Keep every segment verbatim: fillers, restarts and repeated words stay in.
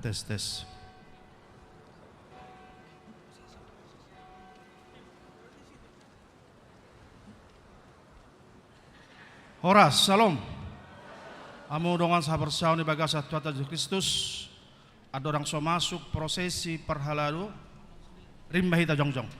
Tes, tes. Horas, syalom. Hamu dongan sahaporseaon di bagasan Tuhanta Jesus Kristus, andorang so masuk prosesi parhalado, rim ma hita jongjong.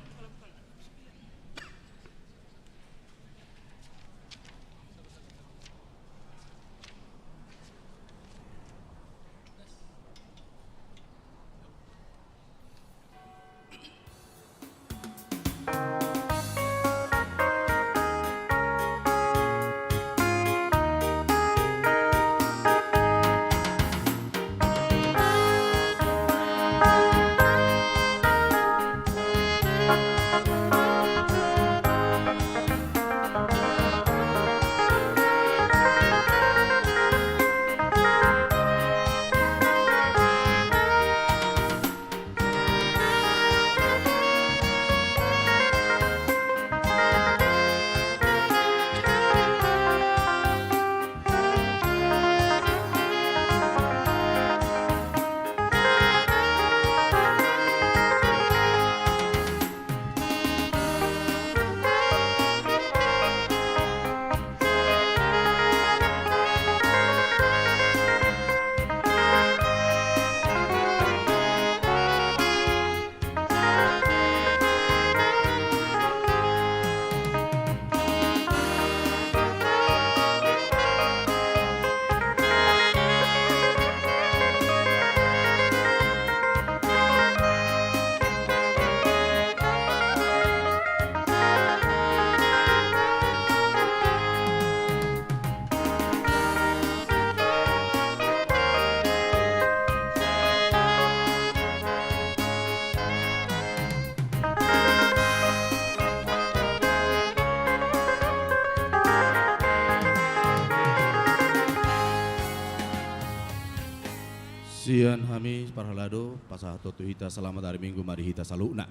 Sian hami parhalado, pasahat tu hita selamat hari Minggu ma di hita saluhutna.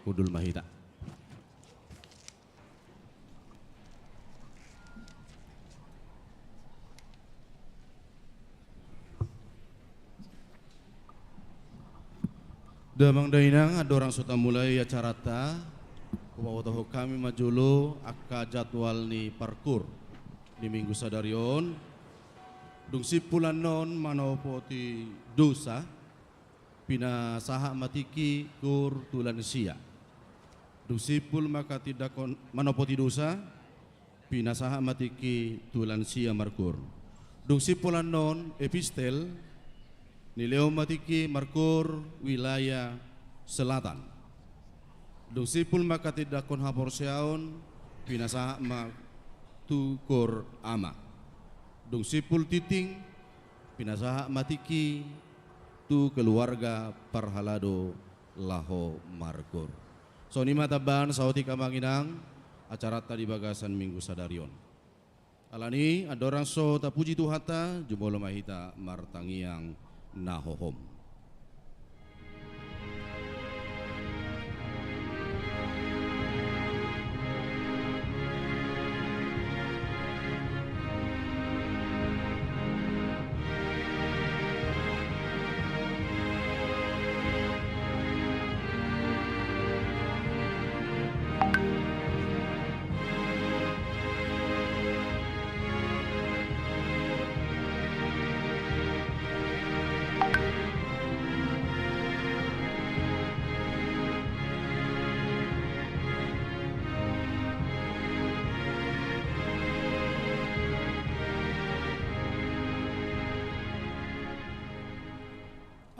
Hundul ma hita. Damang dainang, andorang so tamulai acaranta, hupabotohon hami ma jolo angka jadwal ni parkur ni Minggu sadari on. Dung simpul annon manopoti dosa, pinasahat ma tingki kur tu lansia. Dung simpul manghatindanghon manopoti dosa, pinasahat ma tingki tu lansia markur. Dung simpul annon epistel, nilehon ma tingki markur wilayah selatan. Dung simpul manghatindanghon haporseaon, pinasahat ma tu kur ama. Dung simpul tingting, pinasahat ma tingki tu keluarga parhalado laho markur. Songon i ma tambahan saotik amang inang acaranta di bagasan Minggu sadari on. Alani, andorang so tapuji Tuhanta, jumolo ma hita martangiang na hohom.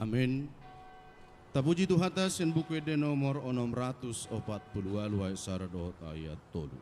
Amen. Tapuji Tuhanta sian Buku Ende nomor onom ratus opat pulu ualu ayat sada dohot ayat tolu.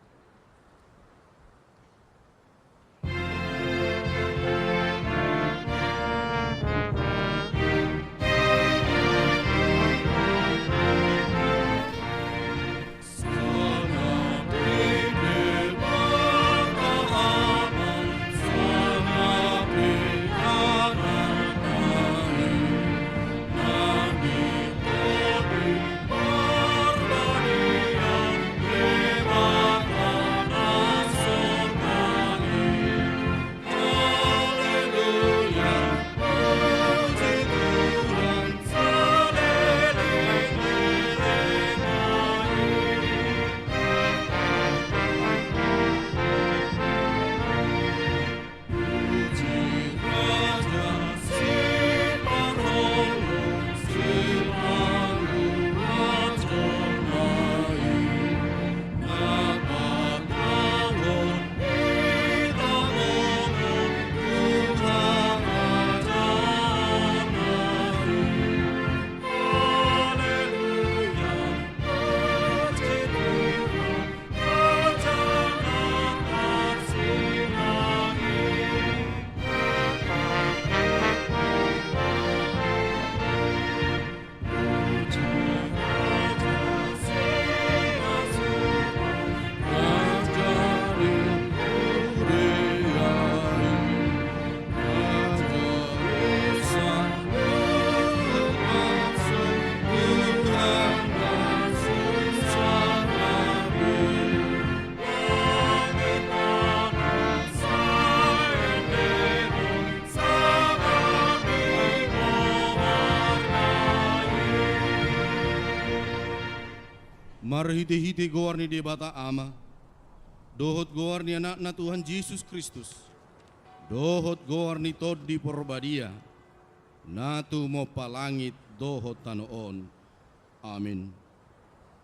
Marhite-hite goar ni Debata Ama, dohot goar ni Anakna Tuhan Jesus Kristus, dohot goar ni Tondi Porbadia, na tumompa langit dohot tano on. Amin.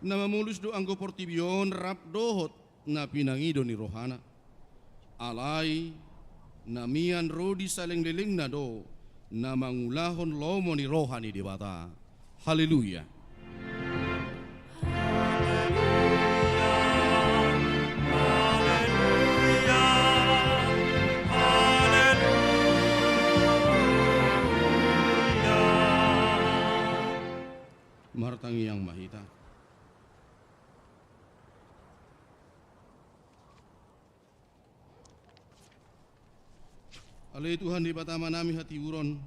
Na mamolus do anggo portibi on rap dohot na pinangido ni rohana. Alai na mian ro di salelenglelengna do na mangulahon lomo ni roha ni Debata. Haleluya. Martangiang ma hita. Ale Tuhan Debata Amanami hatiuron,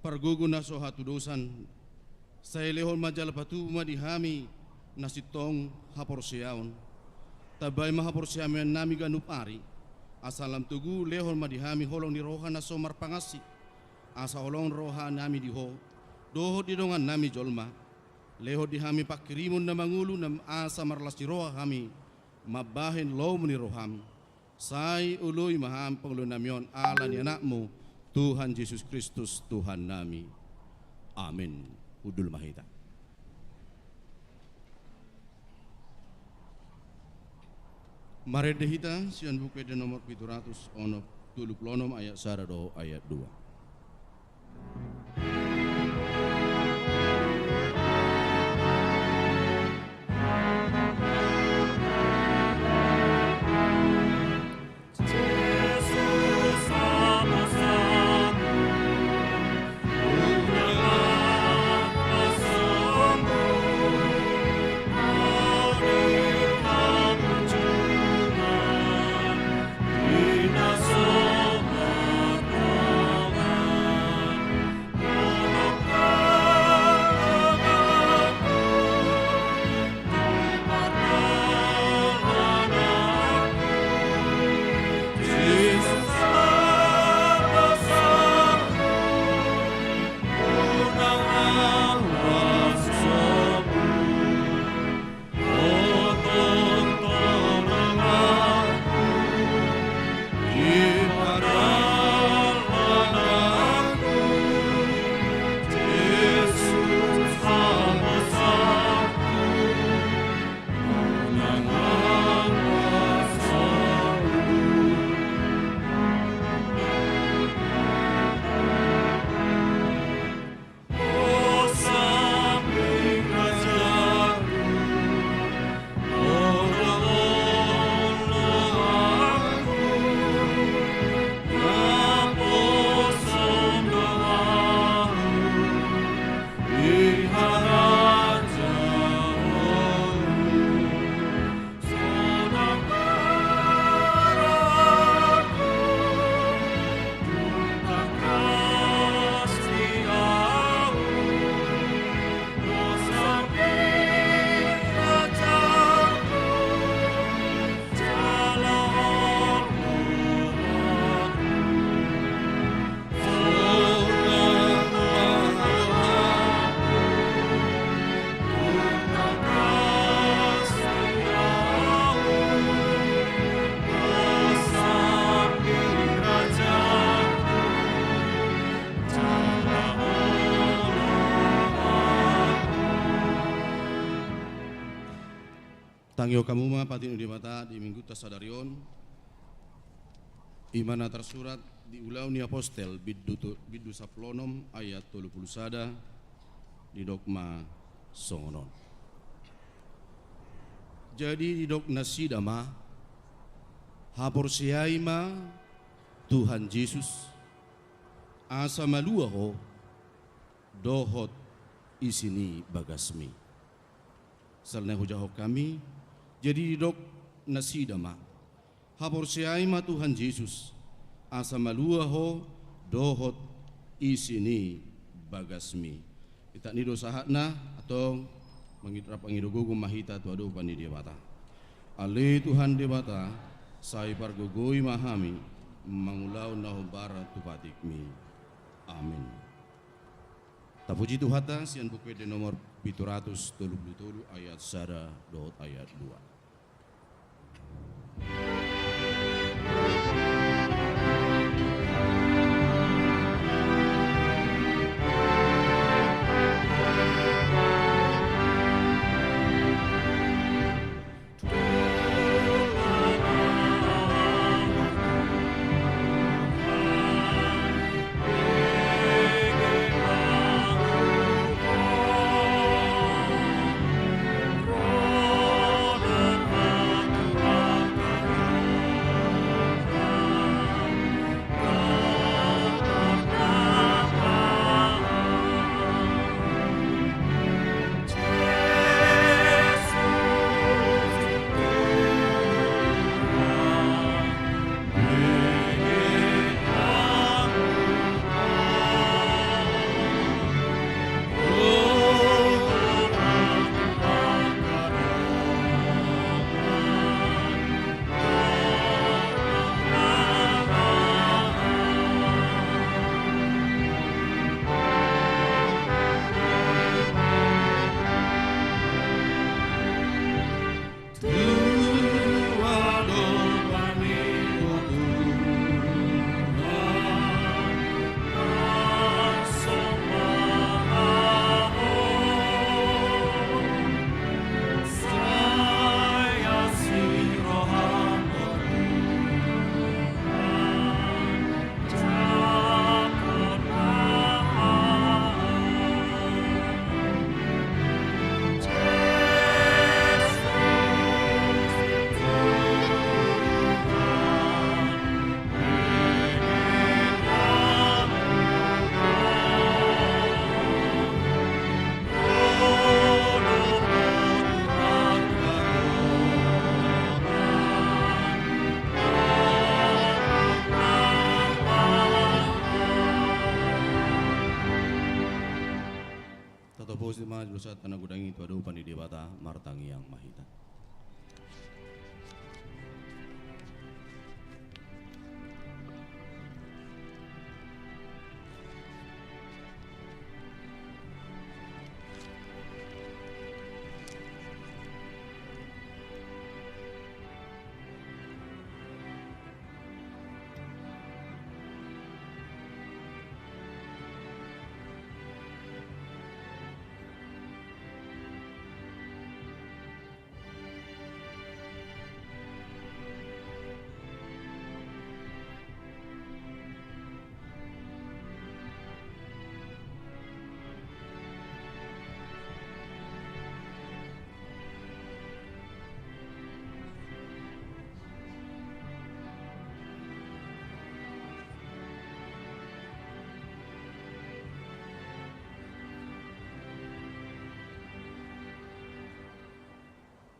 pargogo na so hatudosan, sai lehon ma jala patubu ma di hami na sintong haporseaon. Tambai ma haporseaonnami ganup ari, asa lam togu lehon ma di hami holong ni roha na so marpangansi, asa holong rohanami di Ho, dohot di dongannami jolma. Lehon di hami panghirimon na mangolu na asa marlas ni roha hami, mambahen lomo ni roham. Sai oloi ma hami pangoloinami on ala ni Anakmu, Tuhan Jesus Kristus, Tuhannami. Amin. Hundul ma hita. Marende hita, sian Buku Ende nomor pitu ratus onom, tolu pulu onom, ayat sada dohot ayat dua. Tangihon hamu ma patik ni Debata di Minggunta sadari on. I ma na tarsurat di Ulaon ni Apostel, bindu tu-, bindu sampulu onom ayat tolu pulu sada, didok ma songon on. Jadi didok nasida ma, haporseai ma Tuhan Jesus, asa malua ho dohot isi ni bagasmi. Sala na hujahahon hami, jadi didok nasida ma, haporseai ma Tuhan Jesus, asa malua ho dohot isi ni bagasmi. Itak ni do sahatna, antong mangid-, rap mangido gogo ma hita tu adopan ni Debata. Ale Tuhan Debata, sai pargogoi ma hami mangulahon na hombar tu patikmi. Amin. Tapuji Tuhanta, sian Buku Ende nomor pitu ratus tolu pulu tolu ayat sada dohot ayat dua. Tatopos ma dosanta na godang i tu adopan ni Debata, martangiang ma hita.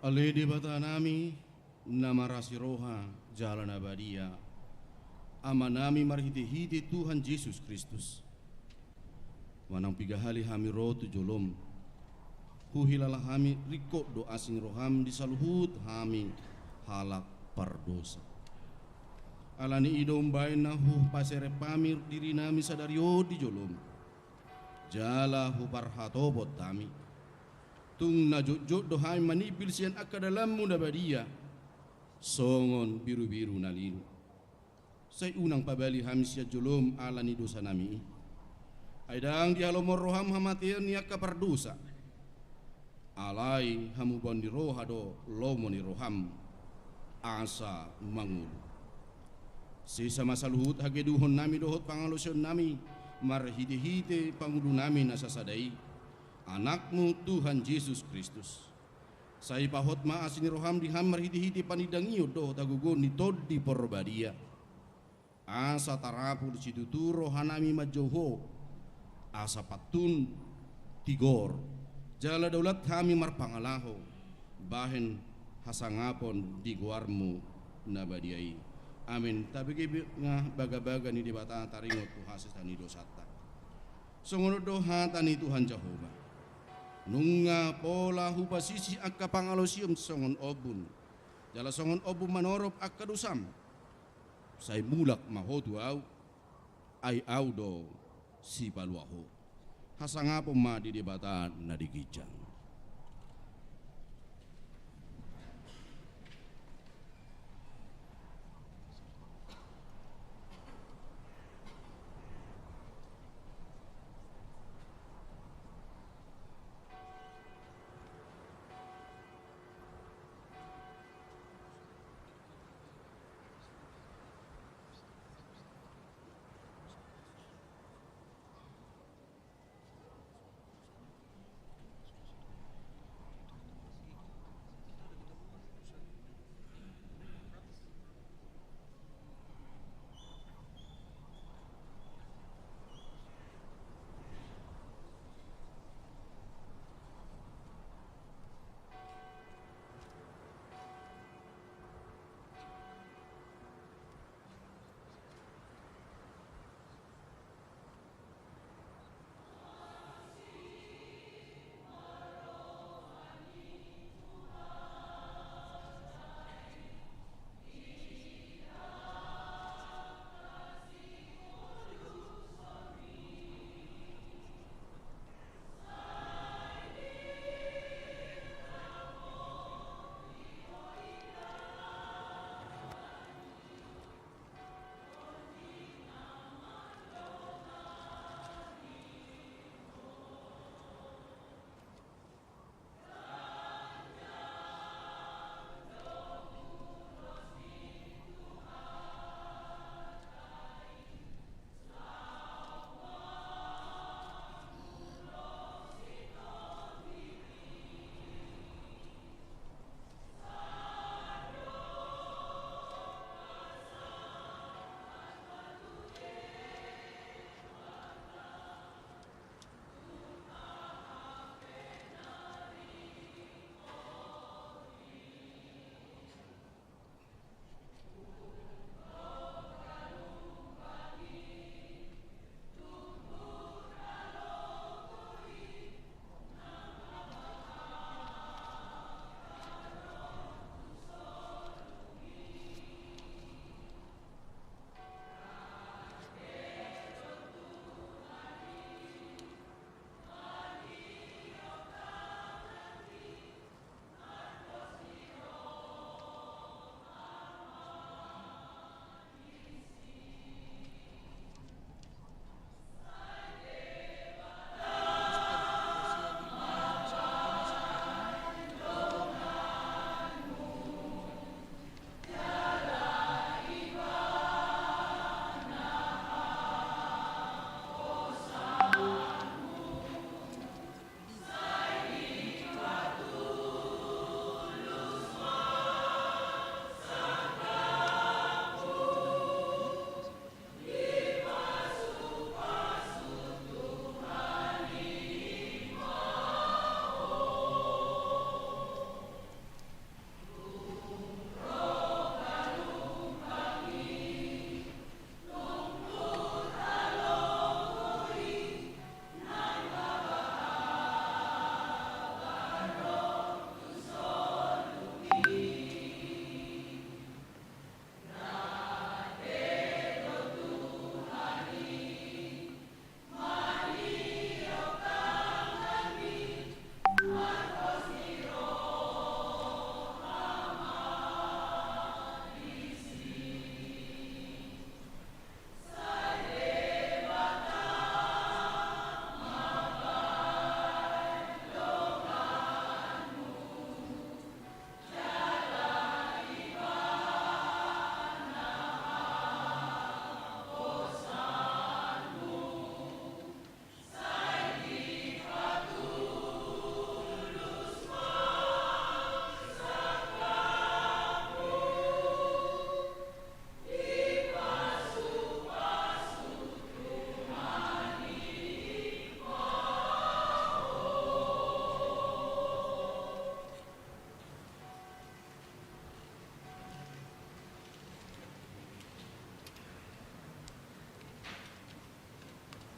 Ale Debata nami, na marasi roha jala na badia, Ama nami marhite-hite Tuhan Jesus Kristus, manang piga hali hami ro tu jolom, huhilala hami ringkot do asi ni roham di saluhut hami halak pardosa. Ala ni i do umbaen na hupaserep hami diri nami sadari on di jolom, jala huparhatopot hami. Tung na jotjot do hami manimbil sian angka dalanmu na badia, songon birubiru na lilu. Sai unang pabali hami sian jolom ala ni dosa nami i. Ai ndang dihalomohon roham hamatean ni angka pardosa. Alai hamubaon ni roha do lomo ni roham, asa mangolu. Sesa ma saluhut hagedukon nami dohot pangalaosion nami, marhite-hite pangulu nami na sasada i, Anakmu Tuhan Jesus Kristus. Sai pahot ma asi ni roham di hami marhite-hite panindangion dohot hagogoon ni Tondi Porbadia. Asa tarapul situtu roha nami manjou Ho, asa pantun, tigor, jala daulat hami marpangalaho, bahen hasangapon di goarmu na badia i. Amen. Tabege ma bagabaga ni Debata taringot tu hasesaan ni dosanta. Songon on do hata ni Tuhan Jahowa. Nunga pola hupasisi angka pangalaosion songon ombun, jala songon ombun manorop angka dosam. Sai mulak ma ho tu Ahu, ai Ahu do sipalua ho. Hasangapon ma di Debata na di ginjang.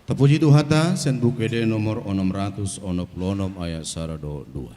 Tapuji Tuhanta, sian Buku Ende nomor onom ratus onom pulu onom, ayat sada dohot dua.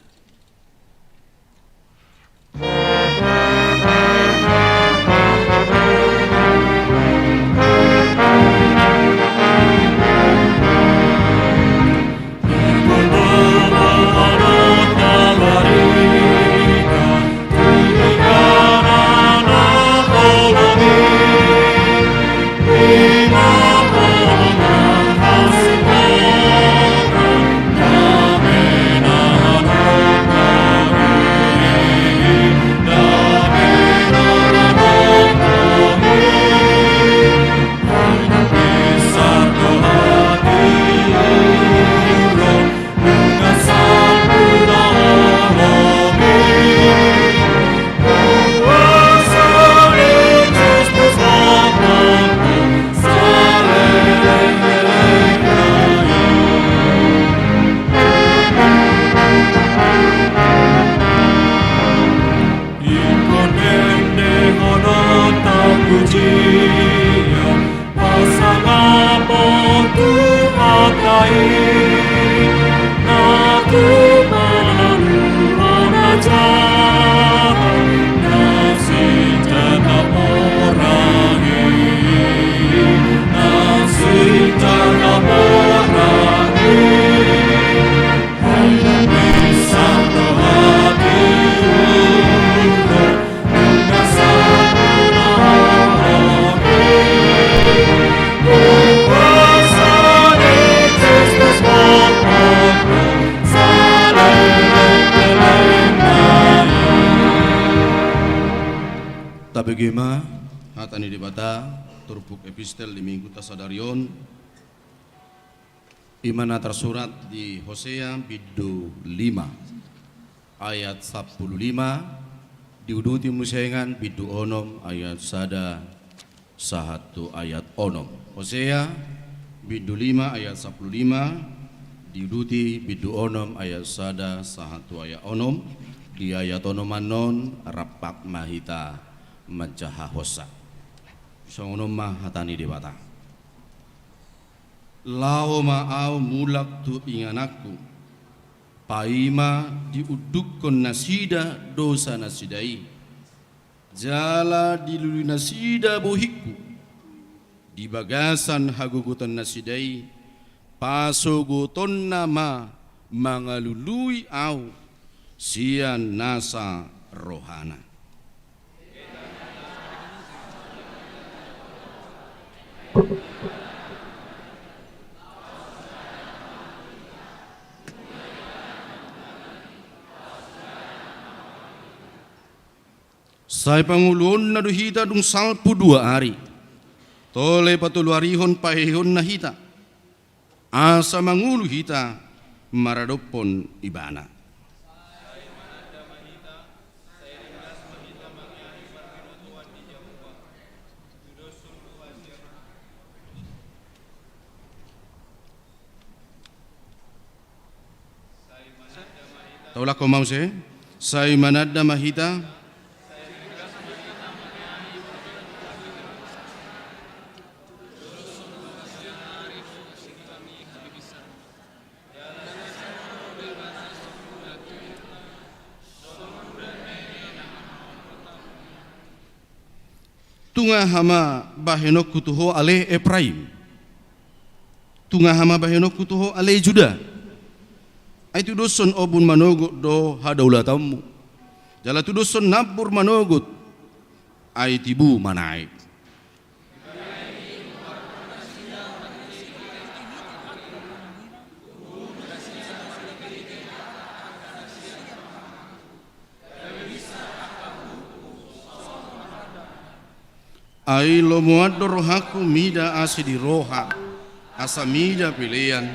Tabege ma hata ni Debata, turpuk epistel di mingguta sadari on, i ma na tarsurat di Hosea bindu lima ayat sampulu lima, diuduti muse dengan bindu onom ayat sada sahat tu ayat onom. Hosea bindu lima ayat sampulu lima, diuduti bindu onom ayat sada sahat tu ayat onom. Di ayat onom annon rap ma hita manjaha hosa. Songon on ma hata ni Debata. Laho ma ahu mulak tu ingananku, paima diundukkon nasida dosa nasida i, jala dilului nasida bohingku di bagasan hagogoton nasida i, pasogotonna ma mangalului ahu sian nasa rohana. Sai pangoluonna do hita dung salpu dua ari. Tole patoluarihon paheheonna hita, asa mangolu hita maradophon Ibana. Taulakhon ma muse, sai mananda ma hita. Tunga aha ma bahenonku tu ho ale Epraim? Tunga aha ma bahenonku tu ho ale Juda? Ai tudoshon ombun manogot do hadaulatanmu, jala tudoshon nambur manogot, ai tibu manaek. Ai lomoan do rohangku mida asi di roha, asa mida pelean,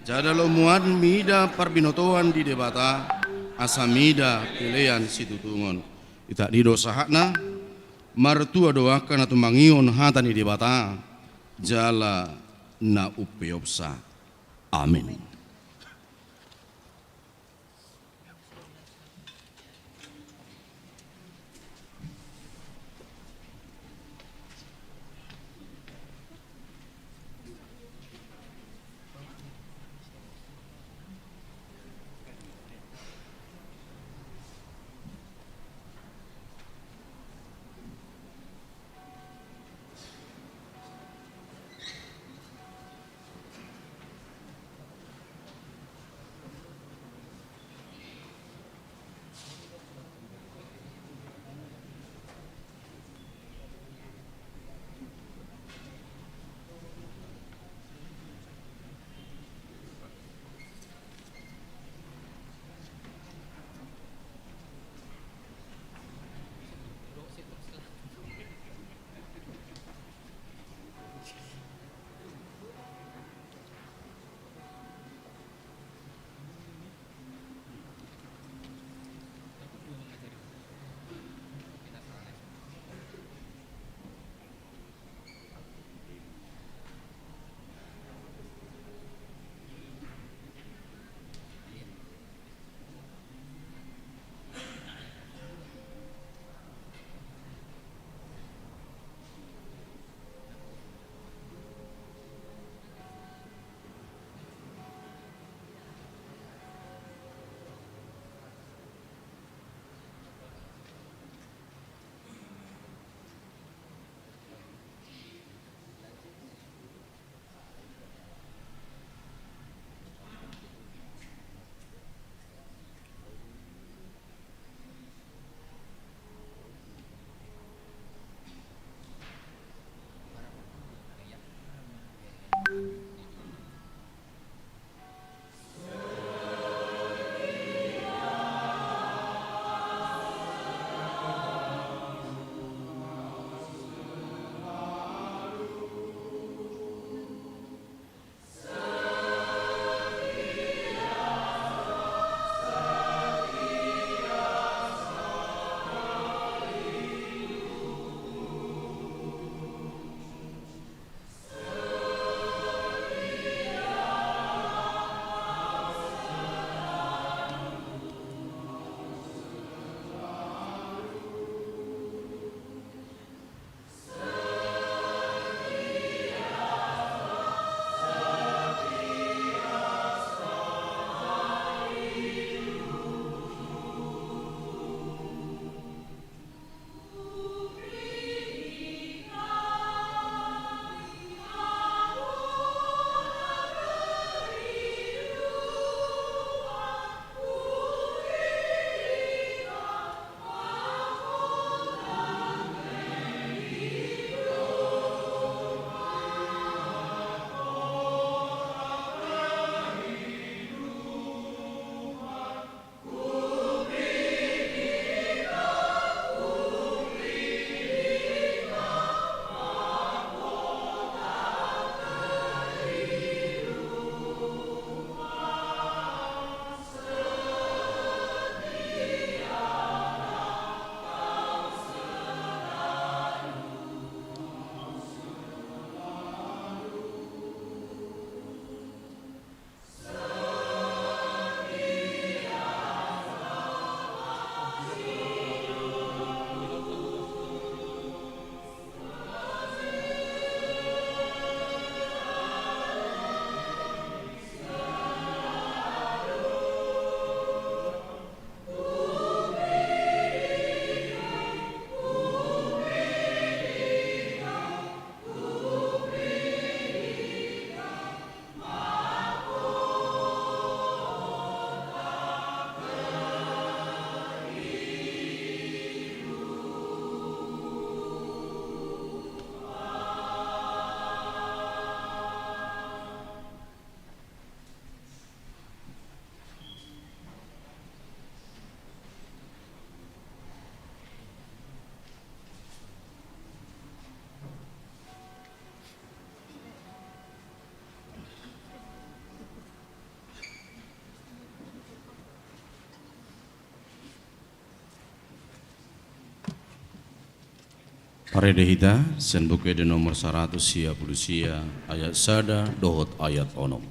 jala lomoan mida parbinotoan di Debata, asa mida pelean situtungon. Itadi do sahatna. Martua do angka na tumangihon hata ni Debata jala na umpeopsa. Amin. Marende hita sian Buku Ende nomor saratus sia pulu sia, ayat sada dohot ayat onom.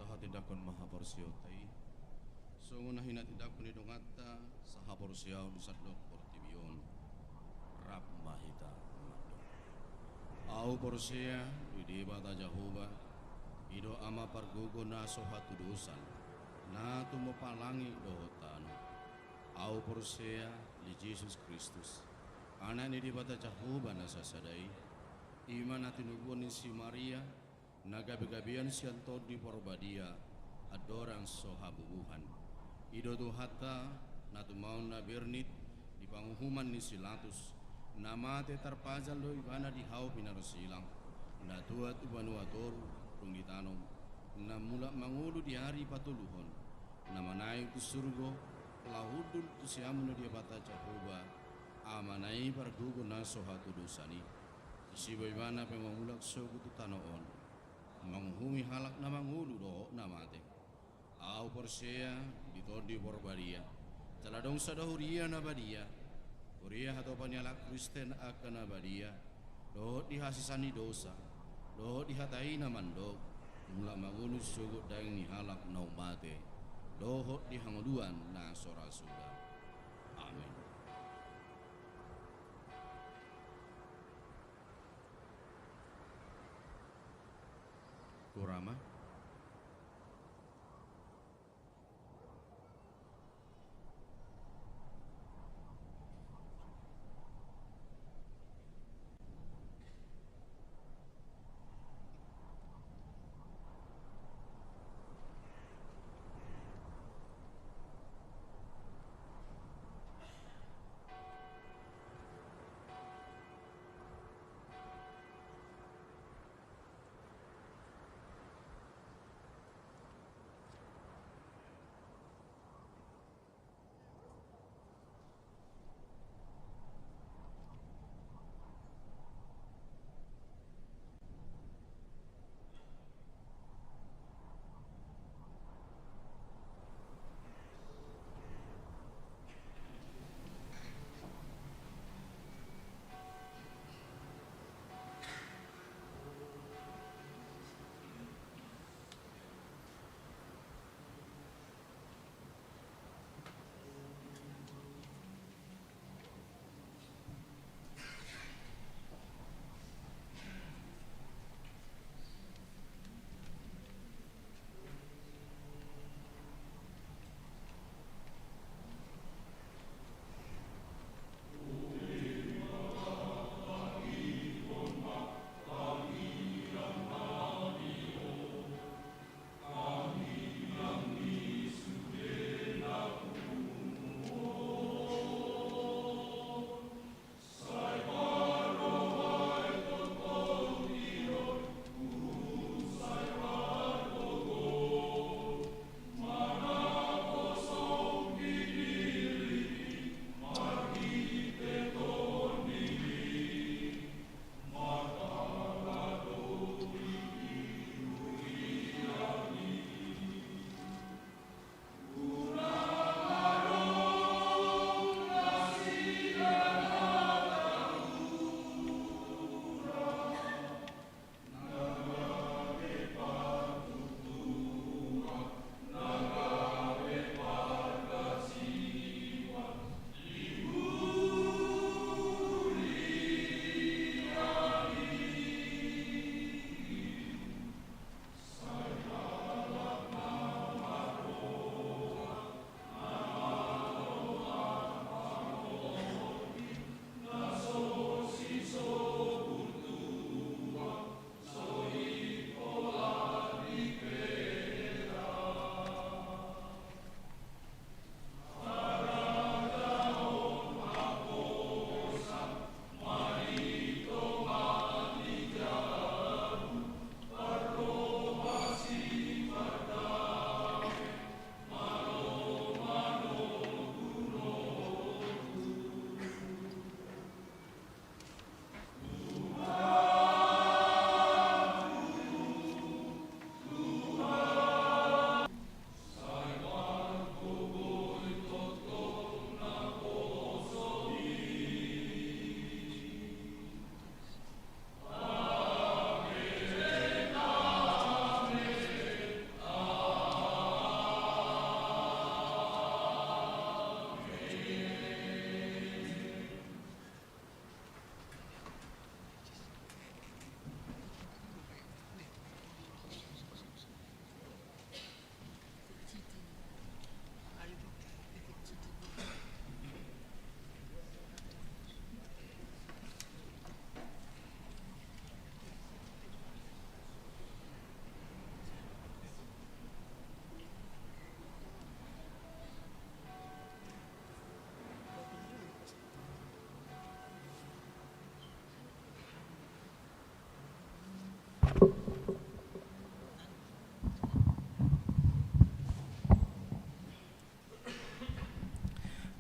Tahatindangkon ma haporseaonta i. Songon na hinatindangkon ni donganta sahaporseaon di sandok portibi on, rap ma hita mandok. Ahu porsea di Debata Jahowa, i do Ama pargogo na so hatudosan, na tumompa langit dohot tano. Ahu porsea di Jesus Kristus, Anak ni Debata Jahowa na sasada i, i ma na tinubuan ni si Maria, na gabegabean sian Tondi Porbadia, andorang so habubuhan. I do Tuhanta, na tumaon na bernit di panguhuman ni si Latus, na mate tarpajal do Ibana di hau pinarsilang, na tuat tu banua toru dung ditanom, na mulak mangolu di ari patoluhon, na manaek tu surgo, laho hundul tu siamun ni Debata Jahowa, Amana i pargogo na so hatudosan i. Disi do Ibana pe mangulak sogot tu tano on, manguhumi halak na mangolu dohot na mate. Ahu porsea di Tondi Porbadia, jala adong sada huria na badia, huria hatopan ni halak Kristen angka na badia, dohot di hasesaan ni dosa, dohot di hata i na mandok, mulak mangolu sogot daging ni halak na ummate, dohot di hangoluan na so ra suda. Amen. Hurang ma.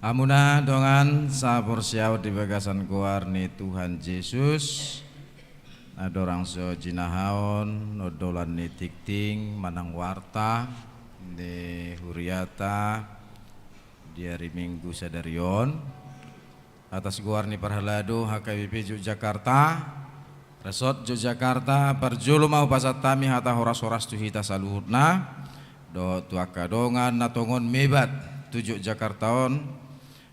Hamuna dongan saporseaon di bagasan goar ni Tuhan Jesus, andorang so jinahaon ondolan ni tingting manang warta ni huriata di ari Minggu sadari on, atas goar ni parhalado H K B P Yogyakarta, Resort Yogyakarta, parjolo ma hupasahat hami hata horas-horas tu hita saluhutna, dohot tu angka dongan na tongon mebat tu Yogyakarta on,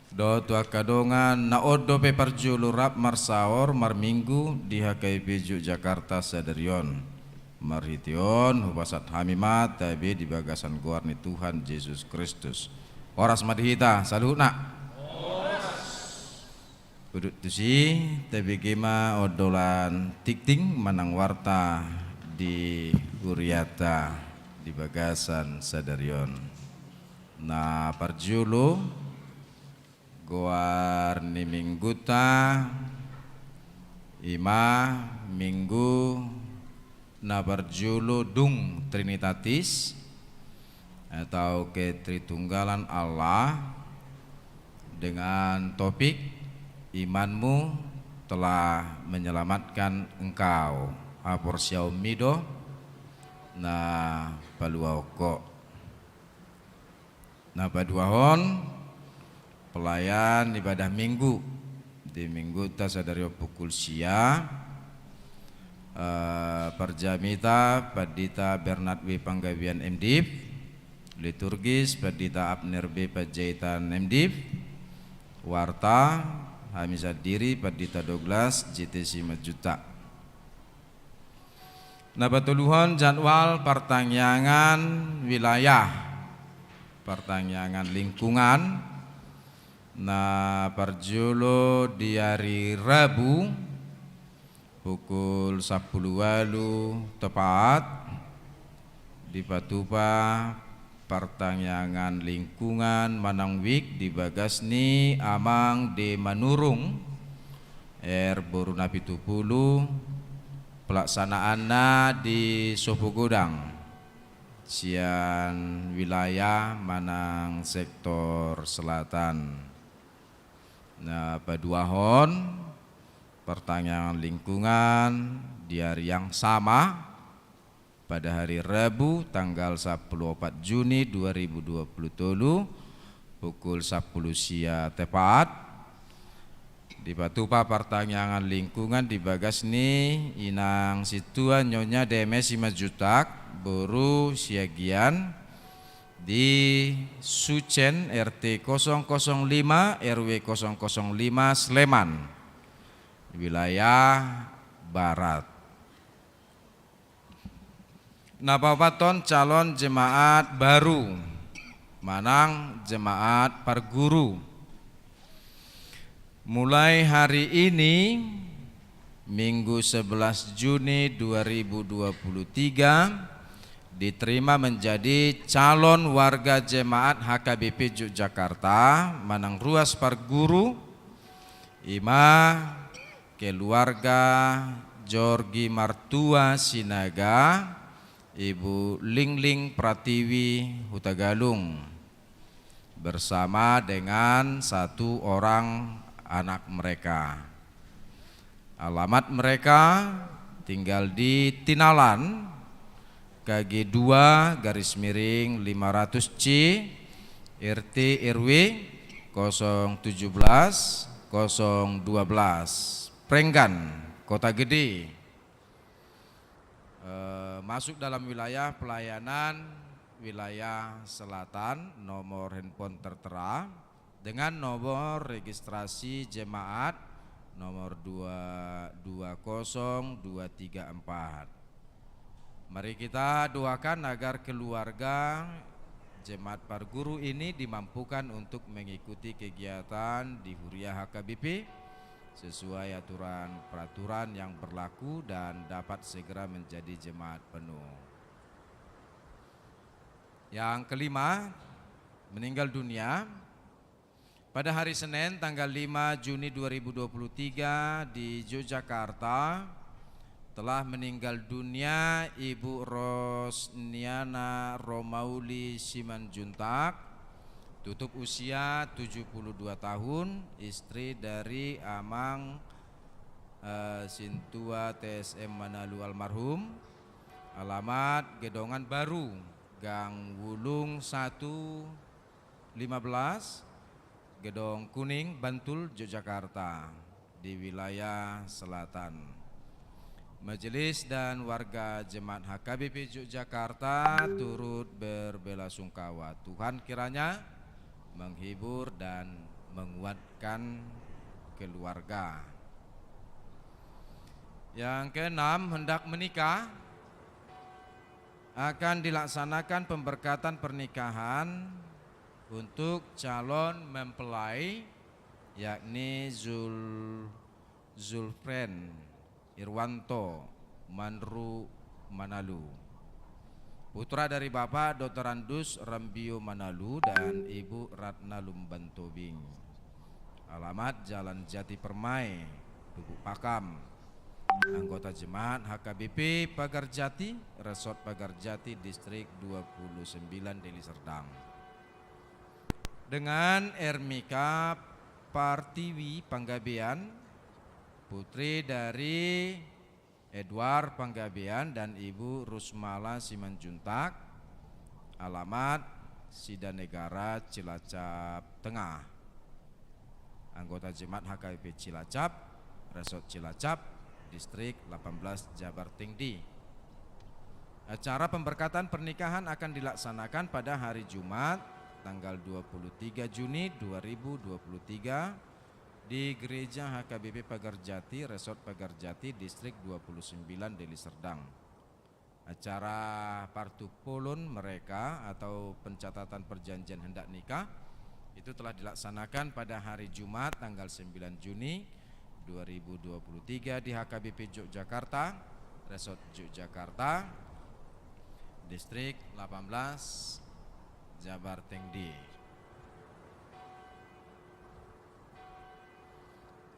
dohot tu angka dongan na on dope parjolo rap marsaor marminggu di H K B P Yogyakarta sadari on. Marhite on hupasahat hami ma tabe di bagasan goar ni Tuhan Jesus Kristus. Horas ma di hita saluhutna. Udut tusi, tabege ma ondolan tingting manang warta di huriata di bagasan sadari on. Na parjolo, goar ni mingguta, i ma minggu na parjolo dung Trinitatis, atau Ketritunggalan Allah, dengan topik imanmu telah menyelamatkan engkau. Haporseaonmi do na paluahon ho. Na paduahon, pelayan ibadah Minggu di mingguta sadari on pukul sia. Eh, parjamita Pandita Bernard W Panggabean M Div, liturgis Pandita Abner B Panjaitan M Div, warta hami sandiri Pandita Douglas J T Simanjuntak. Na patoluhon, jadwal partangiangan wilayah, partangiangan lingkungan. Na parjolo di ari Rabu pukul sampulu ualu tepat dipatupa partangiangan lingkungan manang wijk di bagas ni Amang D Manurung, R boru Napitupulu, pelaksanaanna di Sopogodang sian wilayah manang sektor selatan. Na paduahon, partangiangan lingkungan di ari yang sama, pada hari Rabu tanggal sampulu opat Juni dua ribu dua pulu tolu, pukul sampulu sia tepat, dipatupa partangiangan lingkungan di bagas ni Inang Sintua Nyonya D M S Simanjuntak, boru Siagian, di Sucen R T kosong kosong lima, R W kosong kosong lima, Sleman, wilayah Barat. Na paopathon, calon jemaat baru manang jemaat parguru. Mulai hari ini, Minggu sebelas Juni dua ribu dua puluh tiga, diterima menjadi calon warga jemaat H K B P Yogyakarta manang ruas parguru, i ma keluarga Jorgi Martua Sinaga, Ibu Lingling Pratiwi Hutagalung, bersama dengan satu orang anak mereka. Alamat mereka tinggal di Tinalan, K G dua garis miring lima ratus C, R T R W kosong tujuh belas, kosong dua belas, Prenggan, Kota Gede. Eh, masuk dalam wilayah pelayanan wilayah selatan, nomor handphone tertera, dengan nomor registrasi jemaat nomor dua dua kosong dua tiga empat. Mari kita doakan agar keluarga jemaat parguru ini dimampukan untuk mengikuti kegiatan di Huria H K B P sesuai aturan peraturan yang berlaku dan dapat segera menjadi jemaat penuh. Yang kelima, meninggal dunia. Pada hari Senin, tanggal lima Juni dua ribu dua puluh tiga, di Yogyakarta, telah meninggal dunia Ibu Rosniana Romauli Simanjuntak, Tutup usia tujuh puluh dua tahun, istri dari Amang, eh, Sintua T S M Manalu almarhum. Alamat Gedongan Baru, Gang Wulung satu lima belas, Gedong Kuning, Bantul, Yogyakarta, di wilayah selatan. Majelis dan warga jemaat H K B P Yogyakarta turut berbelasungkawa. Tuhan kiranya menghibur dan menguatkan keluarga. Yang keenam, hendak menikah, akan dilaksanakan pemberkatan pernikahan untuk calon mempelai, yakni Zul-, Zulfren Irwanto Manru Manalu, putra dari Bapak Doktor Andus Rambio Manalu dan Ibu Ratna Lumban Tobing. Alamat Jalan Jati Permai, Lubuk Pakam. Anggota jemaat H K B P Pagar Jati, Resort Pagar Jati, Distrik dua puluh sembilan, Deli Serdang. Dengan Ermika Partiwi Panggabean, putri dari Edward Panggabean dan Ibu Rusmala Simanjuntak, alamat Sidanegara, Cilacap Tengah. Anggota jemaat H K B P Cilacap, Resort Cilacap, Distrik delapan belas, Jabar Tengdi. Acara pemberkatan pernikahan akan dilaksanakan pada hari Jumat, tanggal dua puluh tiga Juni dua ribu dua puluh tiga, di Gereja H K B P Pagar Jati, Resort Pagar Jati, Distrik dua puluh sembilan, Deli Serdang. Acara partupolon mereka atau pencatatan perjanjian hendak nikah itu telah dilaksanakan pada hari Jumat, tanggal sembilan Juni dua ribu dua puluh tiga, di H K B P Yogyakarta, Resort Yogyakarta, Distrik delapan belas, Jabar Tengdi.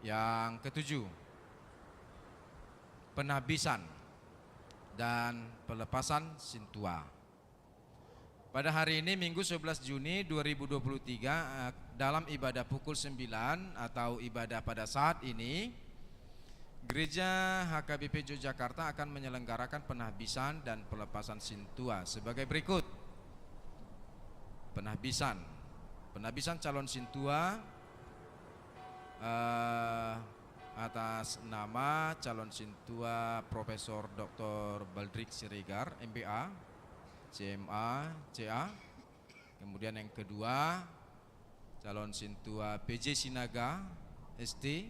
Yang ketujuh, penahbisan dan pelepasan sintua. Pada hari ini, Minggu sebelas Juni dua ribu dua puluh tiga, eh, dalam ibadah pukul sembilan atau ibadah pada saat ini, Gereja H K B P Yogyakarta akan menyelenggarakan penahbisan dan pelepasan sintua sebagai berikut. Penahbisan. Penahbisan calon sintua, eh, atas nama calon sintua Profesor Doktor Baldrik Siregar, M B A, C M A, C A. Kemudian yang kedua, calon sintua P J Sinaga, S T.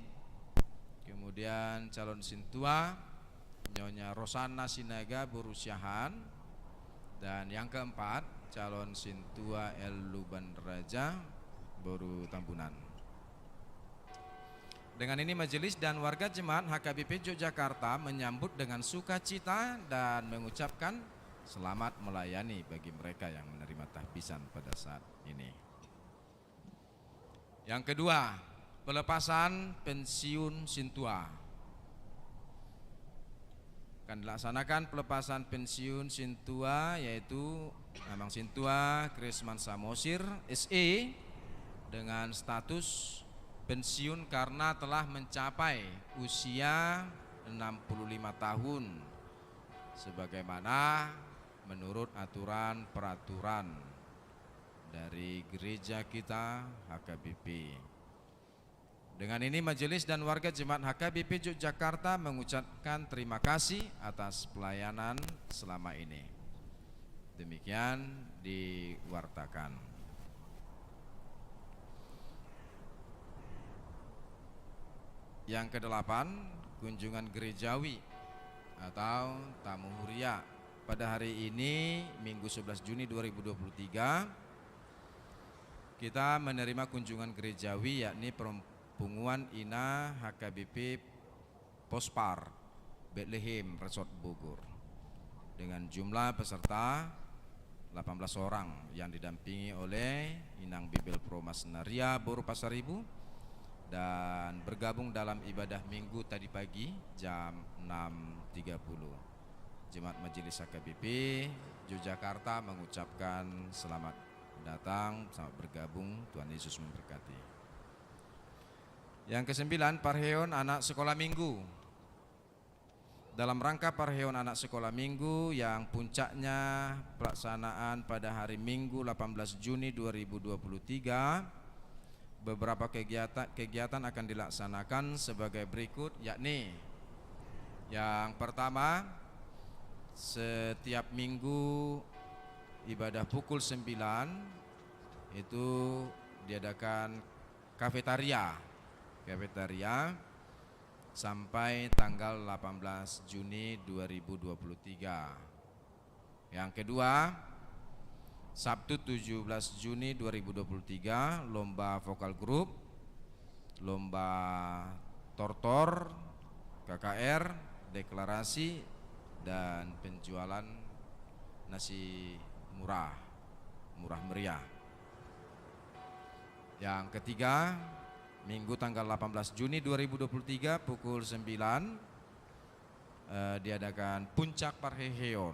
Kemudian calon sintua Nyonya Rosanna Sinaga, boru Siahaan. Dan yang keempat, calon sintua L Luban Raja, boru Tambunan. Dengan ini, majelis dan warga jemaat H K B P Yogyakarta menyambut dengan sukacita dan mengucapkan selamat melayani bagi mereka yang menerima tahbisan pada saat ini. Yang kedua, pelepasan pensiun sintua. Akan dilaksanakan pelepasan pensiun sintua, yaitu Amang Sintua Krisman Samosir, S E, dengan status pensiun karena telah mencapai usia enam puluh lima tahun, sebagaimana menurut aturan peraturan dari gereja kita, H K B P. Dengan ini, majelis dan warga jemaat H K B P Yogyakarta mengucapkan terima kasih atas pelayanan selama ini. Demikian diwartakan. Yang kedelapan, kunjungan gerejawi atau tamu huria. Pada hari ini, Minggu sebelas Juni dua ribu dua puluh tiga, kita menerima kunjungan gerejawi, yakni perpunguan Ina H K B P Pospar Betlehem Resort Bogor, dengan jumlah peserta delapan belas orang yang didampingi oleh Inang Bibelvrouw Mas Naria, boru Pasaribu, dan bergabung dalam ibadah Minggu tadi pagi jam enam tiga puluh. Jemaat Majelis H K B P Yogyakarta mengucapkan selamat datang, selamat bergabung. Tuhan Yesus memberkati. Yang kesembilan, parheon anak sekolah minggu. Dalam rangka parheon anak sekolah minggu yang puncaknya pelaksanaan pada hari Minggu delapan belas Juni dua ribu dua puluh tiga, beberapa kegiatan, kegiatan akan dilaksanakan sebagai berikut, yakni yang pertama, setiap minggu ibadah pukul sembilan itu diadakan kafetaria. Kafetaria sampai tanggal delapan belas Juni dua ribu dua puluh tiga. Yang kedua, Sabtu tujuh belas Juni dua ribu dua puluh tiga, lomba vokal grup, lomba tortor, K K R, deklarasi, dan penjualan nasi murah, murah meriah. Yang ketiga, Minggu tanggal delapan belas Juni dua ribu dua puluh tiga pukul sembilan, eh, diadakan puncak parheheon.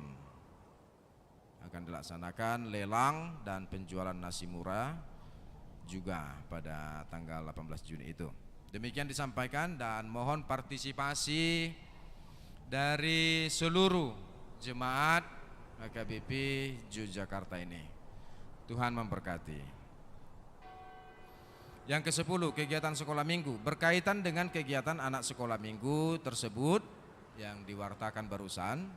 Akan dilaksanakan lelang dan penjualan nasi murah juga pada tanggal delapan belas Juni itu. Demikian disampaikan dan mohon partisipasi dari seluruh jemaat H K B P Yogyakarta ini. Tuhan memberkati. Yang kesepuluh, kegiatan sekolah minggu. Berkaitan dengan kegiatan anak sekolah minggu tersebut yang diwartakan barusan,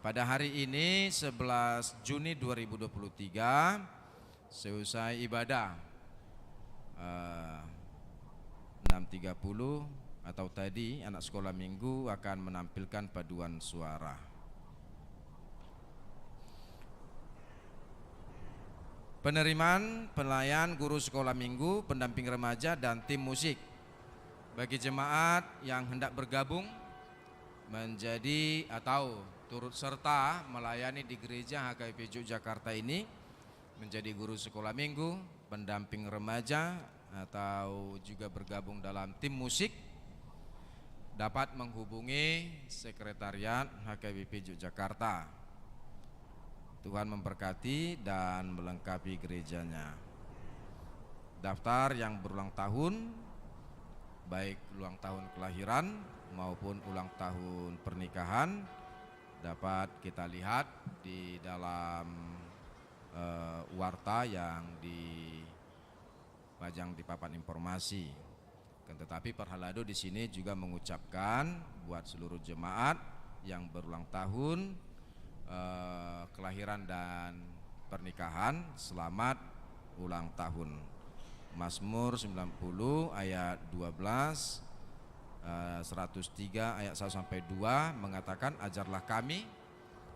pada hari ini, sebelas Juni dua ribu dua puluh tiga, seusai ibadah, eh, enam tiga puluh atau tadi, anak sekolah minggu akan menampilkan paduan suara. Penerimaan pelayan guru sekolah minggu, pendamping remaja, dan tim musik. Bagi jemaat yang hendak bergabung menjadi atau turut serta melayani di gereja H K B P Yogyakarta ini, menjadi guru sekolah minggu, pendamping remaja, atau juga bergabung dalam tim musik, dapat menghubungi sekretariat H K B P Yogyakarta. Tuhan memberkati dan melengkapi gerejanya. Daftar yang berulang tahun, baik ulang tahun kelahiran maupun ulang tahun pernikahan, dapat kita lihat di dalam, eh, warta yang dipajang di papan informasi. Akan tetapi, parhalado di sini juga mengucapkan buat seluruh jemaat yang berulang tahun, eh, kelahiran dan pernikahan, selamat ulang tahun. Mazmur sembilan puluh ayat dua belas, eh, seratus tiga ayat satu sampai dua mengatakan, "Ajarlah kami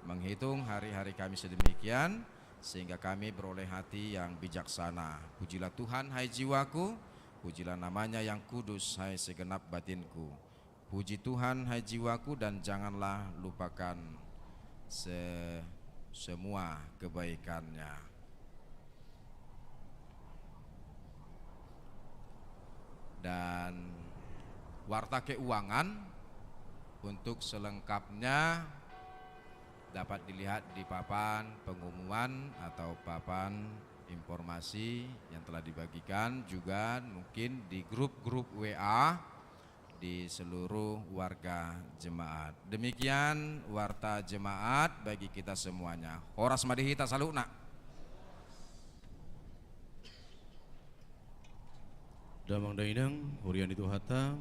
menghitung hari-hari kami sedemikian, sehingga kami beroleh hati yang bijaksana. Pujilah Tuhan, hai jiwaku, pujilah nama-Nya yang kudus, hai segenap batinku. Puji Tuhan, hai jiwaku, dan janganlah lupakan se-, semua kebaikan-Nya." Dan warta keuangan untuk selengkapnya dapat dilihat di papan pengumuman atau papan informasi yang telah dibagikan, juga mungkin di grup-grup W A di seluruh warga jemaat. Demikian warta jemaat bagi kita semuanya. Horas ma di hita saluhutna. Damang dainang, huria ni Tuhanta,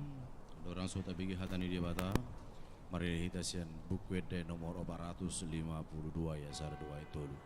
andorang so tabege hata ni Debata, marende hita sian Buku Ende nomor opat ratus lima puluh dua, ayat sada, dua, ayat tolu.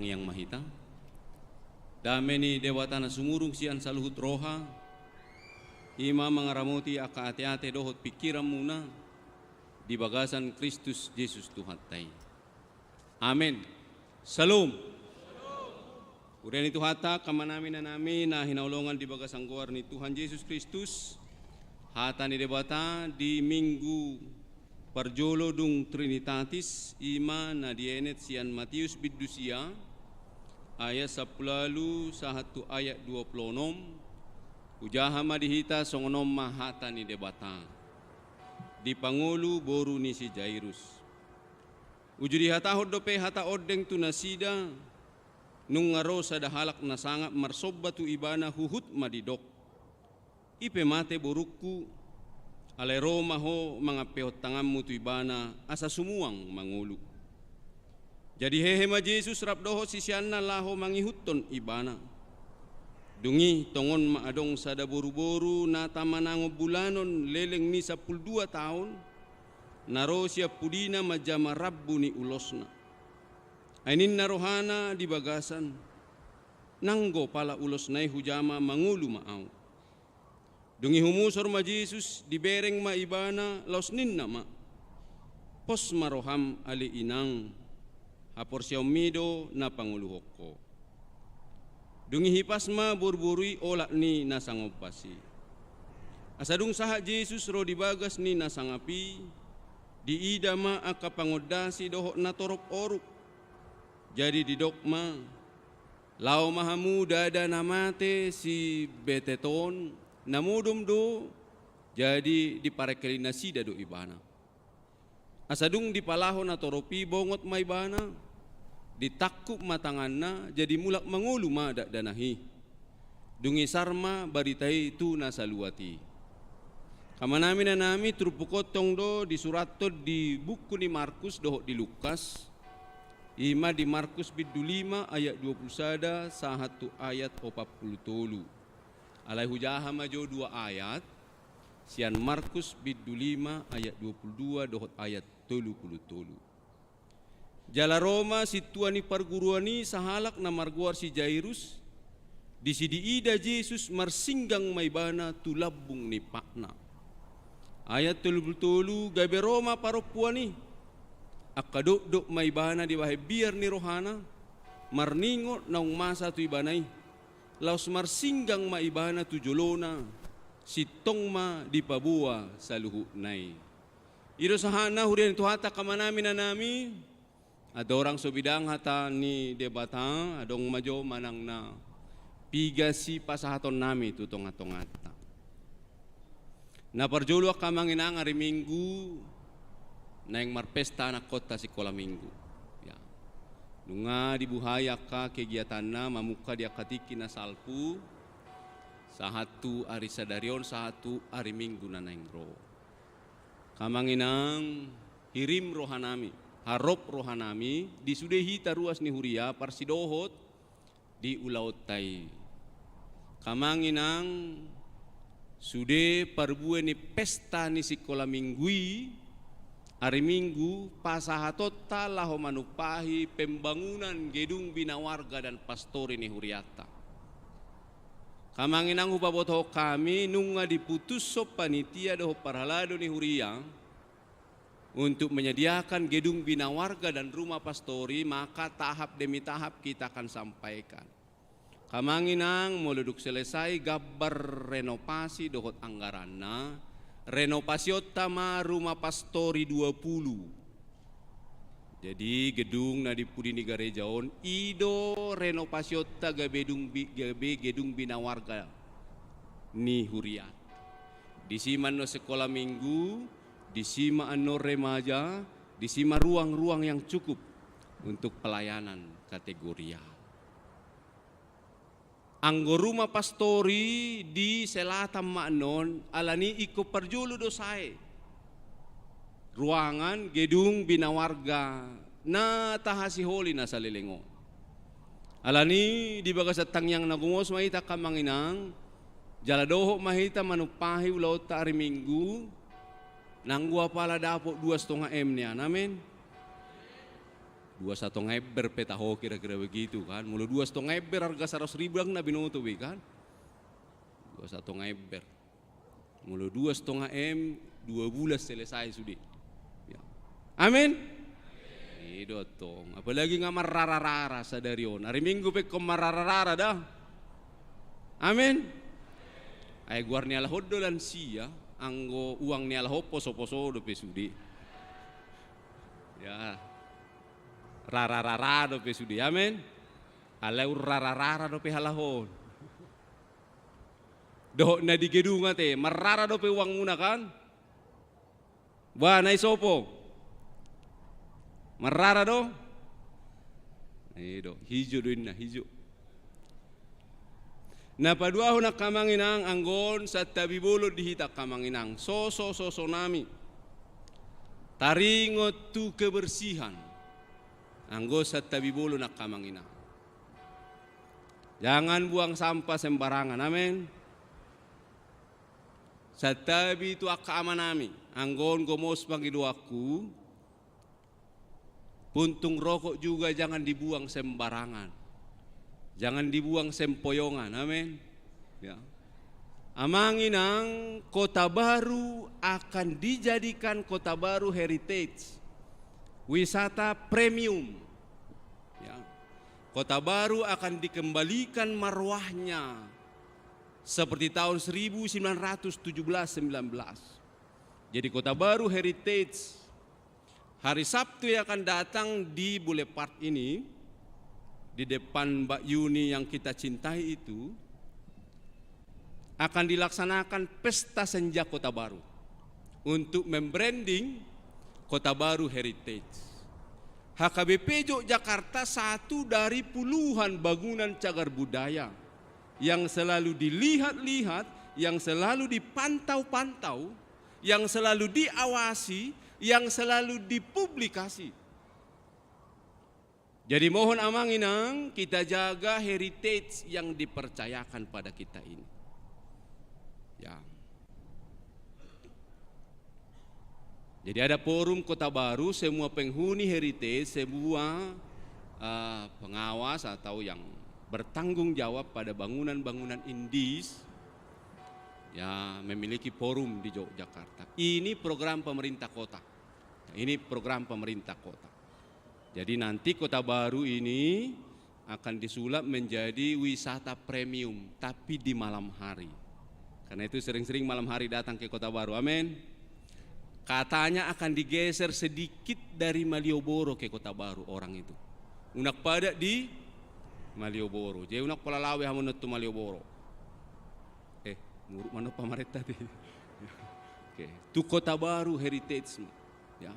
Tangiang ma hita. Dame ni Debata na sumurung sian saluhut roha, i ma mangaramoti angka ateate dohot pingkiranmuna di bagasan Kristus Jesus Tuhanta i. Amen. Syalom. Huria ni Tuhanta, angka amanami, inanami na hinaholongan di bagasan goar ni Tuhan Jesus Kristus, hata ni Debata di Minggu parjolo dung Trinitatis, i ma na dienet sian Matius bindu sia, ayat sampulu ualu sahat tu ayat dua pulu onom. Hujaha ma di hita, songon on ma hata ni Debata. Di pangolu boru ni si Jairus. Uju dihatahon dope hata ondeng tu nasida, nunga ro sada halak na sangap marsomba tu ibana, huhut ma didok: I pe mate borungku, alai ro ma ho mangampehon tanganmu tu ibana, asa sumuang mangolu. Jadi hehe ma Jesus rap dohot siseanna laho mangihuthon ibana. Dung i tongon ma adong sada boruboru na tamanangon bulanon leleng ni sampulu dua taon, na ro sian pudina manjama rambu ni ulosna. Ai ninna rohana di bagasan: Nanggo pala ulosna i hujama, mangolu ma ahu. Dung i humusor ma Jesus, dibereng ma ibana, laos ninna ma: Pos ma roham, ale inang, haporseaonmi do na pangoluhon ho. Dung i hipas ma boruboru i olat ni na sangombas i. Asa dung sahat Jesus ro di bagas ni na sangap i, diida ma angka pangondasi dohot na torop oruk. Jadi didok ma: Laho ma hamu dada na mate si betet on, na modom do. Jadi diparengkel nasida do ibana. Asa dung dipalaho na torop i, bongot ma ibana, ditangkup ma tanganna, jadi mulak mangolu ma dakdanak i. Dung i sar ma barita i tu na saluat i. Angka amanami, inanami, turpuk on tong do disurathon di buku ni Markus dohot di Lukas, i ma di Markus bindu lima ayat dua pulu sada sahat tu ayat opat pulu tolu. Alai hujaha ma jo dua ayat, sian Markus bindu lima ayat dua pulu dua dohot ayat tolu pulu tolu. Jala ro ma sintua ni parguruan i sahalak na margoar si Jairus, disi diida Jesus, marsinggang ma ibana tu lambung ni patna. Ayat tolu pulu tolu, gabe ro ma parompuan i, angka dokdok ma ibana dibahen biar ni rohana, marningot naung masa tu ibana i, laos marsinggang ma ibana tu jolona, sintong ma dipaboa saluhutna i. I do sahatna, huria ni Tuhanta, angka amanami, inanami. Andorang so bidang hata ni Debata, adong ma jo manang na piga sipasahatonnami tu tongatonganta. Na parjolo, angka amang inang, ari Minggu naeng marpesta anakkonta sikola Minggu. Ya. Nunga dibuhai angka kegiatanna, mamungka di angka tingki na salpu, sahat tu ari sadari on, sahat tu ari Minggu na naeng ro. Angka amang inang, hirim rohanami, harop rohanami, di sude hita ruas ni huria, parsidohot di ulaonta i. Angka amang inang, sude parbue ni pesta ni sikola Minggu i, ari Minggu, pasahatonta laho manumpahi pembangunan gedung bina warga dan pastori ni hurianta. Angka amang inang, hupabotohon hami, nunga diputushon panitia dohot parhalado ni huria untuk menyediakan gedung bina warga dan rumah pastori, maka tahap demi tahap kita akan sampaikan. Angka amang inang, molo dung selesai gambar renovasi dohot anggaranna, renovasionta ma rumah pastori dua pulu. Jadi gedung na di pudi ni gareja on, i do renovasionta gabe dung bi-, gabe gedung bina warga ni huria. Disi ma annon sikola Minggu, disi ma annon remaja, disi ma ruang-ruang yang cukup untuk pelayanan kategorial. Anggo rumah pastori di selatan ma annon, alani ingkon parjolo do sae ruangan gedung bina warga na tahasiholi na saleleng on. Alani di bagasan tangiang na gomos ma hita, angka amang inang, jala dohot ma hita manumpahi ulaonta ari Minggu, nanggo apala dapot dua setengah M nian, amen. Dua satonga ember pe taho kira-kira begitu kan. Molo dua satonga ember harga seratus ribu ndang na binoto be kan. Dua satonga ember. Molo dua satonga M, dua bulan selesai sude. Ya. Amin. I do tong. Apalagi nga marrara-rara sadari on. Ari Minggu pe ingkon marrara-rara da. Amin. Ai goar ni halak on do lansia, anggo uang ni halak on poso-poso dope sude. Ya. Rara-rara dope sude. Amin. Alai rara-rara dope halak on. Dohot na di gedung ate, marrara dope uangmuna kan? Ba, na i sopo. Marrara do? I do, hijo do inna, hijo. Na paduahon angka amang inang, anggo on santabi bolon di hita angka amang inang. Soso-soso nami. Taringot tu kebersihan. Anggo santabi bolon angka amang inang. Jangan buang sampah sembarangan. Amin. Santabi tu angka ama nami, anggo on gomos pangidoanku, puntung rokok juga jangan dibuang sembarangan. Jangan dibuang sempoyongan. Amin. Ya. Amang inang, Kota Baru akan dijadikan Kota Baru Heritage, wisata premium. Ya. Kota Baru akan dikembalikan marwahnya seperti tahun seribu sembilan ratus tujuh belas sembilan belas. Jadi Kota Baru Heritage hari Sabtu yang akan datang di Boulevard ini, di depan Mbak Yuni yang kita cintai itu, akan dilaksanakan pesta senja Kota Baru untuk membranding Kota Baru Heritage. H K B P Yogyakarta satu dari puluhan bangunan cagar budaya yang selalu dilihat-lihat, yang selalu dipantau-pantau, yang selalu diawasi, yang selalu dipublikasi. Jadi mohon amang inang, kita jaga heritage yang dipercayakan pada kita ini. Ya. Jadi ada forum Kota Baru, semua penghuni heritage, semua eh, pengawas atau yang bertanggung jawab pada bangunan-bangunan indis, ya, memiliki forum di Yogyakarta. Ini program pemerintah kota. Ini program pemerintah kota. Jadi nanti Kota Baru ini akan disulap menjadi wisata premium, tapi di malam hari. Karena itu sering-sering malam hari datang ke Kota Baru. Amin. Katanya akan digeser sedikit dari Malioboro ke Kota Baru orang itu. Unang padat di Malioboro. Jadi unang pola laho be hamu tu Malioboro. Eh, muruk ma on pamarenta ate. Oke, tu Kota Baru Heritage. Ya.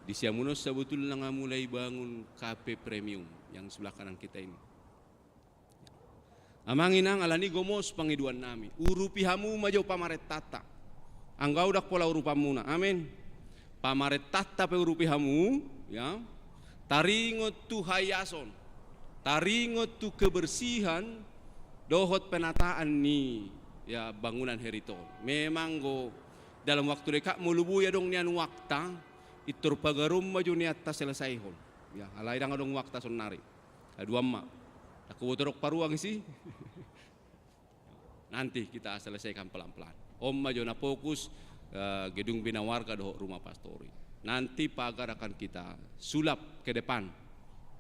Di siamun on sebetulna nga mulai bangun kafe premium yang sebelah kanan kita ini. Amang inang, alani gomos pangidoan nami. Urupi hamu ma jo pamarentanta. Anggo au ndang pola urupanmuna. Amin. Pamarentanta pe urupi hamu, ya. Taringot tu haiason, taringot tu kebersihan, dohot penataan ni, ya, bangunan heritage on. Memang do dalam waktu dekat molo boi adong nian wakta, pintor pagar on ma jo nian taselesaihon. Ya, alai ndang adong wakta saonari. Haduan ma. Ndang huboto adong paruang isi. Nanti kita selesaikan pelan-pelan. On ma jo na fokus, eh, gedung bina warga dohot rumah pastori. Nanti pagar akan kita sulap ke depan.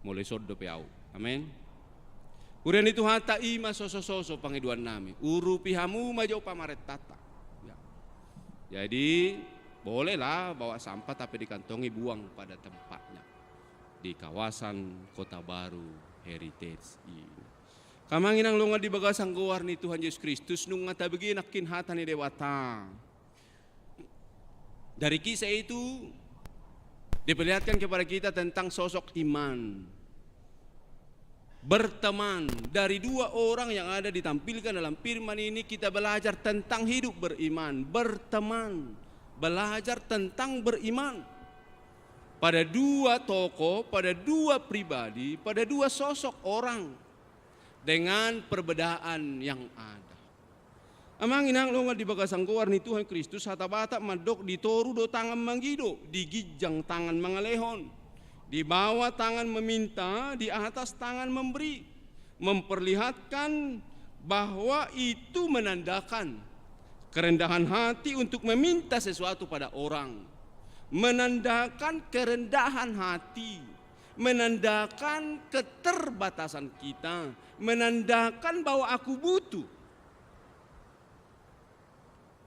Molo dison dope au. Amin. Huria ni Tuhanta, i ma soso-soso pangidoan nami. Urupi hamu ma jo pamarentanta. Ya. Jadi, bolehlah bawa sampah tapi dikantongi, buang pada tempatnya di kawasan Kota Baru Heritage ini. Angka amang inang dongan di bagasan goar ni Tuhan Yesus Kristus, nunga tabege nangkin hata ni Debata. Dari kisah itu diperlihatkan kepada kita tentang sosok iman. Berteman. Dari dua orang yang ada ditampilkan dalam firman ini, kita belajar tentang hidup beriman. Berteman. Belajar tentang beriman. Pada dua tokoh, pada dua pribadi, pada dua sosok orang dengan perbedaan yang ada. Amang inang dongan di bagasan goar ni Tuhan Kristus, hata Batak mandok, di toru do tangan mangido, di ginjang tangan mangalehon. Di bawah tangan meminta, di atas tangan memberi. Memperlihatkan bahwa itu menandakan kerendahan hati untuk meminta sesuatu pada orang. Menandakan kerendahan hati, menandakan keterbatasan kita, menandakan bahwa aku butuh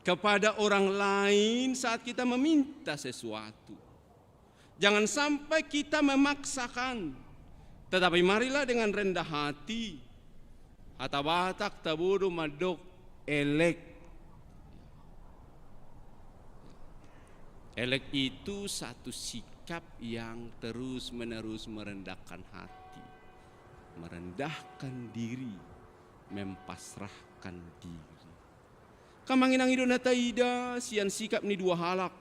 kepada orang lain saat kita meminta sesuatu. Jangan sampai kita memaksakan, tetapi marilah dengan rendah hati. Hata Batak tabo do mandok elek. Elek itu satu sikap yang terus-menerus merendahkan hati, merendahkan diri, mempasrahkan diri. Angka amang inang, i do na taida sian sikap ni dua halak,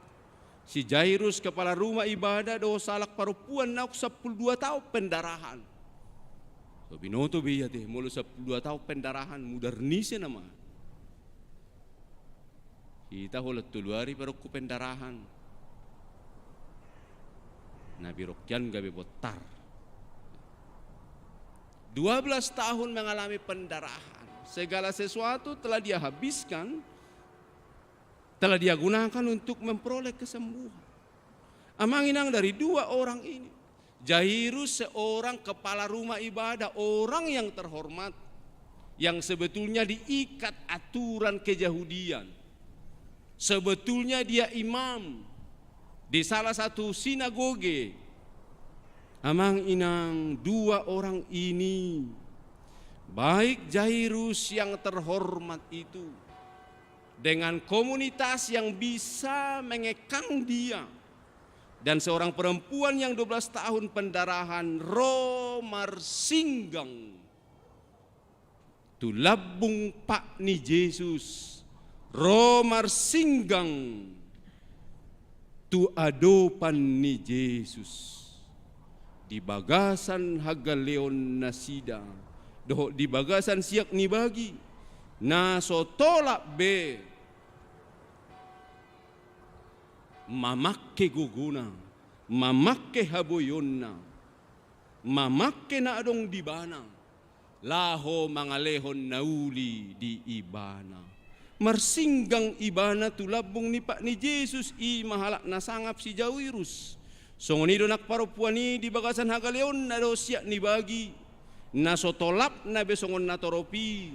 si Jairus kepala rumah ibadah dohot sahalak parompuan naung sampulu dua taon pendarahan. So binoto be i ate, molo sampulu dua taon pendarahan, mudar ni ise nama. Hita holan tolu ari pe adong tu pendarahan. Na birongkian gabe bontar. Dua belas tahun mengalami pendarahan. Segala sesuatu telah dia habiskan, telah dia gunakan untuk memperoleh kesembuhan. Amang inang, dari dua orang ini, Jairus seorang kepala rumah ibadah, orang yang terhormat, yang sebetulnya diikat aturan keyahudian. Sebetulnya dia imam di salah satu sinagoge. Amang inang, dua orang ini, baik Jairus yang terhormat itu, dengan komunitas yang bisa mengekang dia, dan seorang perempuan yang dua belas tahun pendarahan, ro marsinggang tu lambung pat ni Jesus, ro marsinggang tu adopan ni Jesus. Di bagasan hagaleon nasida dohot di bagasan siak ni bagi, na so tolap be mamangke gogona, mamangke haboionna, mamangke na adong di ibana, laho mangalehon na uli di ibana. Marsinggang ibana tu lambung ni pat ni Jesus, i ma halak na sangap si Jairus. Songon i do nang parompuan i di bagasan hagaleonna dohot siak ni bagi, na so tolapna be songon na torop i,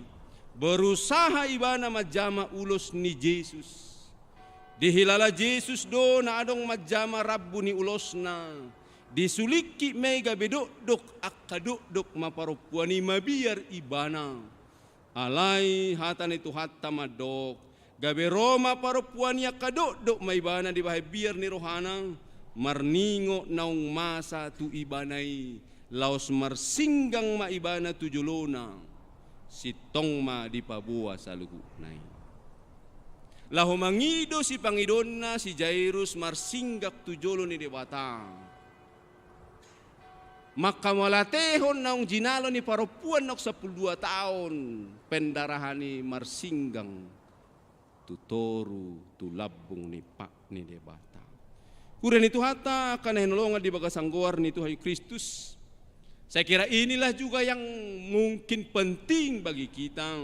berusaha ibana manjama ulos ni Jesus. Dihilala Jesus do na adong manjama rambu ni ulosna, disulingkit ma i gabe dokdok, angka dokdok ma parompuan i, mabiar ibana. Alai hata ni Tuhanta mandok, gabe ro ma parompuan i, angka dokdok ma ibana dibahen biar ni rohana, marningot naung masa tu ibana i, laos marsinggang ma ibana tu jolona, sintong ma dipaboa saluhutna i. Laho mangido sipangidoonna si Jairus marsinggang tu jolo ni Debata, manghamauliatehon naung jinalo ni parompuan naung sampulu dua taon pendarahan i, marsinggang tu toru, tu lambung ni pat ni Debata. Huria ni Tuhanta, angka na hinaholongan di bagasan goar ni Tuhan Kristus, saya kira inilah juga yang mungkin penting bagi kita.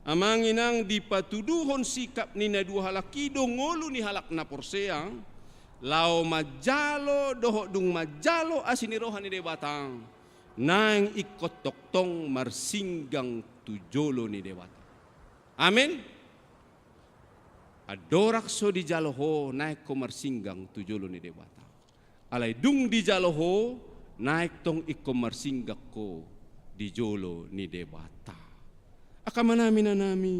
Amang inang, dipatuduhon sikap ni na dua halak i do ngolu ni halak na porsea, laho manjalo dohot dung manjalo asi ni roha ni Debata, naeng ingkon tongtong marsinggang tu jolo ni Debata. Amen. Andorang so dijalo ho, naeng ho marsinggang tu jolo ni Debata. Alai dung dijalo ho, naeng tong ingkon marsinggang ho di jolo ni Debata. Angka amanami, inanami,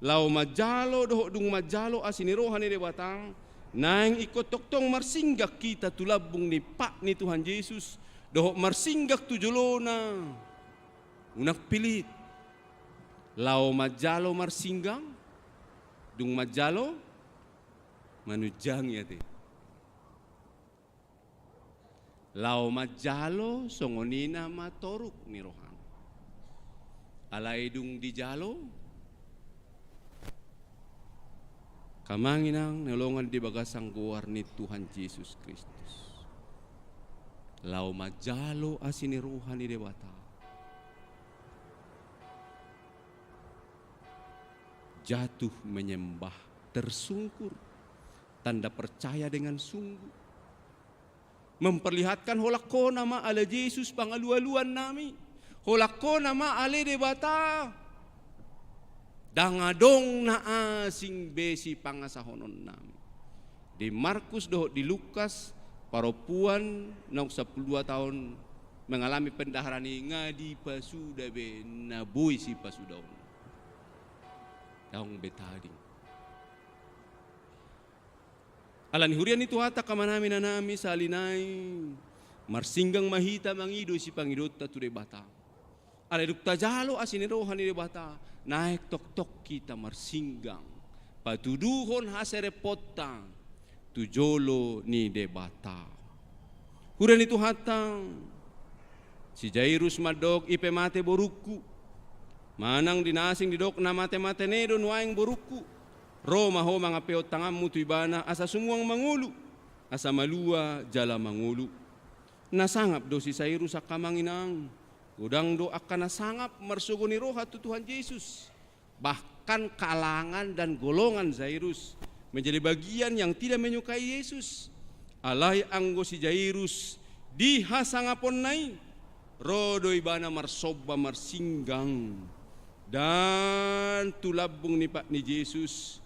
laho manjalo dohot dung manjalo asi ni roha ni Debata, naeng ingkon tongtong marsinggang hita tu lambung ni pat ni Tuhan Jesus, dohot marsinggang tu jolona. Unang pilit. Laho manjalo marsinggang, dung manjalo manunjangi ate. Laho manjalo songon i nama toruk ni rohana. Alai dung dijalo, angka amang inang na hinaholongan di bagasan goar ni Tuhan Jesus Kristus, laho manjalo asi ni roha ni Debata. Jatuh menyembah tersungkur, tanda percaya dengan sungguh. Memperlihatkan holan hona ma ale Jesus pangalualuan nami. Holan hona ma ale Debata. Ndang adong na asing be sipangasahonon nami. Di Markus dohot di Lukas, parompuan naung sampulu dua taon mengalami pendarahan i nga dipasuda be na boi sipasudaon. Ndang be tading. Ala ni huria ni Tuhanta, angka amang nami, inang nami, sahali nai marsinggang ma hita mangido sipangidoanta tu Debata. Alai dung tajalo asi ni roha ni Debata, naeng tongtong hita marsinggang patuduhon hasereponta tu jolo ni Debata. Huria ni Tuhanta, si Jairus mandok, i pe mate borungku. Manang di na asing didok, na mate-mate ne do nuaeng borungku. Ro ma ho mangampehon tanganmu tu ibana asa sumuang mangolu, asa malua jala mangolu. Na sangap do si Jairus, angka amang inang. Godang do angka na sangap marsogo ni roha tu Tuhan Jesus. Bahkan kalangan dan golongan Jairus menjadi bagian yang tidak menyukai Yesus. Alai anggo si Jairus di hasangaponna i, ro do ibana marsomba marsinggang. Dan tu lambung ni pat ni Jesus,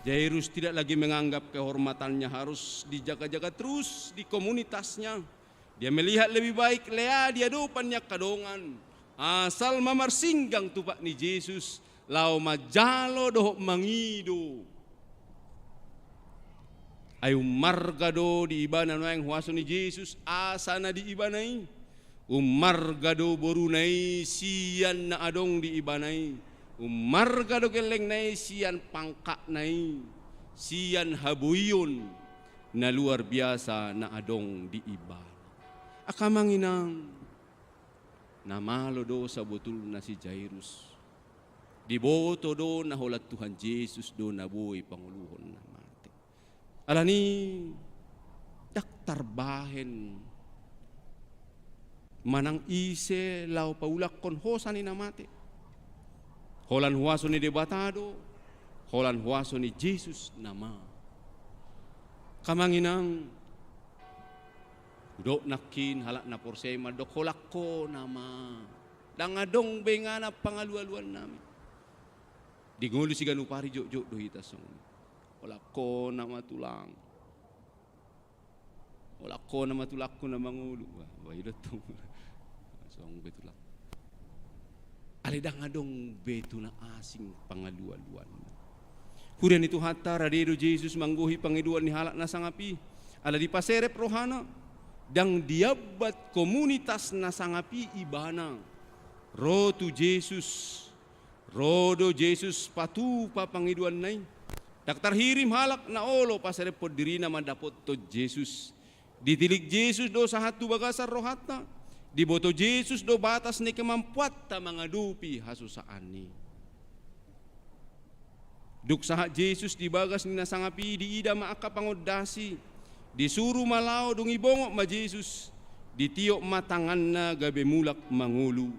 Jairus tidak lagi menganggap kehormatannya harus dijaga-jaga terus di komunitasnya. Dia melihat lebih baik lea di adopan ni angka dongan, asal ma marsinggang tu pat ni Jesus, laho manjalo dohot mangido. Ai ummarga do di ibana nuaeng huaso ni Jesus asa na di ibana i. Ummarga do boruna i sian na adong di ibana i. Ummarga do gellengna i sian pangkatna i, sian haboion na luar biasa na adong di ibana. Angka amang inang, na malo do sabotulna si Jairus. Diboto do na holan Tuhan Jesus do na boi pangoluhon na mate. Ala ni i ndang tarbahen manang ise laho paulakhon hosa ni na mate. Holan huaso ni Debata do, holan huaso ni Jesus nama. Angka amang inang, hudok nangkin halak na porsea i mandok holan hona ma. Ndang adong be inganan pangalualuan nami. Di ngolu siganup ari jotjot do hita songon i. Holan hona ma tulang. Holan hona ma tulangku na mangolu. Wah, wah, i do tu. Songon be tulang. Alai ndang adong be tu na asing pangalualuanna. Huria ni Tuhanta, rade do Jesus manggohi pangidoan ni halak na sangap i. Ala dipaserep rohana, ndang diambat komunitas na sangap i ibana. Ro tu Jesus. Ro do Jesus patupa pangidoanna i. Ndang tarhirim halak na olo paserephon dirina mandapothon Jesus. Ditilik Jesus do sahat tu bagasan rohanta. Diboto Jesus do batas ni kemampuanta mangadopi hasusaan i. Dung sahat Jesus di bagas ni na sangap i, diida ma angka pangondasi. Disuru ma laho, dung i bongot ma Jesus. Ditiop ma tanganna gabe mulak mangolu.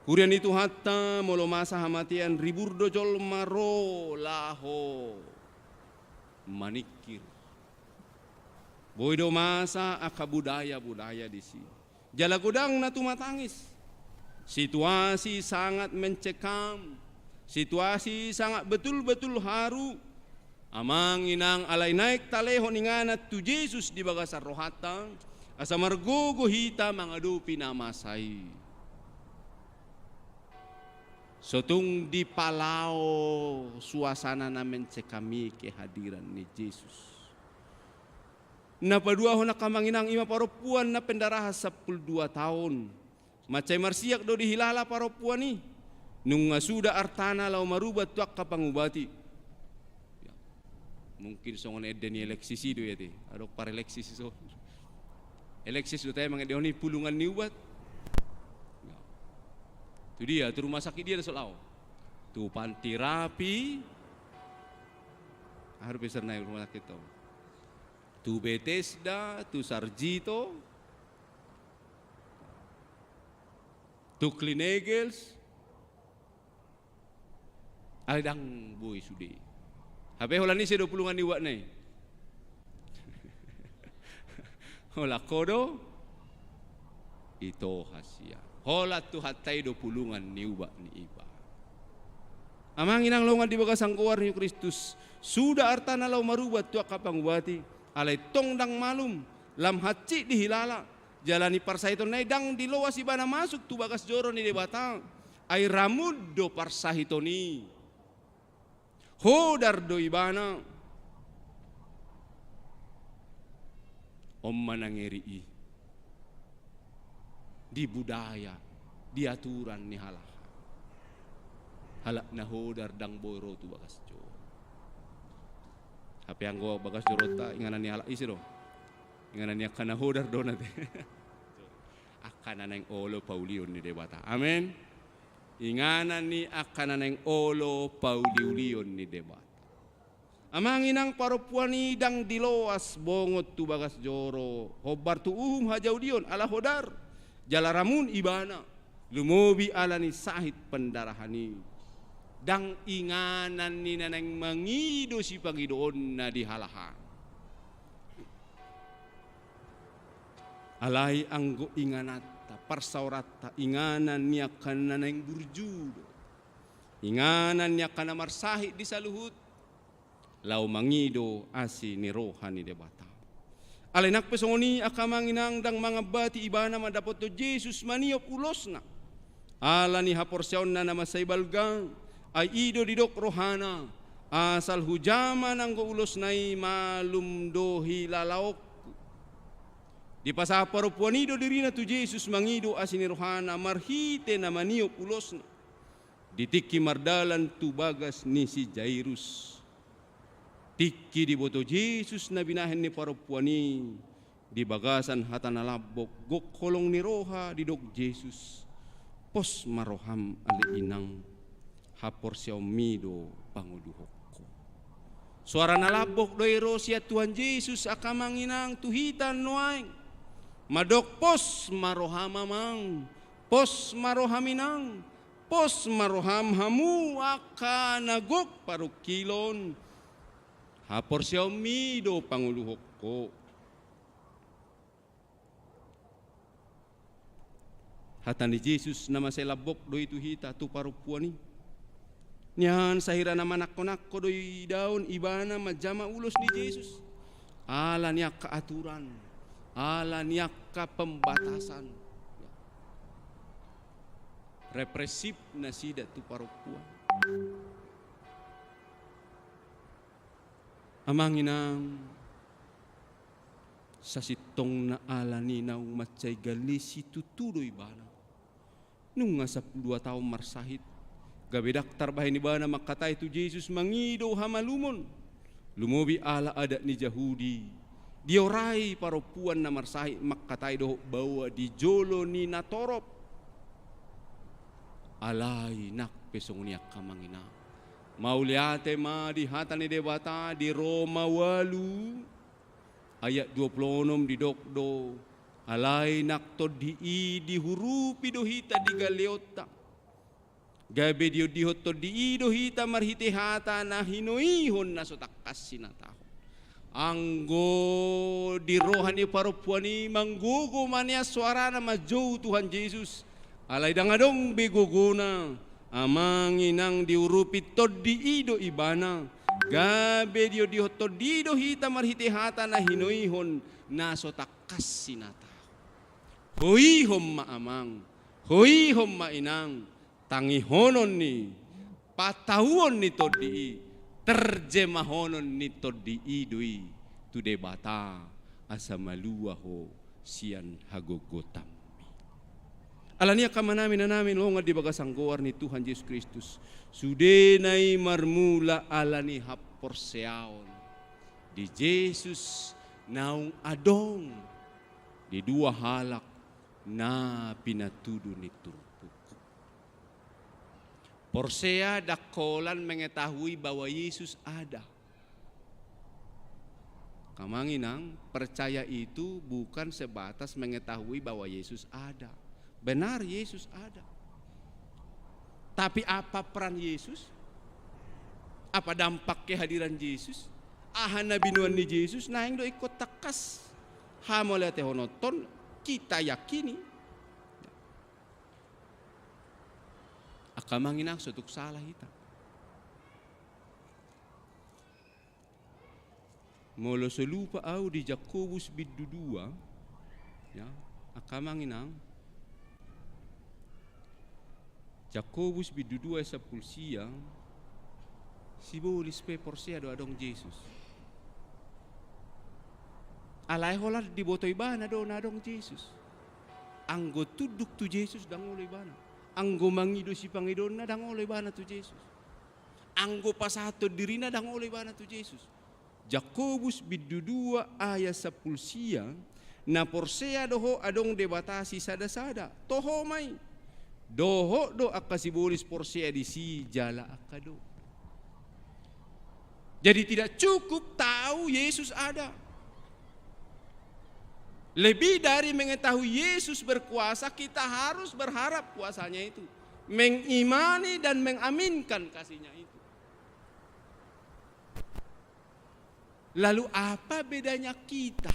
Huria ni Tuhanta, molo masa hamatean ribur do jolma ro laho maningkir. Boi do masa angka budaya-budaya disi. Jala godang na tumatangis. Situasi sangat mencekam. Situasi sangat betul-betul haru. Amang inang, alai naeng talehon inganan tu Jesus di bagasan rohanta, asa margogo hita mangadopi na masa i. So tung dipalao suasana na mencekam i kehadiran ni Jesus. Na paduahon, angka amang inang, i ma parompuan na pendarahan sampulu dua taon. Mansai marsiak do dihilala parompuan i. Nunga suda artana laho marubat tu angka pangubati. Ya. Mungkin songon ende ni Alexis i do i ate. Adong par Alexis i so. Alexis do tahe mangendehon i pulungan ni ubat. Ya. Tu dia, tu rumah sakit dia na so laho. Tu Panti Rapi. Aha do peser nai rumah sakit tong. Tu Bethesda, tu Sarjito, Tung linegels, alai ndang boi sude. Hape holan ise do pulungan ni ubatna i? Holan ho do ito hasian. Holan Tuhanta i do pulungan ni ubat ni iba. Amang inang longan di bagasan goar ni Kristus, suda artana laho marubat tu angka pangubati, alai tong ndang malum, lam hansit dihilala, jala ni parsahitonna i ndang diloas ibana masuk tu bagas joro ni Debata, ai ramun do parsahiton i. Hodar do ibana. On ma na ngeri i. Di budaya, di aturan ni halak. Halak na hodar ndang boi ro tu bagas joro. Hape anggo bagas joronta, inganan ni halak ise do? Inganan ni angka na hodar do na te. Angka na naeng olo paulion ni Debata. Amen. Inganan ni angka na naeng olo pauliulion ni Debata. Amang inang, parompuan i ndang diloas bongot tu bagas joro, hombar tu uhum hajaudion ala hodar, jala ramun ibana, lumobi ala ni sahit pendarahan i. Ndang inganan ni na naeng mangido sipangidoonna di halak an. Alai anggo ingananta, parsaoranta, inganan ni angka na naeng burju do. Inganan ni angka na marsahit di saluhut, laho mangido asi ni roha ni Debata. Alai nang pe songon i angka amang inang, ndang mangambati ibana mandapothon Jesus maniop ulosna. Ala ni haporseaonna na mansai balga, ai i do didok rohana, asal hujama nanggo ulosna i malum do hilalaonku. Dipasahat parompuan i do dirina tu Jesus mangido asi ni rohana marhite na maniop ulosna. Di tingki mardalan tu bagas ni si Jairus. Tingki diboto Jesus na binahen ni parompuan i, di bagasan hata na lambok, gok holong ni roha didok Jesus. Pos ma roham ale inang, haporseaonmi do pangoluhon ho. Soara na lambok do i ro sian Tuhan Jesus angka amang inang tu hita nuaeng. Mandok pos ma roham amang, pos ma roham inang, pos ma roham hamu angka na gok parungkilon, haporseaonmi do pangoluhon ho. Hata ni Jesus na mansai lambok do i tu hita tu parompuan i. Nian sahira na manangko-nangko do idaon ibana manjama ulos ni Jesus. Ala ni angka aturan, ala ni angka pembatasan. Represif nasida tu parompuan. Amang inang, sasintongna ala ni naung mansai gale situtu do ibana. Nunga sampulu dua taon marsahit. Gabe ndang tarbahen ibana mangkatai tu Jesus mangido hamalumon. Lumobi ala adat ni Jahudi. Diorai parompuan na marsahit mangkatai dohot baoa di jolo ni natorop. Alai nang pe songon i angka amang inang. Mauliate ma di hata ni Debata di Roma ualu ayat dua pulu onom didok do, alai nang tondi i diurupi do hita di galeonta. Gabe diondihon tondi i do hita marhite hata na hinoihon na so tangkas sinatahon. Anggo di roha ni parompuan i manggogo ma nian soarana manjou Tuhan Jesus. Alai ndang adong be gogona, amang inang, diurupi tondi i do ibana. Gabe diondihon tondi i do hita marhite hata na hinoihon na so tangkas sinatahon. Hoihon ma amang, hoihon ma inang, tangihonon ni, patauon ni tondi i, terjemahonon ni tondi i do i tu Debata asa malua ho sian hagogotanmi. Ala ni i angka amanami inanami na longan di bagasan goar ni Tuhan Jesus Kristus, sudena i marmula ala ni haporseaon di Jesus naung adong di dua halak na pinatudu ni turpuk. Porsea ndang holan mengetahui bahwa Yesus ada. Angka amang inang, percaya itu bukan sebatas mengetahui bahwa Yesus ada. Benar, Yesus ada. Tapi apa peran Yesus? Apa dampak kehadiran Yesus? Aha na binoan ni Jesus? Naeng do ingkon tangkas hamauliatehononton, kita yakini. Angka amang inang, so tung sala hita. Molo so lupa au di Jakobus bindu dua, ya, angka amang inang, Jakobus bindu dua ayat sampulu sia, sibolis pe porsea do adong Jesus. Alai holan diboto ibana do na adong Jesus. Anggo tunduk tu Jesus, ndang olo ibana. Anggo mangido sipangidoonna, ndang olo ibana tu Jesus. Anggo pasahathon dirina, ndang olo ibana tu Jesus. Jakobus bindu dua ayat sampulu sia, na porsea do ho adong Debata sisada-sada, toho ma i. Dohot do angka sibolis porsea disi jala angka do. Jadi tidak cukup tahu Yesus ada. Lebih dari mengetahui Yesus berkuasa, kita harus berharap kuasanya itu, mengimani dan mengaminkan kasihnya itu. Lalu apa bedanya kita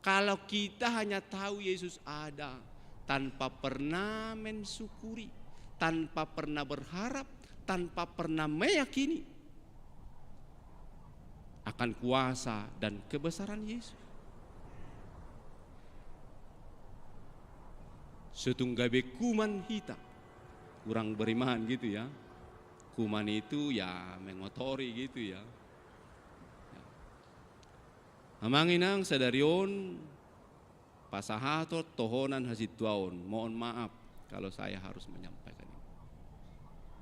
kalau kita hanya tahu Yesus ada, tanpa pernah mensyukuri, tanpa pernah berharap, tanpa pernah meyakini akan kuasa dan kebesaran Yesus? So tung gabe kuman hita, kurang beriman gitu ya. Kuman itu ya mengotori gitu ya. Ya. Amang inang, sadari on pasahaton tohonan hasintuaon, mohon maaf kalau saya harus menyampaikan ini.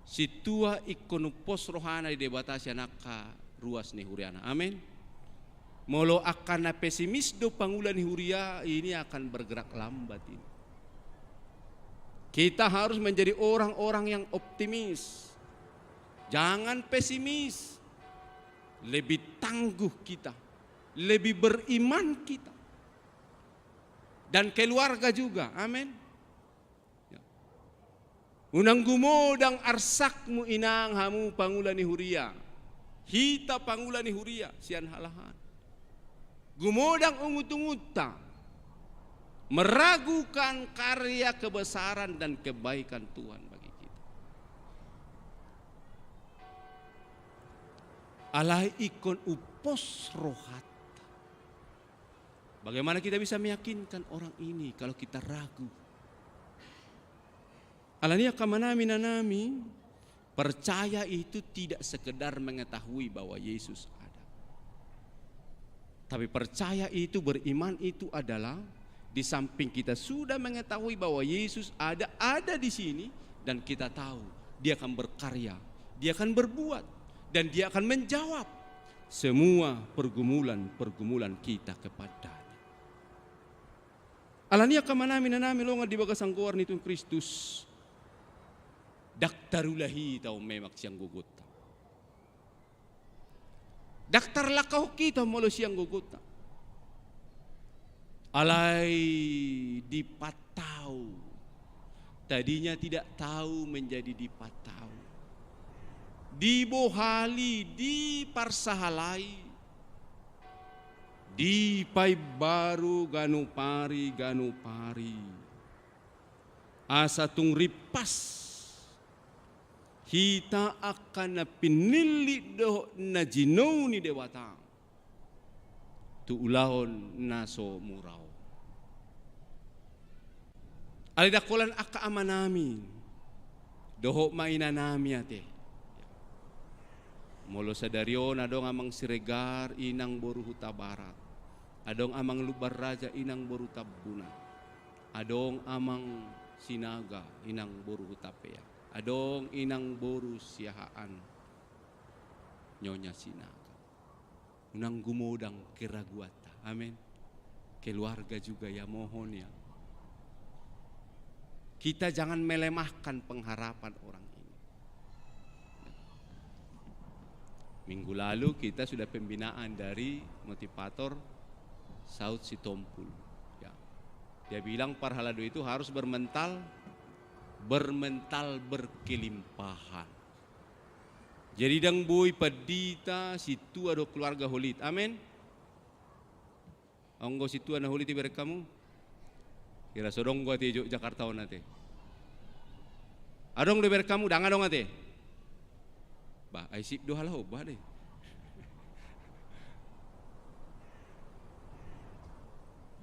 Sintua ingkon umpos rohana di Debata sian angka ruas ni huriana. Amin. Molo angka na pesimis do pangula ni huria, ini akan bergerak lambat ini. Kita harus menjadi orang-orang yang optimis. Jangan pesimis. Lebih tangguh kita, lebih beriman kita. Dan keluarga juga, amin. Ya. Unang gumodang arsakmu inang hamu pangula ni huria. Hita pangula ni huria, sian halahan. Gumodang ungut-ungunta meragukan karya kebesaran dan kebaikan Tuhan bagi kita. Alai ingkon umpos rohanta. Bagaimana kita bisa meyakinkan orang ini kalau kita ragu? Alani i angka amanami, inanami, percaya itu tidak sekedar mengetahui bahwa Yesus ada. Tapi percaya itu, beriman itu adalah di samping kita sudah mengetahui bahwa Yesus ada, ada di sini, dan kita tahu Dia akan berkarya, Dia akan berbuat, dan Dia akan menjawab semua pergumulan-pergumulan kita kepada-Nya. Alani i angka amanami, inanami, longan di bagasan goar ni Tuhan Kristus, ndang tarula hita on memang sian gogonta. Ndang tarlangkahon hita on molo sian gogonta. Alai dipantau. Tadinya tidak tahu menjadi dipantau. Dibohali, diparsahalai. Dipaimbaru ganup ari, ganup ari. Asa tung rimpas hita angka na pinillit dohot na jinou ni Debata tu ulaon na so mura on. Alai ndang holan angka amanami dohot ma inanami ate. Molo sadari on adong amang Siregar, inang boru Hutabarat. Adong amang Lumbanraja, inang boru Tambunan. Adong amang Sinaga, inang boru Hutapea. Adong inang boru Siahaan, Nyonya Sinaga. Unang gumodang keraguanta. Amin. Keluarga juga ya, mohon ya. Kita jangan melemahkan pengharapan orang ini. Minggu lalu kita sudah pembinaan dari motivator Saud Sitompul. Ya. Dia bilang parhalado itu harus bermental, bermental berkelimpahan. Jadi ndang boi pandita, sintua dohot keluarga holit. Amen. Anggo sintua na holit ibereng hamu? Hira so adong do ate i Jogjakarta on ate. Adong do ibereng hamu? Ndang adong ate. Bah, ai sip do halak on bah deh.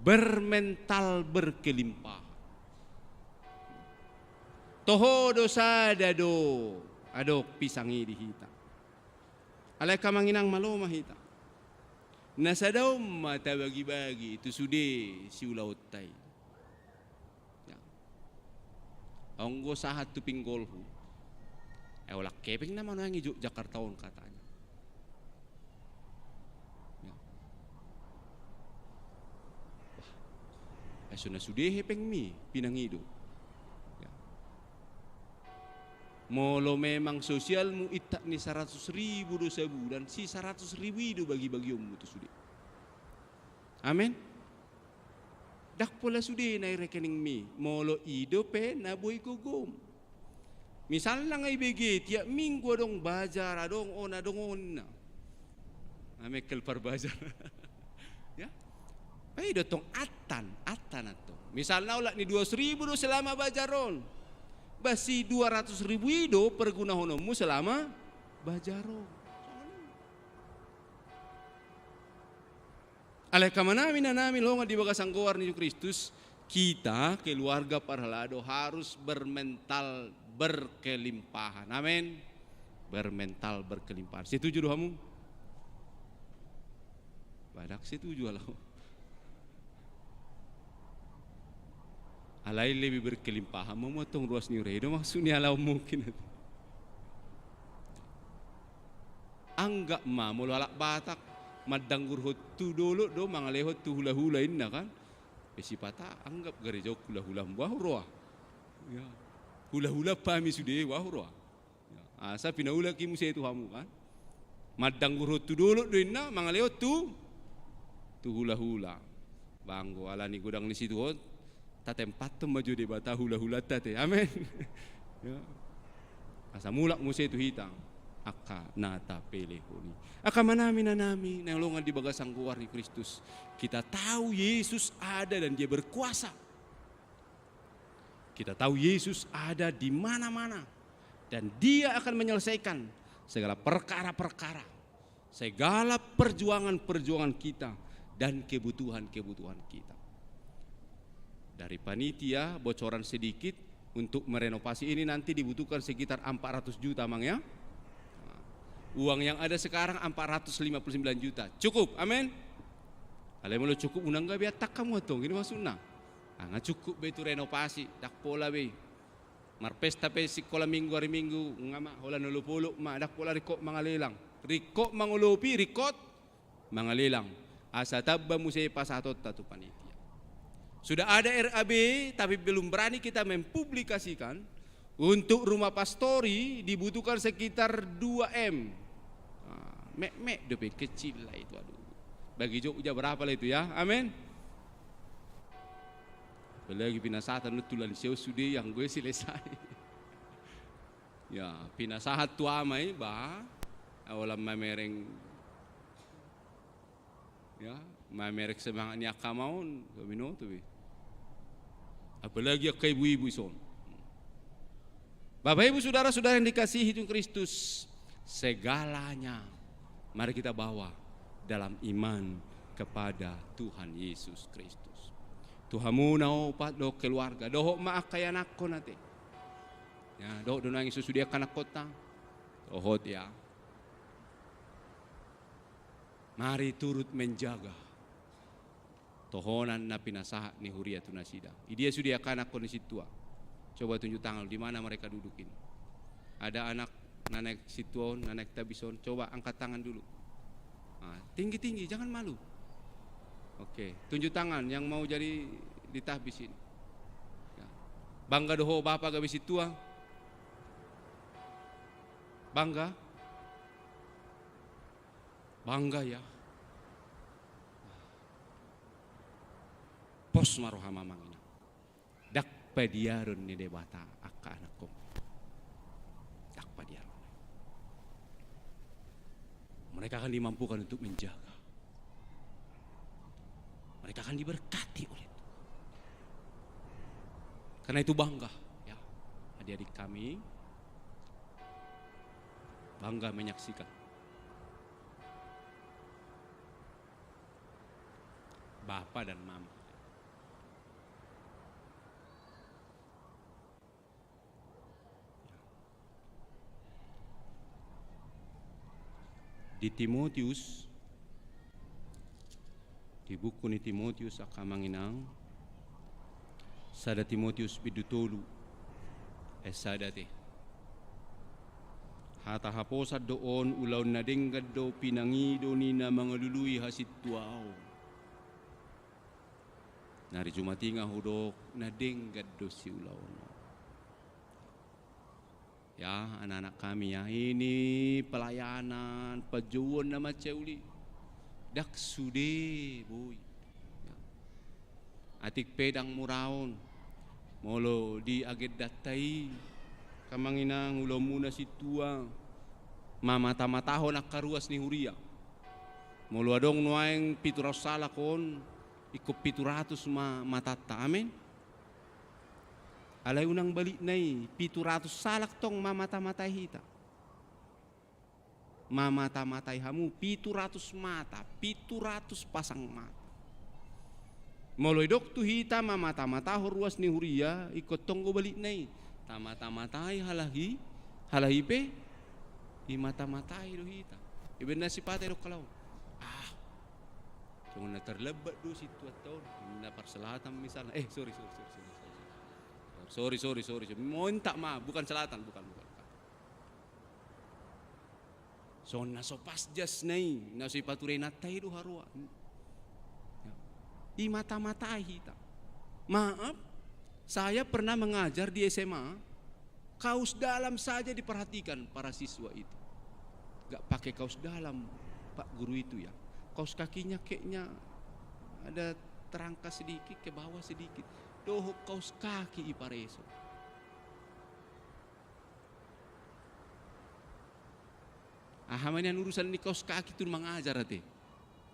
Bermental berkelimpahan. Toho do sada do adong pisang i di hita. Alai angka amang inang, malo ma hita. Na sada on ma tabagibagi tu sude siulaonta i. Ya. Anggo sahat tu pinggolhu, eh, holan hepeng na manuang i Jogjakarta on katanya. Ya. Wah, ai so na sude hepengmi pinangido. Ya. Molo memang sosialmu intap ni saratus ribu do sabulan, si saratus ribu i do bagibagionmu tu sude. Amen. Ndang pola sude na i rekeningmi, molo i dope na boi gogom. Misalna nga ibege tiap minggu adong bazar, adong on, adong on na. Amengkel parbajar. Ya. Bah, i do tong, attan, attan antong. Misalna olat ni dua ratus ribu do selama bazar on. Bah, si dua ratus ribu i do pergunahononmu selama bazar on. Alai angka amanami, inanami, na hinaholongan di bagasan goar ni Jesus Kristus, kita, keluarga parhalado, harus bermental berkelimpahan. Amen. Bermental berkelimpahan. Setuju do hamu? Bah, ndang setuju halak on. Alai lebih berkelimpahan ma hamu antong ruas ni huria i do maksud ni halak on mungkin. Anggap ma molo halak Batak mandanggurhon tu dolok do, mangalehon tu hulahula inna kan. Pe sipata anggap gareja on hulahula, bah, huroha. Ya. Hulahula pahami sude, bah, huroha. Ya, asa pinaulak i muse tu hamu kan. Mandanggurhon tu dolok do inna, mangalehon tu, tu hulahula. Bah, anggo alani godang ni situhon, tatempathon ma jo Debata hulahulanta ate. Amen. Ya. Asa mulak muse tu hita angka na tapelehon i. Angka amanami, inanami, na hinaholongan di bagasan goar ni Kristus. Kita tahu Yesus ada dan Dia berkuasa. Kita tahu Yesus ada di mana-mana dan Dia akan menyelesaikan segala perkara-perkara, segala perjuangan-perjuangan kita dan kebutuhan-kebutuhan kita. Dari panitia, bocoran sedikit, untuk merenovasi ini nanti dibutuhkan sekitar empat ratus juta, Mang, ya. Nah, uang yang ada sekarang empat ratus lima puluh sembilan juta. Cukup, amin. Alai molo cukup, unang gabe attack hamu antong, i do maksudna. Nga cukup be tu renovasi, ndang pola be. Marpesta pe sikola minggu, ari Minggu, nga ma holan olopolop ma, ndang pola ringkot mangalelang. Ringkot mangolopi, ringkot mangalelang. Asa tamba muse pasahatonta tu panitia. Sudah ada R A B, tapi belum berani kita mempublikasikan. Untuk rumah pastori dibutuhkan sekitar dua M. Ah, mek-mek dope, kecil lah itu, aduh. Bagi Jogja berapa lah itu ya? Amin. Apalagi pinasahat on tu lansia on sude, anggo i selesai. Ya, pinasahat tu ama i, bah. Holan mamereng, ya, mamereng semangat ni angka ama on, so binoto be. Apalagi angka ibu-ibu ison. Bapak, Ibu, saudara-saudara yang dikasihi Tuhan Kristus, segalanya mari kita bawa dalam iman kepada Tuhan Yesus Kristus. Tu hamu na opat dohot keluarga, dohot ma angka ianakhon ate. Ya, dohot do nuaeng i so sude angka anakhonta. Dohot ya. Mari turut menjaga tohonan na pinasahat ni huria tu nasida. Idia sude angka anakhon ni sintua? Coba tunjuk tangan, di mana mereka duduk ini? Ada anak na naeng sintua on, na naeng tabis on, coba angkat tangan dulu. Nah, tinggi-tinggi, jangan malu. Oke, tunjuk tangan yang mau jadi ditahbis ini. Ya. Bangga do ho bapa gabe sintua? Bangga? Bangga ya. Pos ma roham, amang inang. padiaron ni Debata angka anakkonMu. Ndang padiaron. Mereka akan dimampukan untuk menjaga. Mereka akan diberkati oleh Tuhan. Karena itu bangga, ya, adik-adik kami, bangga menyaksikan bapa dan mama. Di Timotius, di buku ni Timotius angka amang inang, sada Timotius bindu tolu, ayat sada te. Hata haposan do on, ulaon na denggan do pinangido ni na mangalului hasintuaon. Nari jumatinga hudok, na denggan do siulaon. Ya, anak-anak kami ya, ini pelayanan, panjouon na mansai uli. Ndang sude, boi. Ya. Atik pe ndang muraon. Molo di agendanta i, angka amang inang, ulaonmuna sintua, mamata-matahon angka ruas ni huria. Molo adong nuaeng pitu ratus halak on, ingkon pitu ratus ma matanta. Amen. Alai unang balikna i, pitu ratus halak tong mamata-matai hita. Mamata-matai hamu, pitu ratus mata, pitu ratus pasang mata. Molo didok tu hita mamata-matahon ruas ni huria, ingkon tong do balikna i. Tamata-matai halak i, halak i pe, imata-matai do hita. Ibaen na sipata didok halak on. Ah, songon na terlambat do sintuanta on, na parselatan misalna. Eh, sorry, sorry, sorry, sorry, sorry. Sorry, sorry, sorry, sorry. Minta maaf, bukan selatan, bukan, bukan, bukan. Songon na so pas jasna i, na so ipature inanta i do haroa. Ya. Imata-matai hita. Maaf, saya pernah mengajar di S M A, kaus dalam saja diperhatikan para siswa itu. Nggak pakai kaus dalam, Pak Guru itu ya. Kaus kakinya kayaknya ada terangkat sedikit, ke bawah sedikit. Dohot kaus kaki ipareso. Aha ma nian urusan ni kaus kaki tu mangajar ate?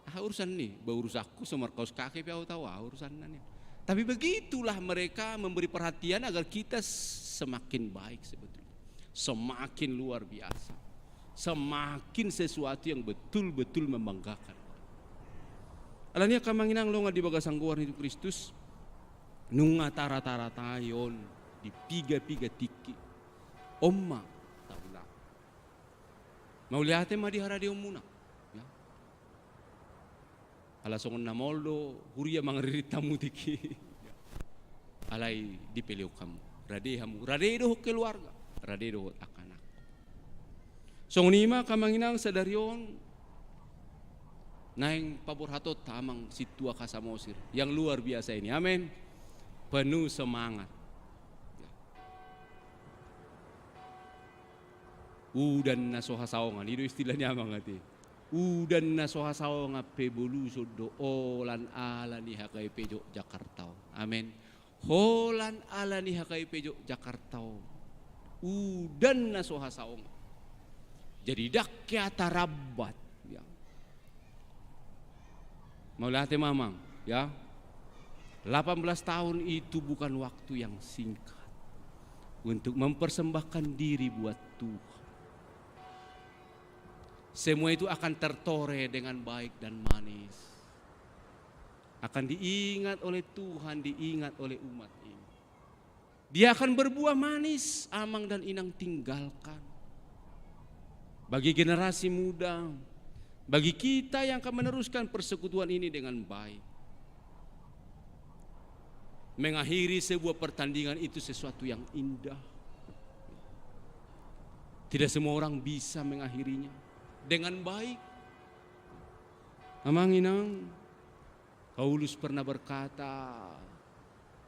Aha urusanna i? Ba urusanku so markaus kaki pe au tau aha urusanna nian. Tapi begitulah mereka memberi perhatian agar kita semakin baik sebetulnya. Semakin luar biasa. Semakin sesuatu yang betul-betul membanggakan. Alani i angka amang inang dongan di bagasan goar ni Kristus, nunga tarata-ratai on di piga-piga tingki. On ma taulahon. Mauliate ma di haradeonmuna. Ya. Ala songon na maol do huria mangaririt hamu tingki. Alai dipelehon hamu. Rade hamu. Rade dohot keluarga. Rade dohot angka anak. Songon i ma angka amang inang sadari on naeng paborhatonta amang sintua Kasamosir. Yang luar biasa ini. Amen. Penuh semangat. Ya. Udan na so hasaongan, i do istilah ni amang ate. Udan na so hasaongan pe boluson do holan ala ni H K I P Jogjakarta on. Amen. Holan ala ni H K I P Jogjakarta on. Udan na so hasaongan. Jadi ndang hea tarambat. Ya. Mauliate ma amang, ya. Delapan belas tahun itu bukan waktu yang singkat untuk mempersembahkan diri buat Tuhan. Semua itu akan tertoreh dengan baik dan manis. Akan diingat oleh Tuhan, diingat oleh umat ini. Dia akan berbuah manis, amang dan inang tinggalkan. Bagi generasi muda, bagi kita yang akan meneruskan persekutuan ini dengan baik. Mengakhiri sebuah pertandingan itu sesuatu yang indah. Tidak semua orang bisa mengakhirinya dengan baik. Amang inang, Paulus pernah berkata,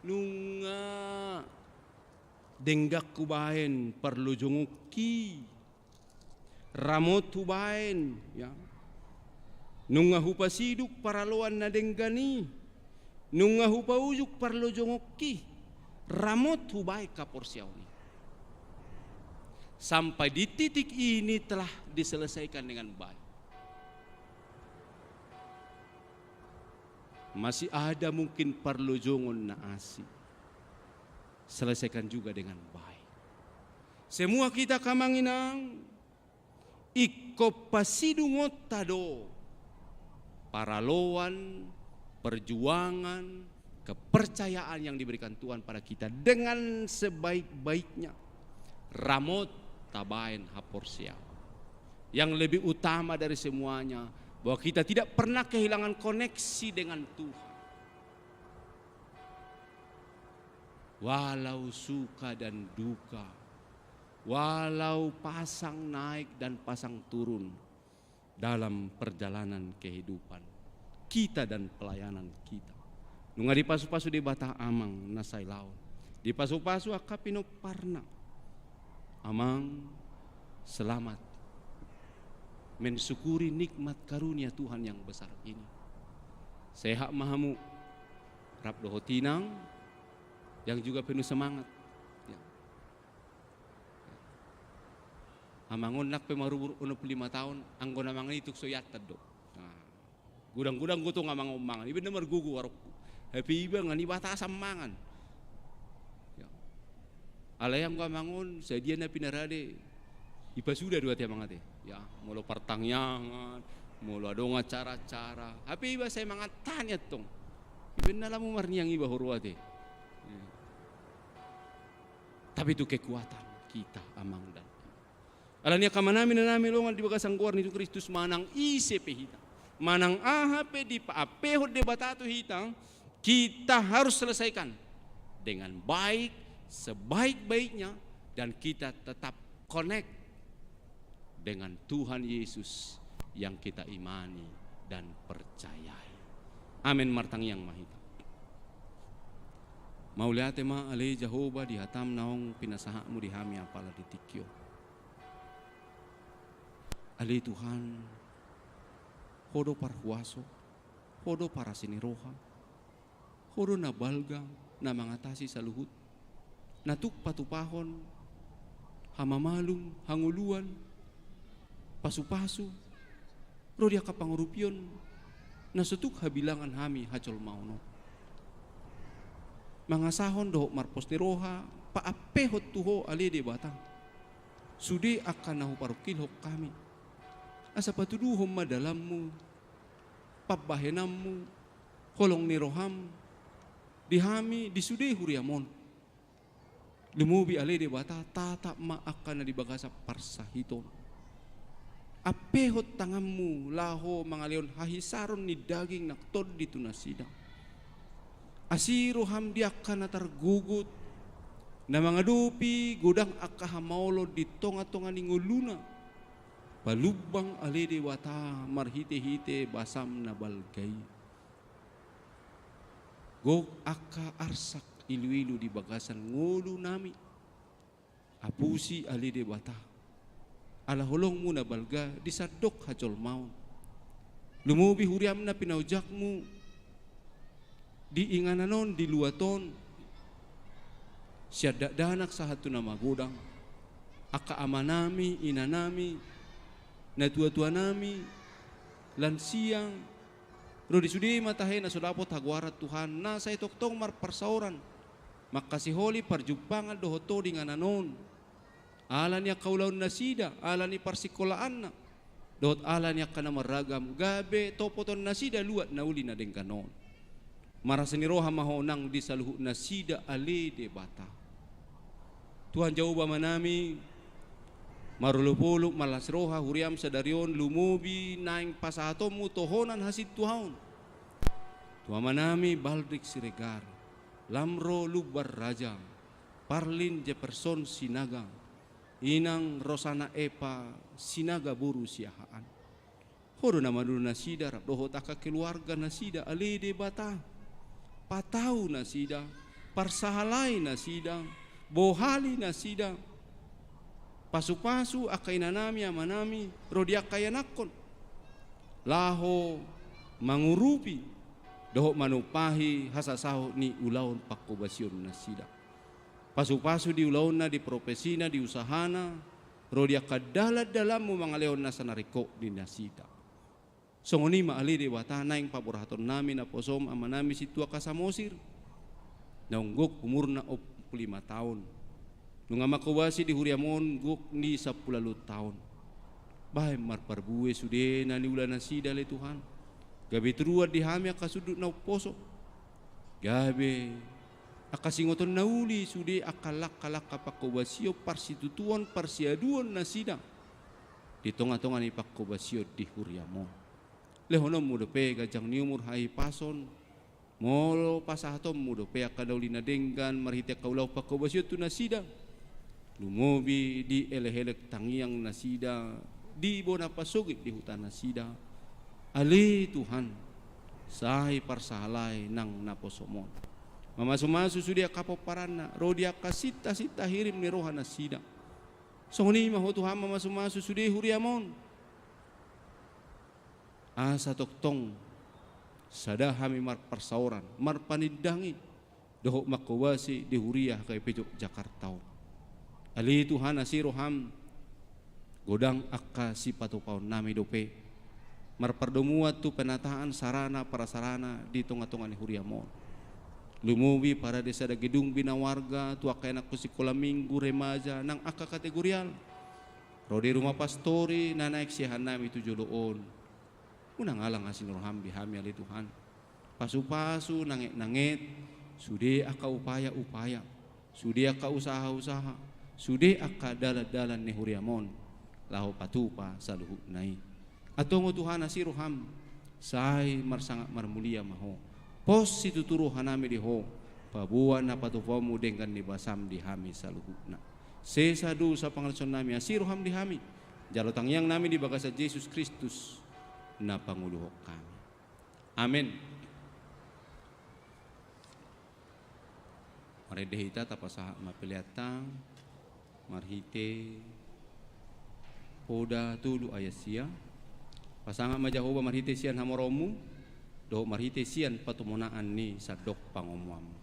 nunga denggan hubaen parlojongonki, ramot hubaen, ya. Nunga hupasiduk paraloan na denggan i, nunga hupaujung parlojongonki, Ramot hubaen haporseaon i. Sampai di titik ini telah diselesaikan dengan baik. Masih ada mungkin parlojongon na asing. Selesaikan juga dengan baik. Semua kita, amang inang, ingkon pasidungonta do paraloan, perjuangan, kepercayaan yang diberikan Tuhan pada kita dengan sebaik-baiknya. Ramot tabaen haporseaon. Yang lebih utama dari semuanya, bahwa kita tidak pernah kehilangan koneksi dengan Tuhan. Walau suka dan duka, walau pasang naik dan pasang turun dalam perjalanan kehidupan kita dan pelayanan kita, nunga dipasu-pasu Debata, amang, na sailaon. Dipasu-pasu angka pinomparna. Amang, selamat mensyukuri nikmat karunia Tuhan yang besar ini. Sehat ma hamu, rap dohot inang yang juga penuh semangat. Ya. Amang on nang pe marumur onom pulu lima taon, anggo na mangan i tung so iantar do. Nah, godang-godang gotong amang on mangan, iba na margogo arokku. Hape iba ngan i batasan mangan. Ya. Alai anggo amang on, sadia na pinarade, ipasuda do ate amang ate. Ya, molo partangiangan, molo adong acara-acara. Hape iba sai mangan tani antong. Iba na lam marniang iba huroha ate. Ya. Tapi itu kekuatan kita, amang dan Alani angka amanami, inanami, longan di bagasan goar ni Kristus, manang ise pe hita, manang aha pe dipaampehon Debata tu hita, kita harus selesaikan dengan baik, sebaik-baiknya, dan kita tetap connect dengan Tuhan Yesus yang kita imani dan percayai. Amen. Martangiang ma hita. Mauliate ma ale Jahowa di hatam naung pinasahatmu di hami apala di tingki on. Ale Tuhan, Ho do parhuaso, Ho do parasi ni roha, Ho do na balga na mangatasi saluhut, na tuk patupahon hamamalum, hangoluan, pasupasu, ro di angka pangurupion na so tuk habilangan hami hajolmaon on. Mangasahon dohot marpos ni roha paampehon tu Ho ale Debata sude angka na huparungkilhon hami, asa patuduhon ma dalanmu, pambahenanmu, holong ni roham di hami, di sude huriam on. Lumobi ale Debata, tatap ma angka na di bagasan parsahiton. Ampehon tanganmu laho mangalehon hahisaron ni daging nang tondi tu nasida. Asi roham di angka na targogot, na mangadopi godang angka hamaolon di tonga-tonga ni ngoluna. Palumbang ale Debata marhite-hite basam na balga i. Gok angka arsak ilu-ilu di bagasan ngolunami. Apusi ale Debata, ala holongmu na balga di sandok hajolmaon. Lumobi huriam na pinaojakmu di inganan on, di luat on, sian dakdanak sahat tu na magodang, angka amanami, inanami, natuatuanami, lansia, ro di sude ma tahe na so dapot hagoaran Tuhan, na sai tongtong marparsaoran mangkasiholi parjumpangan dohot Ho di inganan on. Ala ni angka ulaon nasida, ala ni parsingkolaanna, dohot ala ni angka na marragam, gabe topoton nasida luat na uli na denggan on. Marasi ni roha ma Ho nang di saluhut nasida ale Debata. Tuhan Jahowa Amanami, marolopolop marlas roha huriam sadari on lumobi naeng pasahatonmu tohonan hasintuaon tu amanami Baldrik Siregar, Lamro Lumban Raja, Parlin Jefferson Sinaga, Inang Rosana Epa Sinaga boru Siahaan. Ho do na mangido nasida rap dohot angka keluarga nasida ale Debata. Patau nasida, parsahalai nasida, bohali nasida. Pasupasu angka inanami amanami ro di angka ianakhon laho mangurupi dohot manumpahi hasasahon ni ulaon pangkobasion nasida. Pasu-pasu di ulaonna, di profesina, di usahana, ro di angka dalan-dalanmu mangalehon nasa na ringkot di nasida. Songon i ma ale Debata naeng paborhaton nami naposom amanami Sintua Kasamosir. Naung gok umurna ompulu lima taon. Nunga mangkobasi di huriam on gok ni sampulu ualu taon. Bahen marparbue sude na niula nasida ale Tuhan. Gabe turuan di hami angka sundut na umposo. Gabe angka singoton na uli sude angka langka-langka pangkobasion, parsitutuon, parsiaduon nasida di tonga-tonga ni pangkobasion di huriam on. Lehononmu dope ganjang ni umur, hahipason, molo pasahatonmu dope angka na uli na denggan marhite angka ulaon pangkobasion tu nasida. Lumobi di elek-elek tangiang nasida, di bona pasogit di huta nasida. Ale Tuhan, sai parsahalai nang naposom on. Mamasu-masu sude angka pomparanna, ro di angka sinta-sinta hirim ni roha nasida. Songon i ma Ho Tuhan mamasu-masu sude huriam on. Asa tongtong sada hami marparsaoran, marpanindangi, dohot mangkobasi di huria H K I P J Jakarta on. Ale Tuhan, asi roham, godang angka sipatupaonnami dope marpardomuan tu penataan sarana parasarana di tonga-tonga ni huriam on. Lumobi parade sada gedung bina warga tu angka anakkon sikola minggu, remaja, nang angka kategorial. Ro di rumah pastori na naeng siahannami tu jolo on. Unang alang asi ni roham di hami ale Tuhan. Pasu-pasu, nanget-nanget sude angka upaya-upaya, sude angka usaha-usaha, sude angka dalan-dalan ni huriam on, laho patupa saluhutna i. Antong Ho Tuhan, asi roham, sai marsangap marmulia ma Ho. Pos situtu rohanami di Ho, paboa na patupaonmu denggan ni basam di hami saluhutna. Sesa dosa pangalaosionnami, asi roham di hami. Jalo tangiangnami di bagasan Jesus Kristus na panguluhon hami. Amen. Marende hita tapasahat ma peleanta marhite poda tolu ayat sia. Pasangap ma Jahowa marhite sian hamoraonmu, dohot marhite sian patumonaan ni sandok pangomoanmu.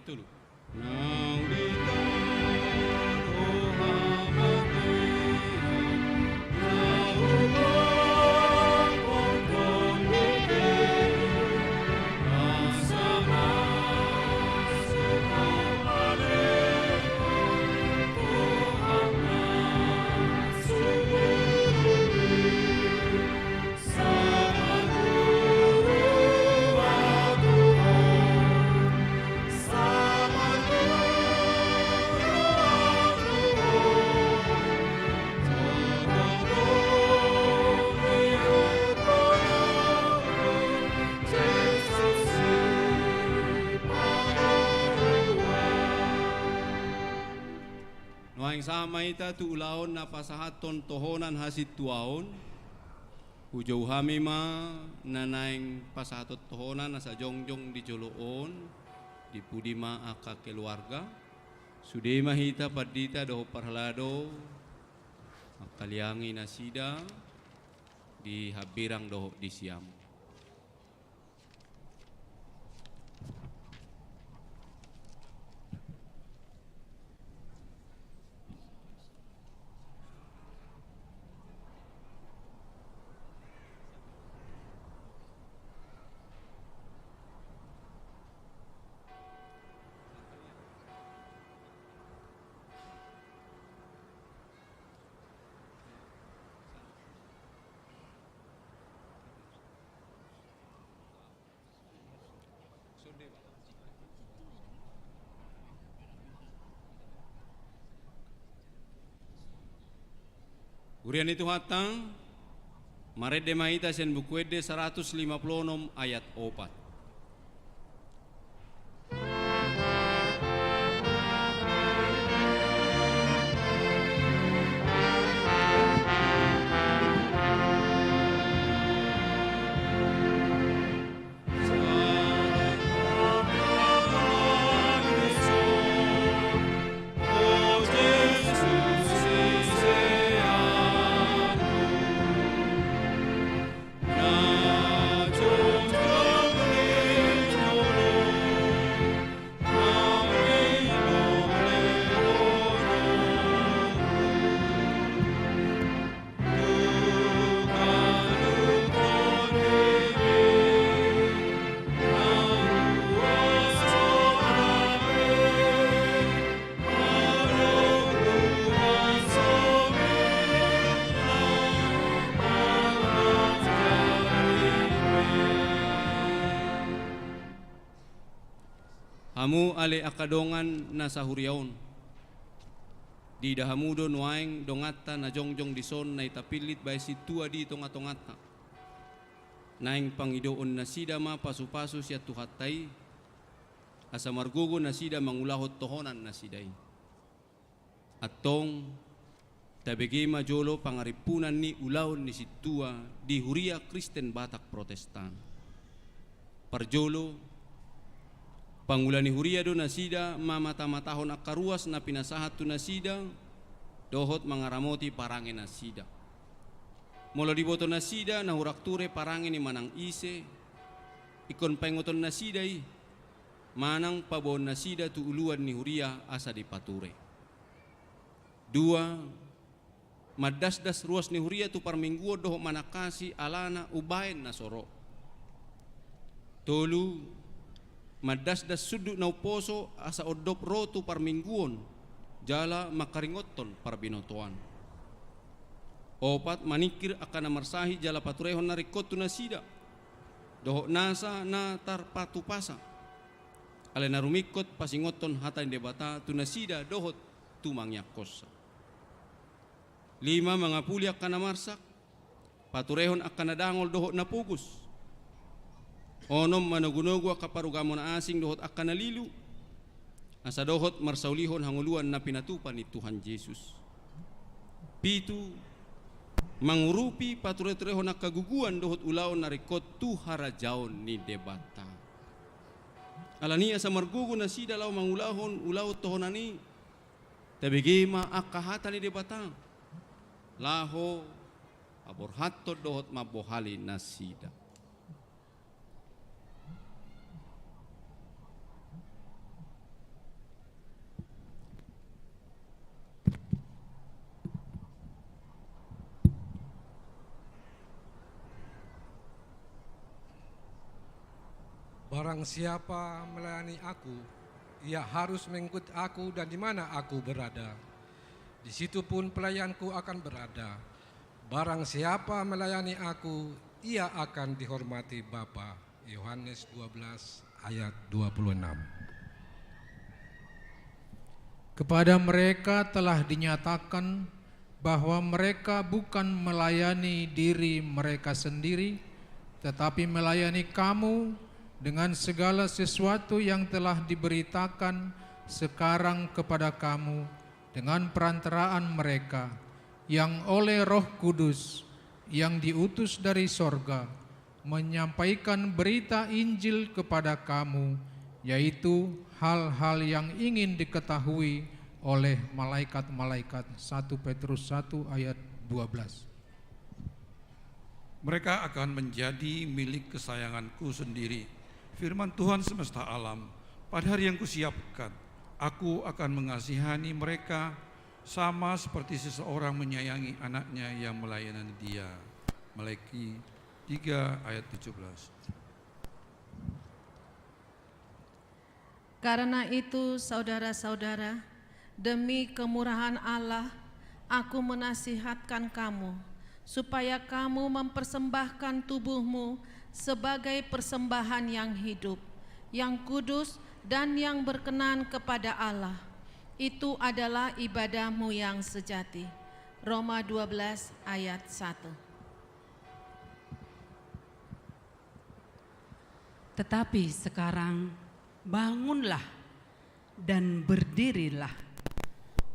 Tolu. Nuaeng sahat ma hita tu ulaon na pasahathon tohonan hasintuaon. Hujou hami ma na naeng pasahathon tohonan asa jongjong di jolo on, di pudi ma angka keluarga. Sude ma hita pandita dohot parhalado mangkaliangi nasida di hambirang dohot di siamun. Huria ni Tuhanta, marende ma hita sian Buku Ende saratus lima pulu onom ayat opat. Hamu ale angka dongan na sahuria on, diida hamu do nuaeng donganta na jongjong dison na i tapillit bahen sintua di tongatonganta. Naeng pangidoon nasida ma pasupasu sian Tuhanta i, asa margogo nasida mangulahon tohonan nasida i. Antong, tabege ma jolo pangarimpunan ni ulaon ni sintua di Huria Kristen Batak Protestan. Parjolo, pangula ni huria do nasida mamatamatahon angka ruas na pinasahat tu nasida, dohot mangaramoti parange nasida. Molo diboto nasida na hurang ture parange ni manang ise, ingkon paingoton nasida i, manang paboaon nasida tu uluan ni huria asa dipature. Dua, mandasdas ruas ni huria tu parmingguon dohot manangkasi alana umbahen na so ro. Tolu, mandasdas sundut na umposo asa ondop ro tu parmingguon, jala mangkaringothon parbinotoan. Opat, maningkir angka na marsahit jala paturehon na ringkot tu nasida, dohot nasa na tarpatupasa. Alai na rumingkot pasingothon hata ni Debata tu nasida dohot tumangiangkonsa. Lima, mangapuli angka na marsak, paturehon angka na dangol dohot na pogos. Onom, manogunogu angka parugamo na asing dohot angka na lilu, asa dohot marsaulihon hangoluan na pinatupa ni Tuhan Jesus. Pitu, mangurupi patureturehon angka guguan dohot ulaon na ringkot tu harajaon ni Debata. Alani asa margogo nasida laho mangulahon ulaon tohonan i, tabege ma angka hata ni Debata, laho paborhathon dohot mambohali nasida. Barang siapa melayani Aku, ia harus mengikut Aku, dan di mana Aku berada, di situ pun pelayanku akan berada. Barang siapa melayani Aku, ia akan dihormati Bapa. Yohanes dua belas ayat dua puluh enam. Kepada mereka telah dinyatakan bahwa mereka bukan melayani diri mereka sendiri, tetapi melayani kamu dengan segala sesuatu yang telah diberitakan sekarang kepada kamu dengan perantaraan mereka, yang oleh Roh Kudus yang diutus dari sorga menyampaikan berita Injil kepada kamu, yaitu hal-hal yang ingin diketahui oleh malaikat-malaikat. Satu Petrus satu ayat dua belas. Mereka akan menjadi milik kesayanganku sendiri. Firman Tuhan semesta alam, pada hari yang kusiapkan, Aku akan mengasihani mereka sama seperti seseorang menyayangi anaknya yang melayani dia. Malaki tiga ayat tujuh belas. Karena itu, saudara-saudara, demi kemurahan Allah, aku menasihatkan kamu, supaya kamu mempersembahkan tubuhmu sebagai persembahan yang hidup, yang kudus, dan yang berkenan kepada Allah. Itu adalah ibadahmu yang sejati. Roma dua belas ayat satu. Tetapi sekarang, bangunlah dan berdirilah.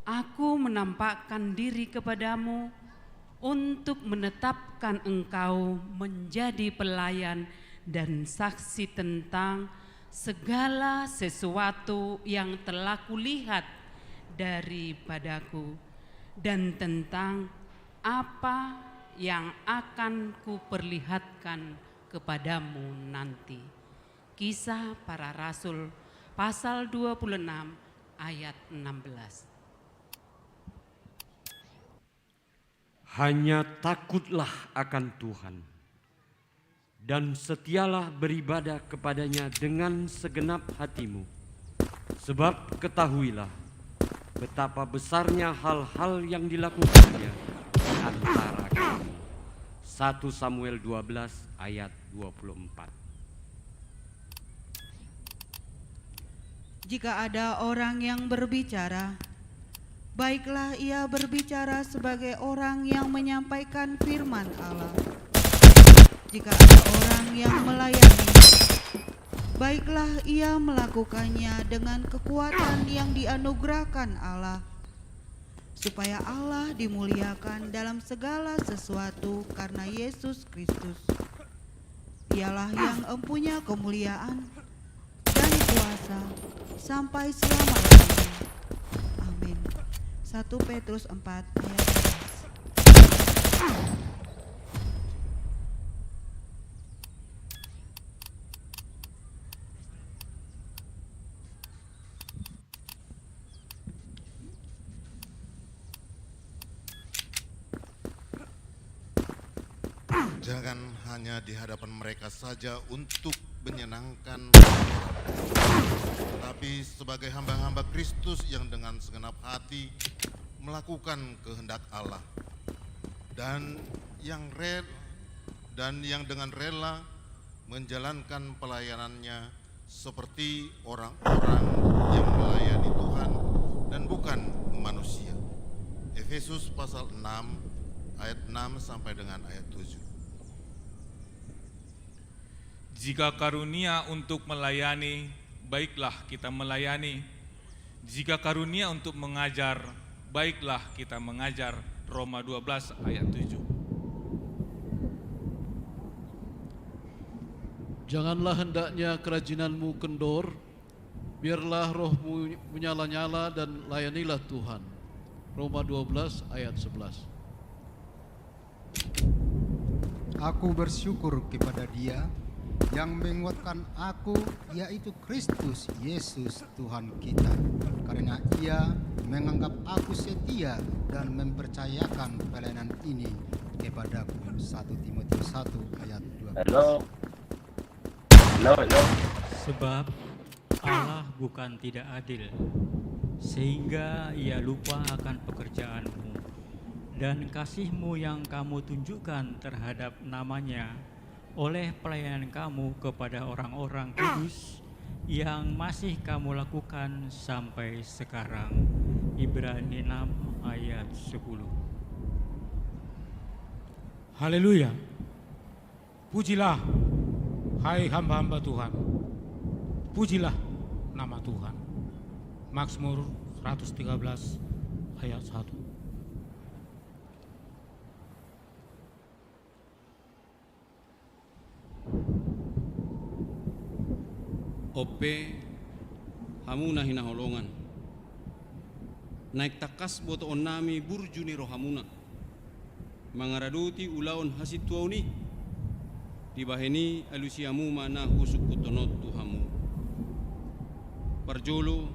Aku menampakkan diri kepadamu untuk menetapkan engkau menjadi pelayan dan saksi tentang segala sesuatu yang telah kulihat daripadaku, dan tentang apa yang akan kuperlihatkan kepadamu nanti. Kisah Para Rasul pasal dua puluh enam ayat enam belas. Hanya takutlah akan Tuhan, dan setialah beribadah kepada-Nya dengan segenap hatimu. Sebab ketahuilah betapa besarnya hal-hal yang dilakukan-Nya di antara kamu. Satu Samuel dua belas ayat dua puluh empat. Jika ada orang yang berbicara, baiklah ia berbicara sebagai orang yang menyampaikan firman Allah. Jika ada orang yang melayani, baiklah ia melakukannya dengan kekuatan yang dianugerahkan Allah, supaya Allah dimuliakan dalam segala sesuatu karena Yesus Kristus. Dialah yang empunya kemuliaan dan kuasa sampai selama-lamanya. Amin. Satu Petrus empat ayat sebelas. Jangan hanya di hadapan mereka saja untuk menyenangkan, tapi sebagai hamba-hamba Kristus yang dengan segenap hati melakukan kehendak Allah, dan yang re-, dan yang dengan rela menjalankan pelayanan-Nya seperti orang-orang yang melayani Tuhan dan bukan manusia. Efesus pasal enam ayat enam sampai dengan ayat tujuh. Jika karunia untuk melayani, baiklah kita melayani. Jika karunia untuk mengajar, baiklah kita mengajar. Roma dua belas ayat tujuh. Janganlah hendaknya kerajinanmu kendor, biarlah rohmu menyala-nyala dan layanilah Tuhan. Roma dua belas ayat sebelas. Aku bersyukur kepada Dia yang menguatkan aku, yaitu Kristus Yesus Tuhan kita, karena Ia menganggap aku setia dan mempercayakan pelayanan ini kepadaku. Satu Timotius satu ayat dua belas. Halo. Halo, halo. Sebab Allah bukan tidak adil, sehingga Ia lupa akan pekerjaanmu dan kasihmu yang kamu tunjukkan terhadap nama-Nya oleh pelayanan kamu kepada orang-orang kudus yang masih kamu lakukan sampai sekarang. Ibrani enam ayat sepuluh. Haleluya. Pujilah, hai hamba-hamba Tuhan. Pujilah nama Tuhan. Mazmur seratus tiga belas ayat satu. On pe, hamu na hinaholongan, naeng tangkas botoonnami burju ni rohamuna mangaradoti ulaon hasintuaon i. Dibahen i alusi hamu ma na husungkunhon on tu hamu. Parjolo,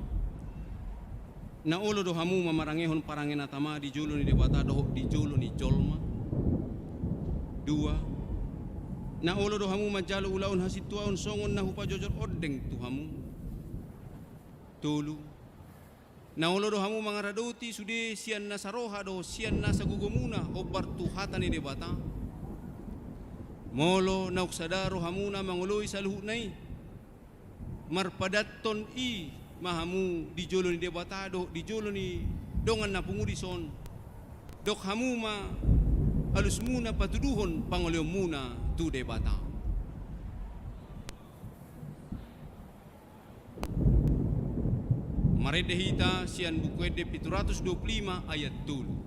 na olo do hamu mamarangehon parange na tama di jolo ni Debata dohot di jolo ni jolma? Dua, na olo do hamu manjalo ulaon hasintuaon songon na hupajojor ondeng tu hamu? Tolu, na olo do hamu mangaradoti sude sian nasa roha dohot sian nasa gogomuna hombar tu hata ni Debata? Molo naung sada rohamuna mangoloi saluhutna i, marpadathon i ma hamu di jolo ni Debata dohot di jolo ni dongan na pungu dison, dok hamu ma alusmuna patuduhon pangoleonmuna tu Debata. Marende hita sian Buku Ende pitu ratus dua puluh lima ayat tolu.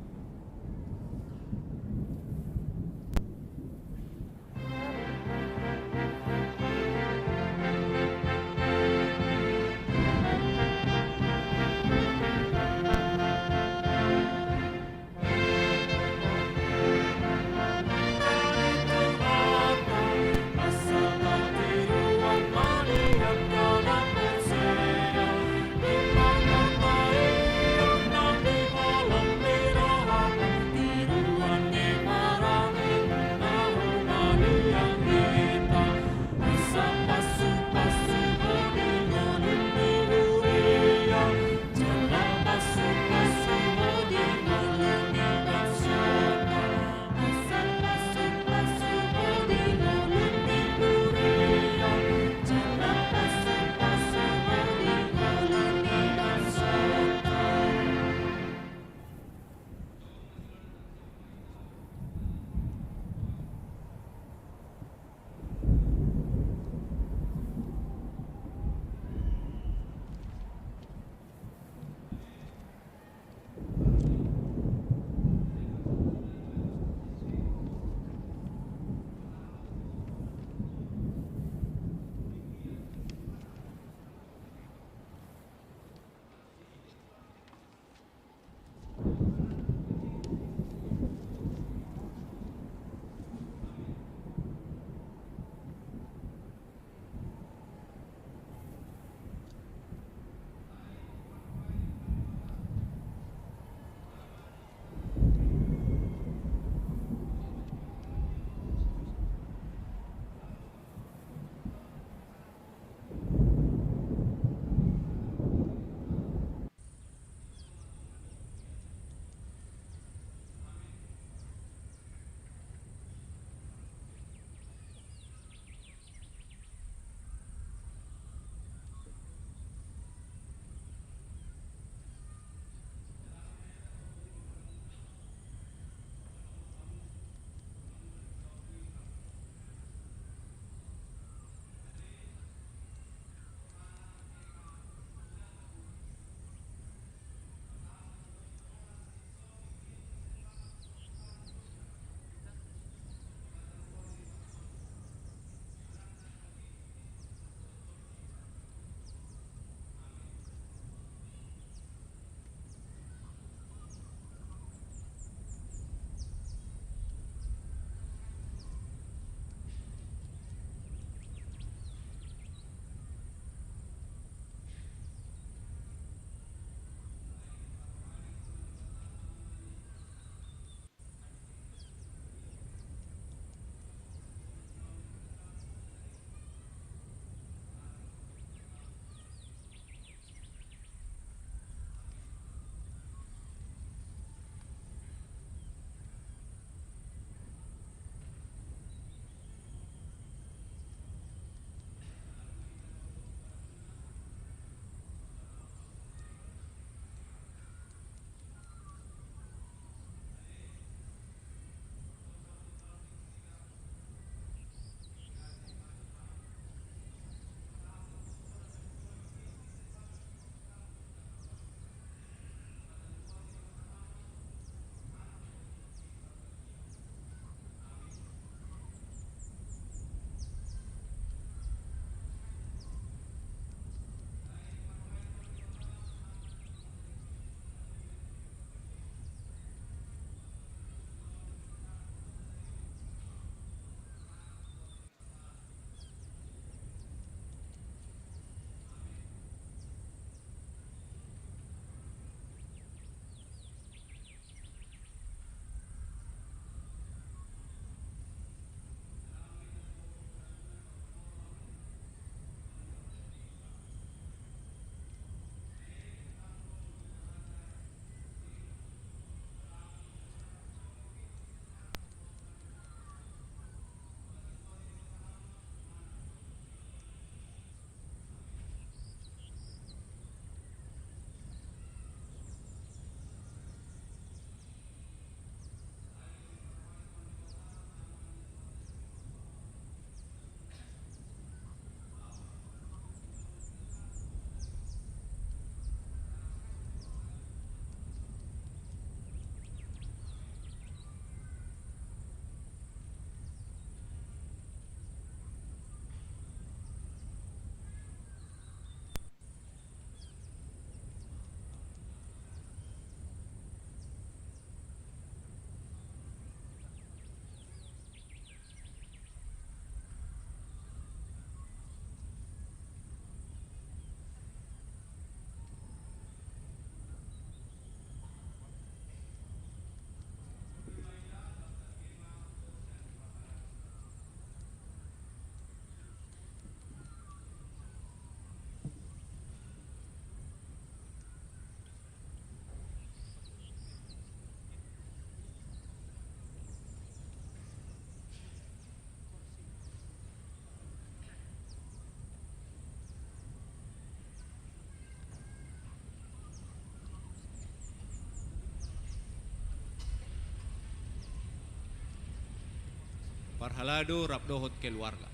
parhalado rap dohot keluarga.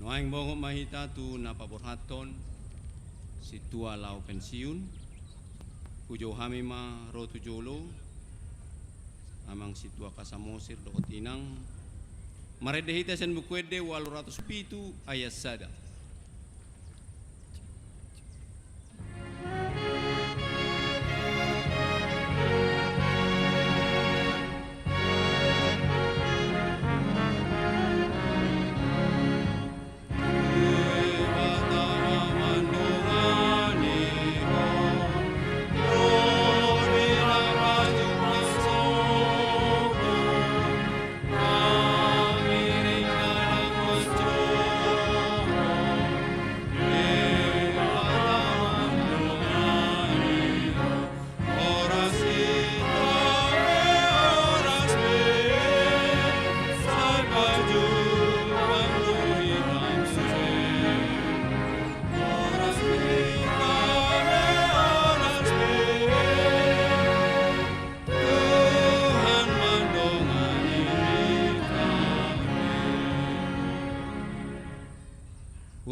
Nuaeng bongot ma hita tu na paborhathon sintua laho pensiun. Hujou hami ma ro tu jolo, amang sintua Kasamosir dohot inang. Marende hita sian Buku Ende ualu ratus pitu ayat sada.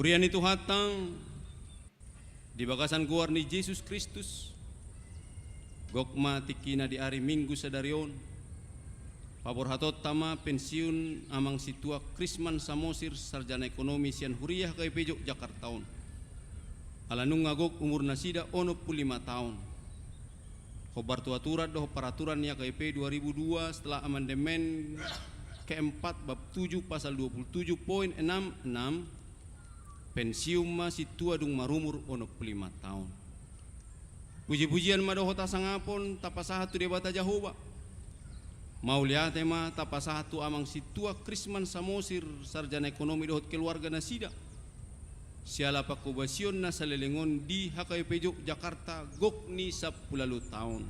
Huria ni Tuhanta, di bagasan goar ni Jesus Kristus, gok ma tingkina di ari Minggu sadari on, paborhatonta ma pensiun Amang Sintua Krisman Samosir, sarjana ekonomi sian Huria H K B P Jogjakarta on. Ala nunga gok umur nasida onom pulu lima taon. Hombar tu aturan dohot peraturan ni H K B P dua ribu dua setelah amandemen keempat bab tujuh pasal dua puluh tujuh poin enam enam, pensiun ma sintua dung marumur onom pulu lima taon. Puji-pujian ma dohot hasangapon tapasahat tu Debata Jahowa. Mauliate ma tapasahat tu Amang Sintua Krisman Samosir, sarjana ekonomi dohot keluarga nasida, siala pangkobasion na saleleng on di H K B P Jogjakarta gok ni sampulu ualu taon.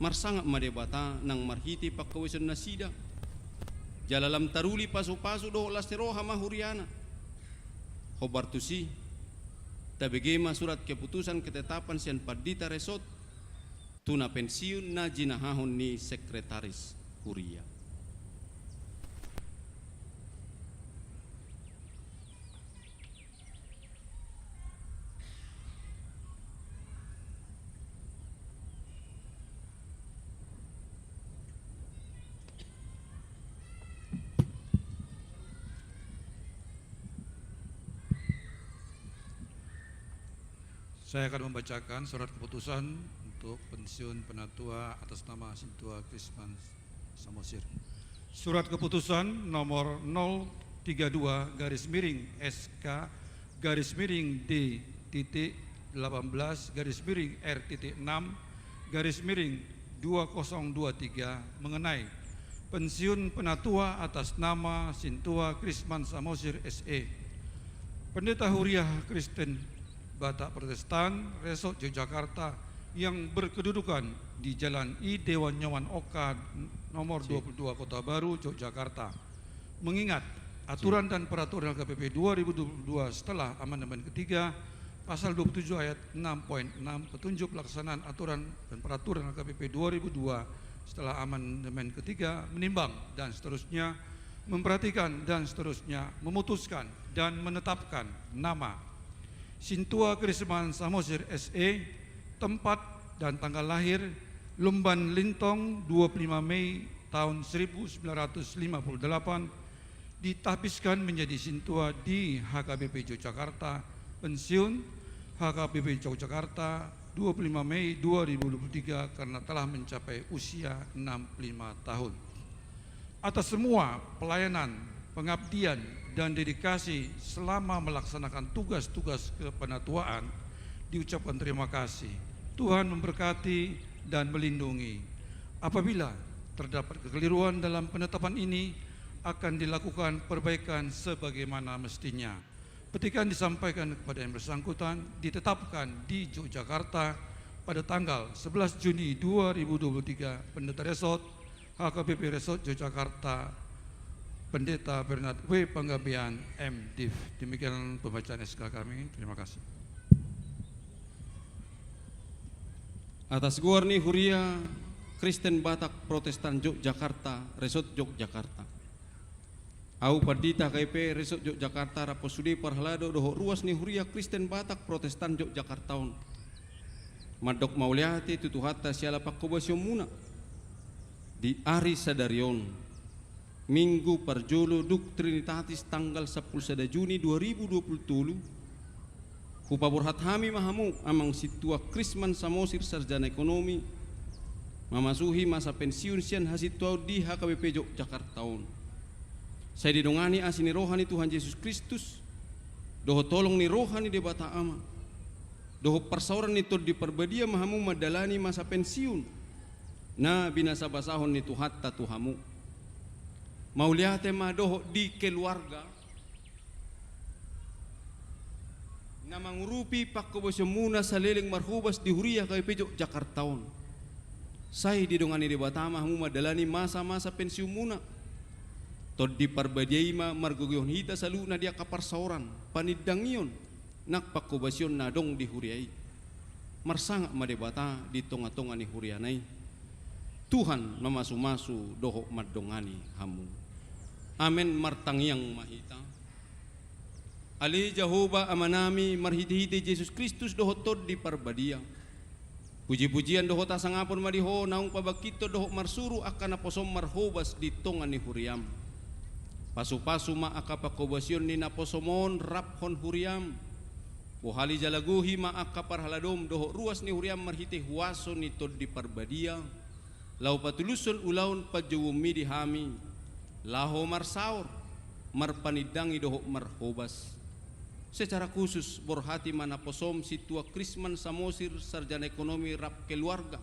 Marsangap ma Debata nang marhite pangkobasion nasida. Jala lam taruli pasu-pasu dohot las ni roha ma huriana. Hombar tusi, tabege ma surat keputusan ketetapan sian pandita resort tu na pensiun na jinahahon ni sekretaris huria. Saya akan membacakan surat keputusan untuk pensiun penatua atas nama Sintua Krisman Samosir. Surat keputusan nomor nol tiga dua garis miring S K garis miring D titik delapan belas garis miring R titik enam garis miring dua kosong dua tiga mengenai pensiun penatua atas nama Sintua Krisman Samosir S E, Pendeta Huria Kristen Batak Protestan Resort Yogyakarta yang berkedudukan di Jalan I Dewan Nyoman Oka nomor dua puluh dua Kota Baru, Yogyakarta. Mengingat aturan dan peraturan H K B P dua ribu dua puluh dua setelah amandemen ketiga, pasal dua puluh tujuh ayat enam poin enam, petunjuk pelaksanaan aturan dan peraturan H K B P dua ribu dua setelah amandemen ketiga, menimbang dan seterusnya, memperhatikan dan seterusnya, memutuskan dan menetapkan nama Sintua Krisman Samosir S E, tempat dan tanggal lahir Lumban Lintong, dua puluh lima Mei tahun seribu sembilan ratus lima puluh delapan, ditahbiskan menjadi sintua di H K B P Yogyakarta, pensiun H K B P Yogyakarta, dua puluh lima Mei dua ribu dua puluh tiga, karena telah mencapai usia enam puluh lima tahun. Atas semua pelayanan, pengabdian, dan dedikasi selama melaksanakan tugas-tugas kepenatuaan, diucapkan terima kasih. Tuhan memberkati dan melindungi. Apabila terdapat kekeliruan dalam penetapan ini, akan dilakukan perbaikan sebagaimana mestinya. Petikan disampaikan kepada yang bersangkutan, ditetapkan di Yogyakarta pada tanggal sebelas Juni dua ribu dua puluh tiga, Pendeta Resort, H K B P Resort Yogyakarta, Pendeta Bernard W Panggabean, M Div. Demikian pembacaan S K kami. Terima kasih. Atas goar ni Huria Kristen Batak Protestan Yogyakarta, Resort Yogyakarta. Ahu Pandita H K B P Resort Yogyakarta, rap sude parhalado dohot ruas ni Huria Kristen Batak Protestan Yogyakarta on, mandok mauliate tu Tuhanta siala pangkobasionmuna di ari sadari on, Minggu parjolo dung Trinitatis, tanggal sampulu sada Juni dua ribu dua puluh tolu. Hupaborhat hami ma hamu, Amang Sintua Krisman Samosir, sarjana ekonomi, mamasuhi masa pensiun sian hasintuaon di H K B P Yogyakarta on. Sai didongani asi ni roha ni Tuhan Jesus Kristus, dohot holong ni roha ni Debata Ama, dohot parsaoran ni Tondi Parbadia ma hamu mandalani masa pensiun na binasabasahon ni Tuhanta tu hamu. Mauliate ma dohot di keluarga na mangurupi pangkobasionmuna saleleng marhobas di Huria H K B P Yogyakarta on. Sai didongani Debata ma hamu mandalani masa-masa pensiunmuna. Tondi Parbadia i ma margogoihon hita saluhutna di angka parsaoran, panindangion, nang pangkobasion na adong di huria i. Marsangap ma Debata di tonga-tonga ni huriana i. Tuhan mamasu-masu dohot mandongani hamu. Amen. Martangiang ma hita. Ale Jahowa Amanami, marhitehite Jesus Kristus dohot Tondi Parbadia, pujipujian dohot hasangapon ma di Ho naung pabangkithon dohot marsuru angka naposom marhobas di tonga ni huriam. Pasupasu ma angka panghobasion ni naposom on raphon huriam. Bohali jala gohi ma angka parhaladom dohot ruas ni huriam marhite huaso ni Tondi Parbadia, laho patulushon ulaon panjouonmi di hami, laho marsaor, marpanindangi dohot marhobas. Secara khusus borhati ma naposom Sintua Krisman Samosir, sarjana ekonomi rap keluarga,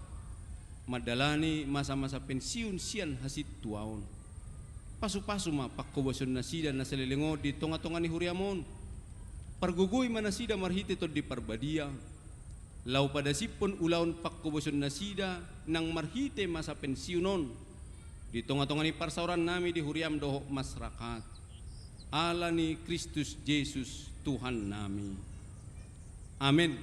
mandalani masa-masa pensiun sian hasintuaon. Pasupasu ma panghobasion nasida na saleleng on di tonga-tonga ni huriam on. Pargogoi ma nasida marhite Tondi Parbadia, laho padasiphon ulaon panghobasion nasida nang marhite masa pensiun on di tonga-tonga ni parsaoran nami di huriam dohot masarakat. Ala ni Kristus Jesus Tuhan nami. Amen.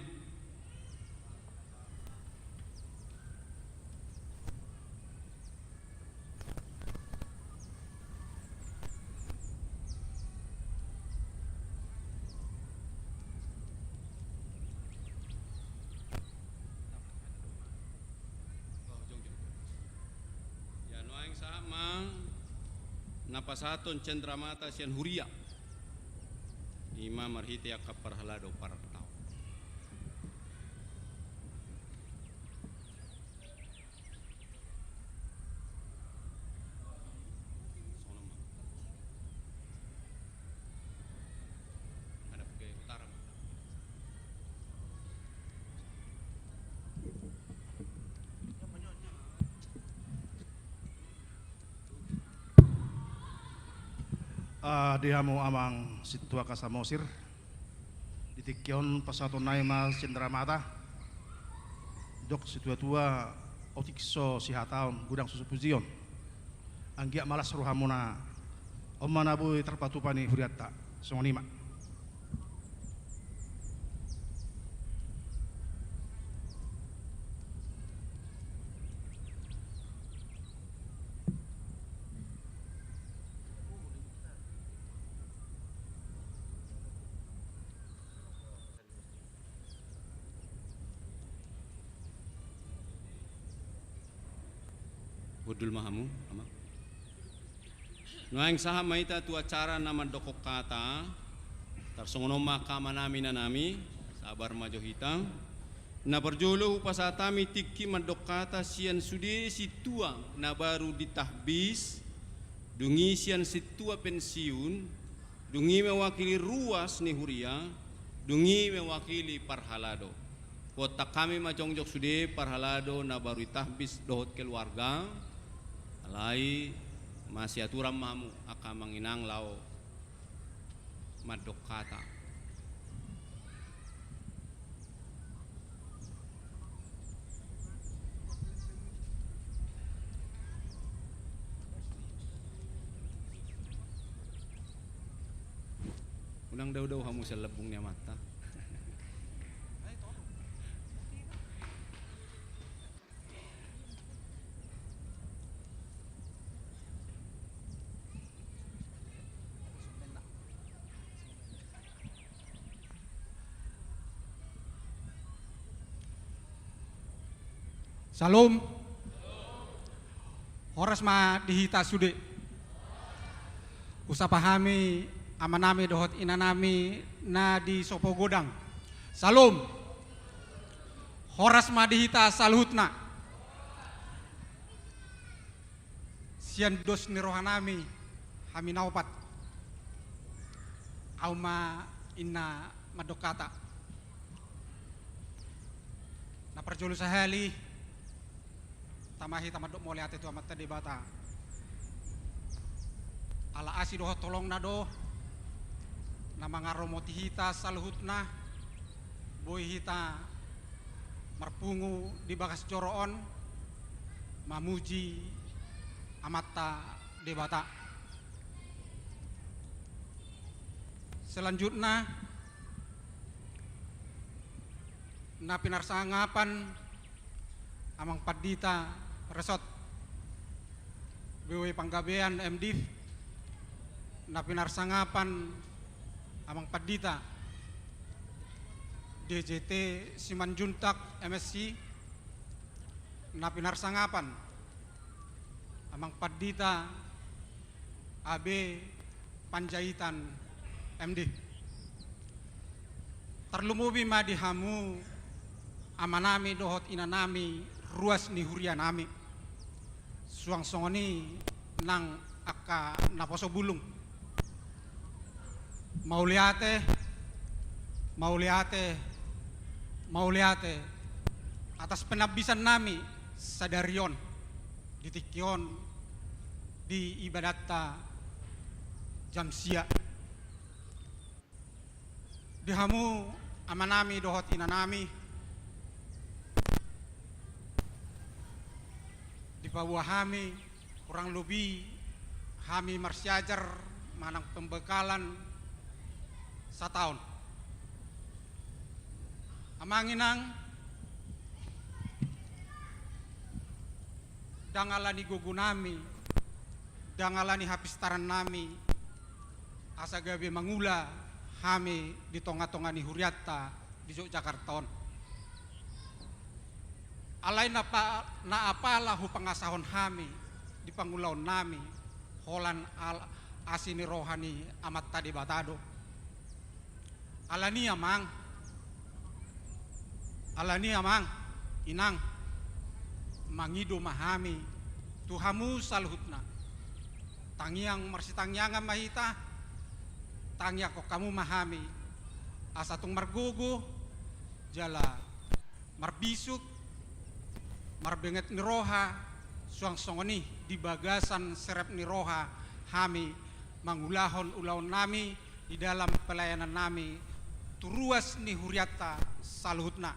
Ya, nuaeng sahat ma na pasahathon cendramata sian huria. Ima marhite angka parhalado partaon. Ah, di hamu amang Sintua K Samosir, di tingki on pasahaton nami ma cendramata. Didok situa-tua, otik so sihataon, godang so sipujion. Anggiat ma las rohamuna, on ma na boi tarpatupa ni hurianta. Songon i ma. Hundul ma hamu, amang. Nuaeng sahat ma hita tu acara na mandokkon hata. Tarsongon on ma angka amanami, inanami, sabar ma jo hita. Na parjolo hupasahat hami tingki mandokkon hata sian sude sintua na baru ditahbis, dung i sian sintua pensiun, dung i mewakili ruas ni huria, dung i mewakili parhalado. Huontak hami ma jongjong sude parhalado na baru ditahbis dohot keluarga. Alai masiaturan ma hamu angka amang inang laho mandokkon hata. Unang dao-dao hamu sian lambung ni amanta. Syalom. Horas ma di hita sude. Husapa hami amanami dohot inanami na di Sopogodang. Syalom. Horas ma di hita saluhutna. Sian dos ni rohanami, hami na opat. Au ma inna mandok hata. Na parjolo sahali, tama hita mandok mauliate tu Amanta Debata. Ala asi dohot holongna do na mangaromoti hita saluhutna, boi hita marpungu di bagas joro on, mamuji Amanta Debata. Selanjutna, na pinarsangapan Amang Pandita Resort B W Panggabean M Div, na pinarsangapan Amang Pandita D J T Simanjuntak M Si, na pinarsangapan Amang Pandita A B Panjaitan M D. Tarlumobi ma di hamu amanami dohot inanami, ruas ni hurianami, suang songon i nang angka naposo bulung. Mauliate, mauliate, mauliate atas penambisannami sadari on, di tingki on, di ibadatta jam sia. Di hamu amanami dohot inanami, dipaboa hami, kurang lobi hami marsiajar manang pembekalan sataon. Amang inang, ndang ala ni gogonami, ndang ala ni hapistarannami, asa gabe mangula hami di tonga-tonga ni hurianta di Jogjakarta on. Alai na pa-, na apala hupangasahon hami di pangulaonnami, holan al-, asi ni roha ni Amanta Debata do. Alani amang, alani amang, inang, mangido ma hami tu hamu saluhutna. Tangiang marsitangiangan ma hita, tangiangkon hamu ma hami, asa tung margogo, jala marbisuk, marbenget ni roha, suang songon i di bagasan serep ni roha hami mangulahon ulaonnami di dalam pelayanannami tu ruas ni hurianta saluhutna.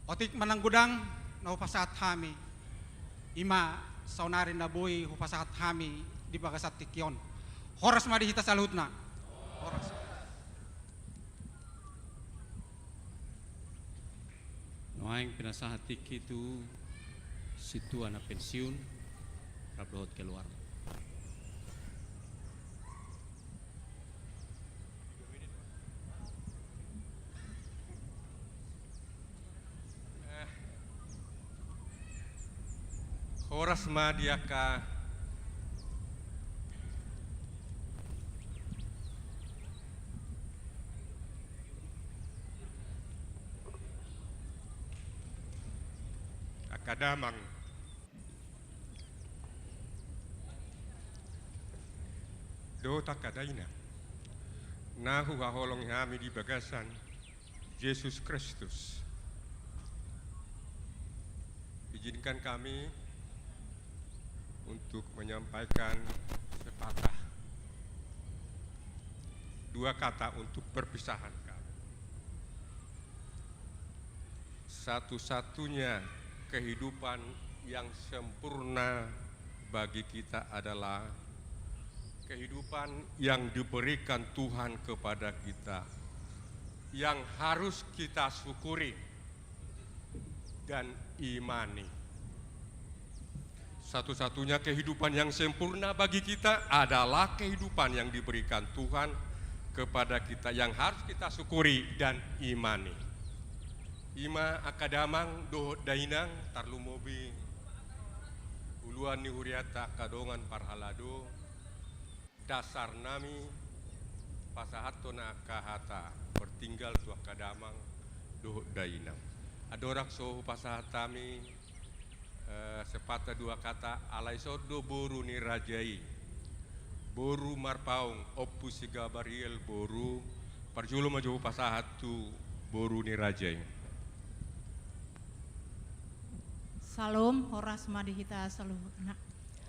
Otik manang godang na hupasahat hami, i ma saonari na boi hupasahat hami di bagasan tingki on. Horas ma di hita saluhutna. Horas. Nuaeng pinasahat tingki tu sintua na pensiun rap dohot keluarga. Horas ma di angka, angka damang dohot angka dainang na huhaholongi hami di bagasan Jesus Kristus. Izinkan kami untuk menyampaikan sepatah dua kata untuk perpisahan kami. Satu-satunya kehidupan yang sempurna bagi kita adalah kehidupan yang diberikan Tuhan kepada kita, yang harus kita syukuri dan imani. Satu-satunya kehidupan yang sempurna bagi kita adalah kehidupan yang diberikan Tuhan kepada kita, yang harus kita syukuri dan imani. I ma angka damang dohot dainang, tarlumobi uluan ni hurianta angka dongan parhalado, dasarnami pasahathon angka hata bertinggal tu angka damang dohot dainang. Andorang so hupasahat hami, eh, sepatah dua kata, alai songon do boru ni raja i, boru Marpaung, Ompu si Gabariel boru, parjolo ma jo hupasahat tu boru ni raja i. Salom, horas ma di hita saluhutna.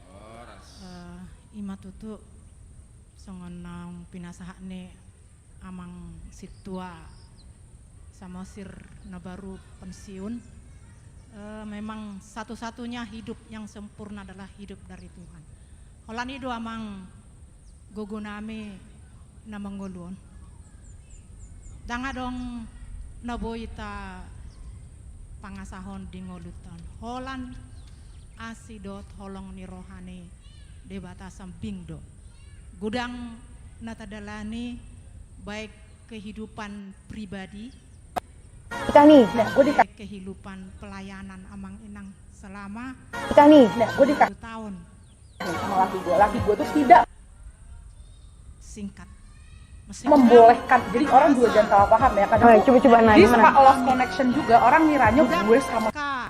Horas. Eh, i ma tutu songon naung pinasahat ni amang sintua Samosir na baru pensiun. Eh, memang satu-satunya hidup yang sempurna adalah hidup dari Tuhan. Holan i do amang gogonami na mangolu on. Ndang adong na boi tapangasahon di ngolunta on. Holan asi dohot holong ni roha ni Debata sambing do. Godang na tadalani, Baik kehidupan pribadi, Ika nih, nah, gue dita- baik kehidupan pelayanan amang inang selama Ika nih, nah, gue dita- sepuluh tahun. Sama laki gue, laki gue tuh tidak singkat. Meskipun membolehkan. Jadi orang juga jangan salah paham ya, kadang. Oh, tuh coba-coba, nah, dia gimana? Suka lost connection juga, orang ngiranya gue sama Kak.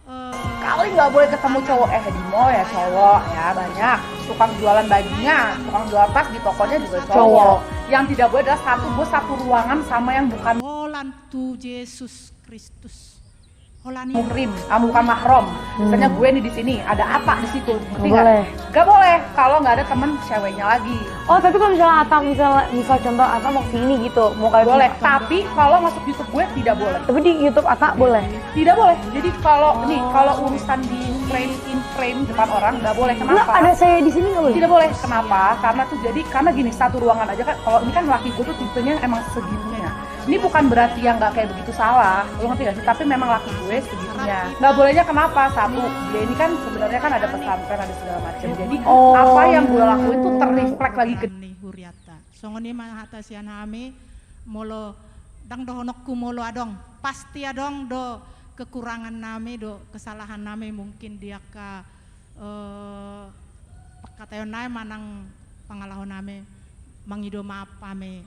Eh, kali nggak boleh ketemu cowok, eh, di mall ya cowok, ya banyak. Tukang jualan bajunya, tukang jual tas di tokonya juga cowok. Cowok. Yang tidak boleh adalah satu, gue satu ruangan sama yang bukan. Holan tu Jesus Kristus. Holan i. Muhrim, ah, bukan mahram. Hmm. Misalnya gue nih di sini, ada Ata di situ, ngerti nggak? Nggak boleh. Nggak boleh kalau nggak ada temen ceweknya lagi. Oh, tapi kalau misalnya Ata, misal, misal contoh Ata mau kesini gitu, mau kayak boleh, cuma tapi kalau masuk YouTube gue tidak boleh. Tapi di YouTube Ata boleh? Tidak boleh. Jadi kalau nih, kalau urusan di frame, in frame depan orang, nggak boleh. Kenapa? Nggak, ada saya di sini nggak boleh? Tidak boleh. Kenapa? Karena tuh jadi, karena gini, satu ruangan aja kan. Kalau ini kan laki gue tuh tipenya emang segitunya. Ini bukan berarti yang nggak kayak begitu salah, lo ngerti gak sih? Tapi memang laki gue segitunya. Nggak bolehnya kenapa? Satu, dia ini kan sebenarnya kan ada pesantren, ada segala macam. Jadi, oh, apa yang gue lakuin tuh terreflek lagi ke. Ni Huriata. Songon i ma hata sian hami, molo ndang dohononku molo adong, pasti adong do kekurangan nami, do kesalahan nami mungkin di angka, eh, pangkataion nami manang pangalaho nami, mangido maaf hami,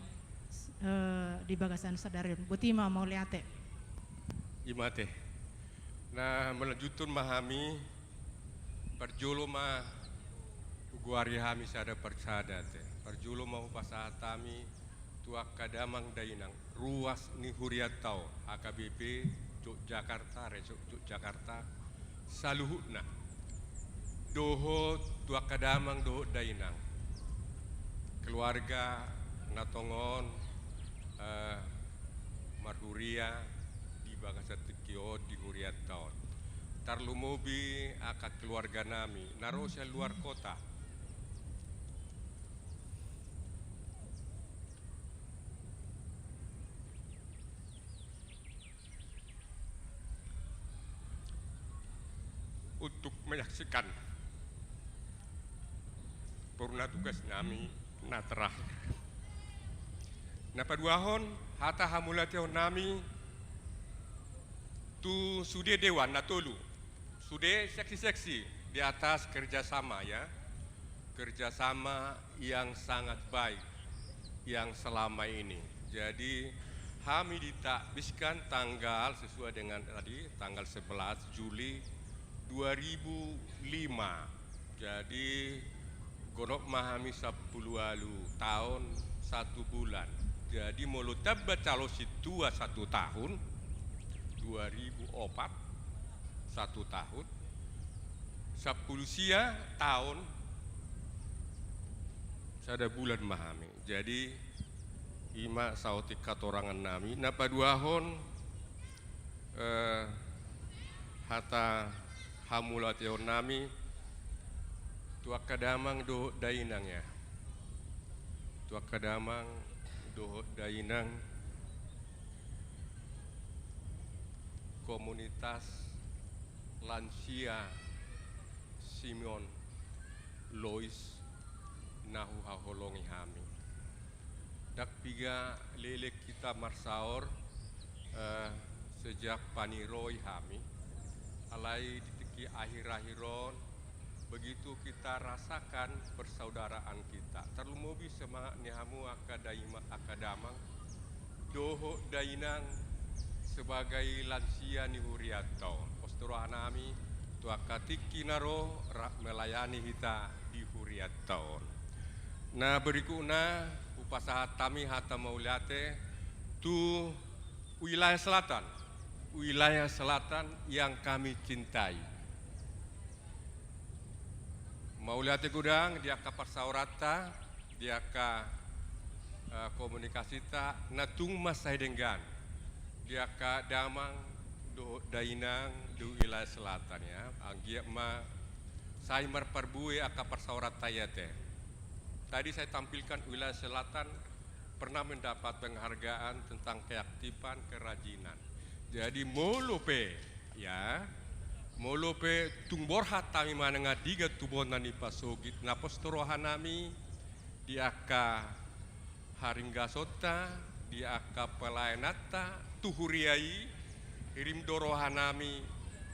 eh, di bagasan sadari on. Boti ma, mauliate. I ma ate. Na, melanjuthon ma hami, parjolo ma hugoari hami sada parsada ate. Parjolo ma hupasahat hami tu angka damang dainang, ruas ni hurianta on, H K B P Yogyakarta, Resort Yogyakarta, saluhutna. Dohot tu angka damang dohot dainang, keluarga na tongon, eh, marhuria di bagasan tingki on, di hurianta on. Tarlumobi angka keluarga nami na ro sian luar kota. Untuk menyaksikan purna tugas nami na terakhir. Na paduahon, hata hamauliateon nami tu sude dewan na tolu. Sude seksi-seksi di atas kerjasama, ya. Kerjasama yang sangat baik yang selama ini. Jadi, hami ditakbiskan tanggal, sesuai dengan tadi, tanggal sebelas Juli dua ribu lima. Jadi, godok ma hami sampulu ualu taon satu bulan. Jadi, molo tamba calo sintua satu tahun, dua ribu opat, satu tahun, sampulu sia taon, sada bulan ma hami. Jadi, i ma saotik hatorangan nami. Na paduahon, eh, hata hamauliateon nami tu angka damang dohot dainang, ya. Tu angka damang dohot dainang komunitas lansia Simeon Lois na huhaholongi hami. Ndang piga leleng hita marsaor, eh, sejak paniroi hami. Alai di tingki akhir-akhir on, begitu kita rasakan persaudaraan kita. Tarlumobi semangat ni hamu angka daima-, angka damang dohot dainang sebagai lansia ni hurianta on. Pos tu roha nami tu angka tingki na ro rap melayani hita di hurianta on. Na berikutna, hupasahat hami hata mauliate tu wilayah selatan, wilayah selatan yang kami cintai. Mauliate godang di angka parsaoranta, di angka, eh, komunikasinta na tung mansai denggan, di angka damang dohot dainang di wilayah selatan, ya. Anggiat ma sai marparbue angka parsaoranta i ate. Tadi saya tampilkan wilayah selatan pernah mendapat penghargaan tentang keaktifan, kerajinan. Jadi, molo pe, ya, molo pe tung borhat hami manang andigan tu bona ni pasogit, na pos tu roha nami di angka haringgasonta, di angka pelayananta tu huria i, hirim do rohanami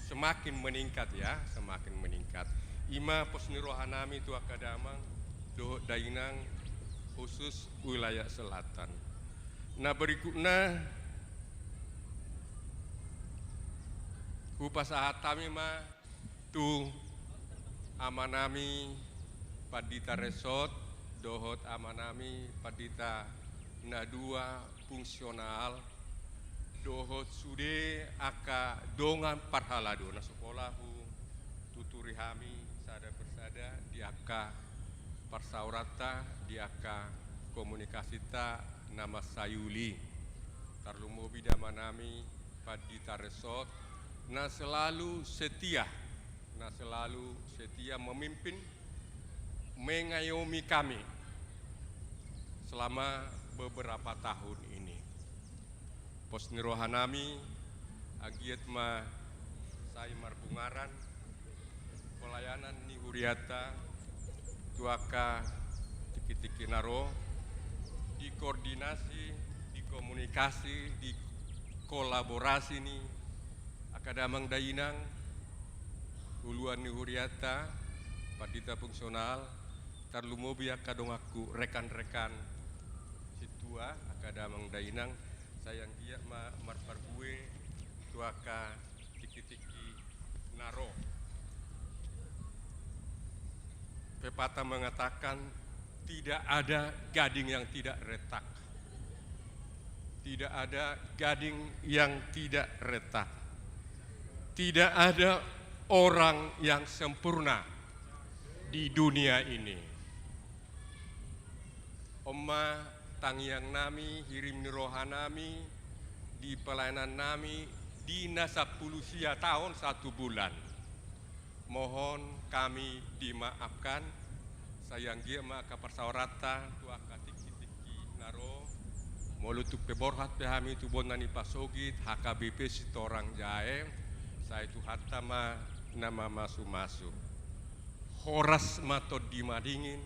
semakin meningkat, ya, semakin meningkat. I ma pos ni rohanami tu angka damang dohot dainang, khusus wilayah selatan. Na berikutna, hupasahat hami ma tu amanami Pandita Resot dohot amanami Pandita na dua fungsional dohot sude angka dongan parhalado na so pola hututuri hami sada persada di angka parsaoranta, di angka komunikasinta na mansai uli. Tarlumobi di amanami Pandita Resot na selalu setia, na selalu setia memimpin, mengayomi kami selama beberapa tahun ini. Pos ni rohanami, anggiat ma sai marbungaran pelayanan ni hurianta tu angka tingki-tingki na ro, di koordinasi, di komunikasi, di kolaborasi ni angka damang dainang, uluan ni hurianta, pandita fungsional, tarlumobi angka donganku, rekan-rekan sintua, angka damang dainang, sai anggiat ma marparbue tu angka tingki-tingki na ro. Pepatah mengatakan, tidak ada gading yang tidak retak. Tidak ada gading yang tidak retak. Tidak ada orang yang sempurna di dunia ini. On ma tangiangnami, hirim ni rohanami, di pelayanannami, di na sampulu sia taon satu bulan. Mohon kami dimaafkan, sai anggiat ma angka parsaoranta tu angka tingki-tingki na ro, molo tung pe borhat pe hami tu bona ni pasogit H K B P Sitorang Jae, sai Tuhanta ma na mamasu-masu. Horas ma tondi madingin,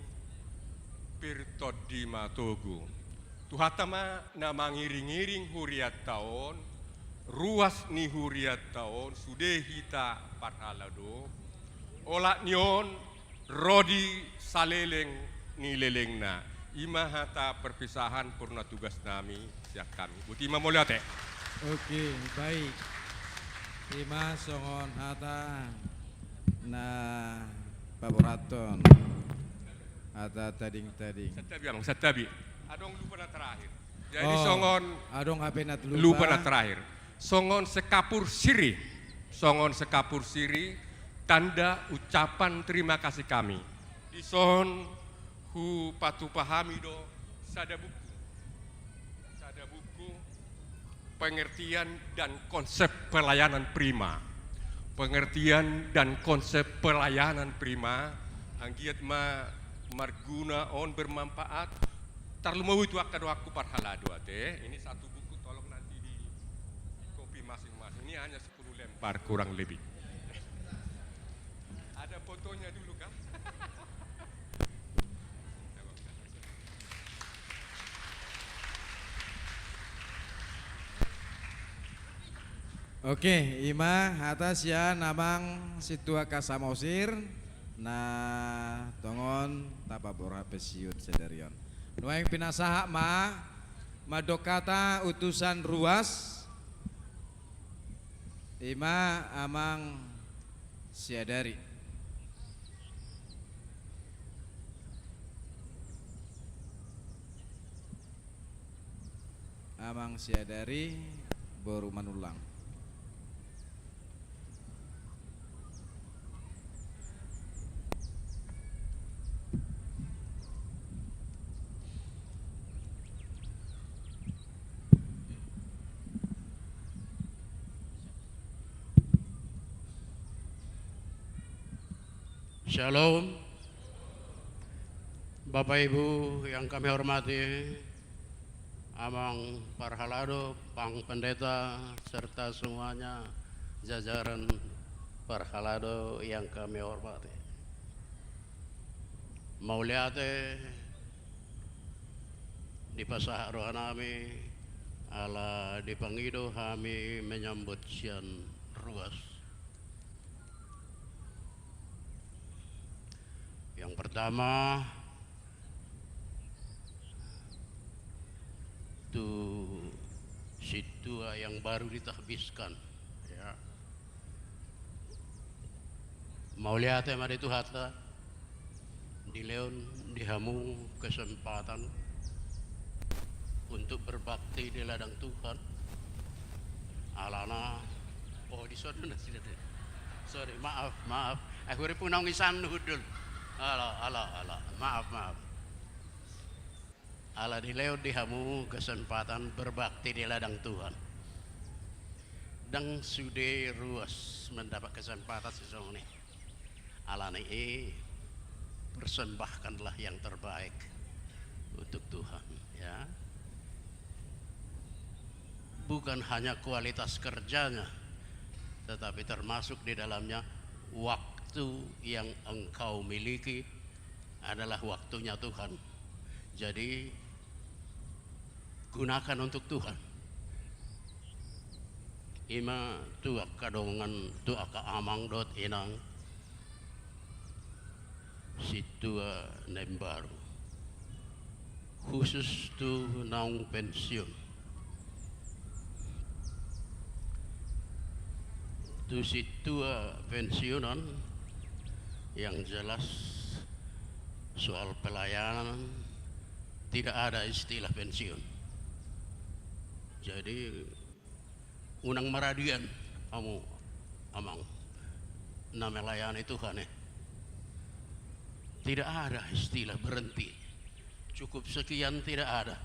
pir tondi matogu. Tuhanta ma na mangiring-iring hurianta on, ruas ni hurianta on, sude hita parhalado, olat ni on, ro di saleleng ni lelengna. I ma hata perpisahan purna tugasnami sian hami. Boti ma, mauliate. Oke, baik. I ma songon hata na paborhathon hata tading-tading. Santabi, Amang, santabi. Adong lupa na terakhir. Jadi, oh, songon adong hape na lupa. Lupa na terakhir. Songon sekapur sirih. Songon sekapur sirih, tanda ucapan terima kasih kami. Dison hupatupa hami do sada buku. Sada buku, pengertian dan konsep pelayanan prima. Pengertian dan konsep pelayanan prima, anggiat ma marguna on, bermanfaat. Tarlumobi tu angka donganku parhalado ate. Ini satu buku, tolong nanti di, di copy masing-masing. Ini hanya sepuluh lembar kurang lebih. Ada fotonya dulu kah? Oke, i ma hata sian Amang Sintua Ka Samosir, na tongon tapaborhat pe sian sadari on. Nuaeng pinasahat ma, mandok hata utusan ruas, i ma Amang Siadari. Amang Siadari, boru Manullang. Shalom. Bapak Ibu yang kami hormati, Amang Parhalado, Pang Pendeta, serta semuanya jajaran Parhalado yang kami hormati. Mauliate, Dipasahat rohanami, ala dipangido hami menyambut sian ruas. Yang pertama, tu sintua yang baru ditahbiskan, ya. Mauliate ma di Tuhanta, dilehon di hamu kesempatan untuk berbakti di ladang Tuhan. Alana, oh, di sana nasida tu. Sorry, maaf, maaf. Eh, huri punong isan hudul. Ala, ala, ala. Maaf, maaf. Ala dilehon di hamu kesempatan berbakti di ladang Tuhan. Ndang sude ruas mendapat kesempatan sisongon i. Alani i, persembahkanlah yang terbaik untuk Tuhan, ya. Bukan hanya kualitas kerjanya, tetapi termasuk di dalamnya waktu yang engkau miliki adalah waktunya Tuhan. Jadi, gunakan untuk Tuhan. Ima tu angka dongan, tu angka amang dohot inang, sintua na imbaru. Khusus tu naung pensiun. Tu sintua pensiunan, yang jelas soal pelayanan tidak ada istilah pensiun. Jadi, unang maradian hamu, amang, na melayani Tuhan, eh. Tidak ada istilah berhenti. Cukup sekian, tidak ada.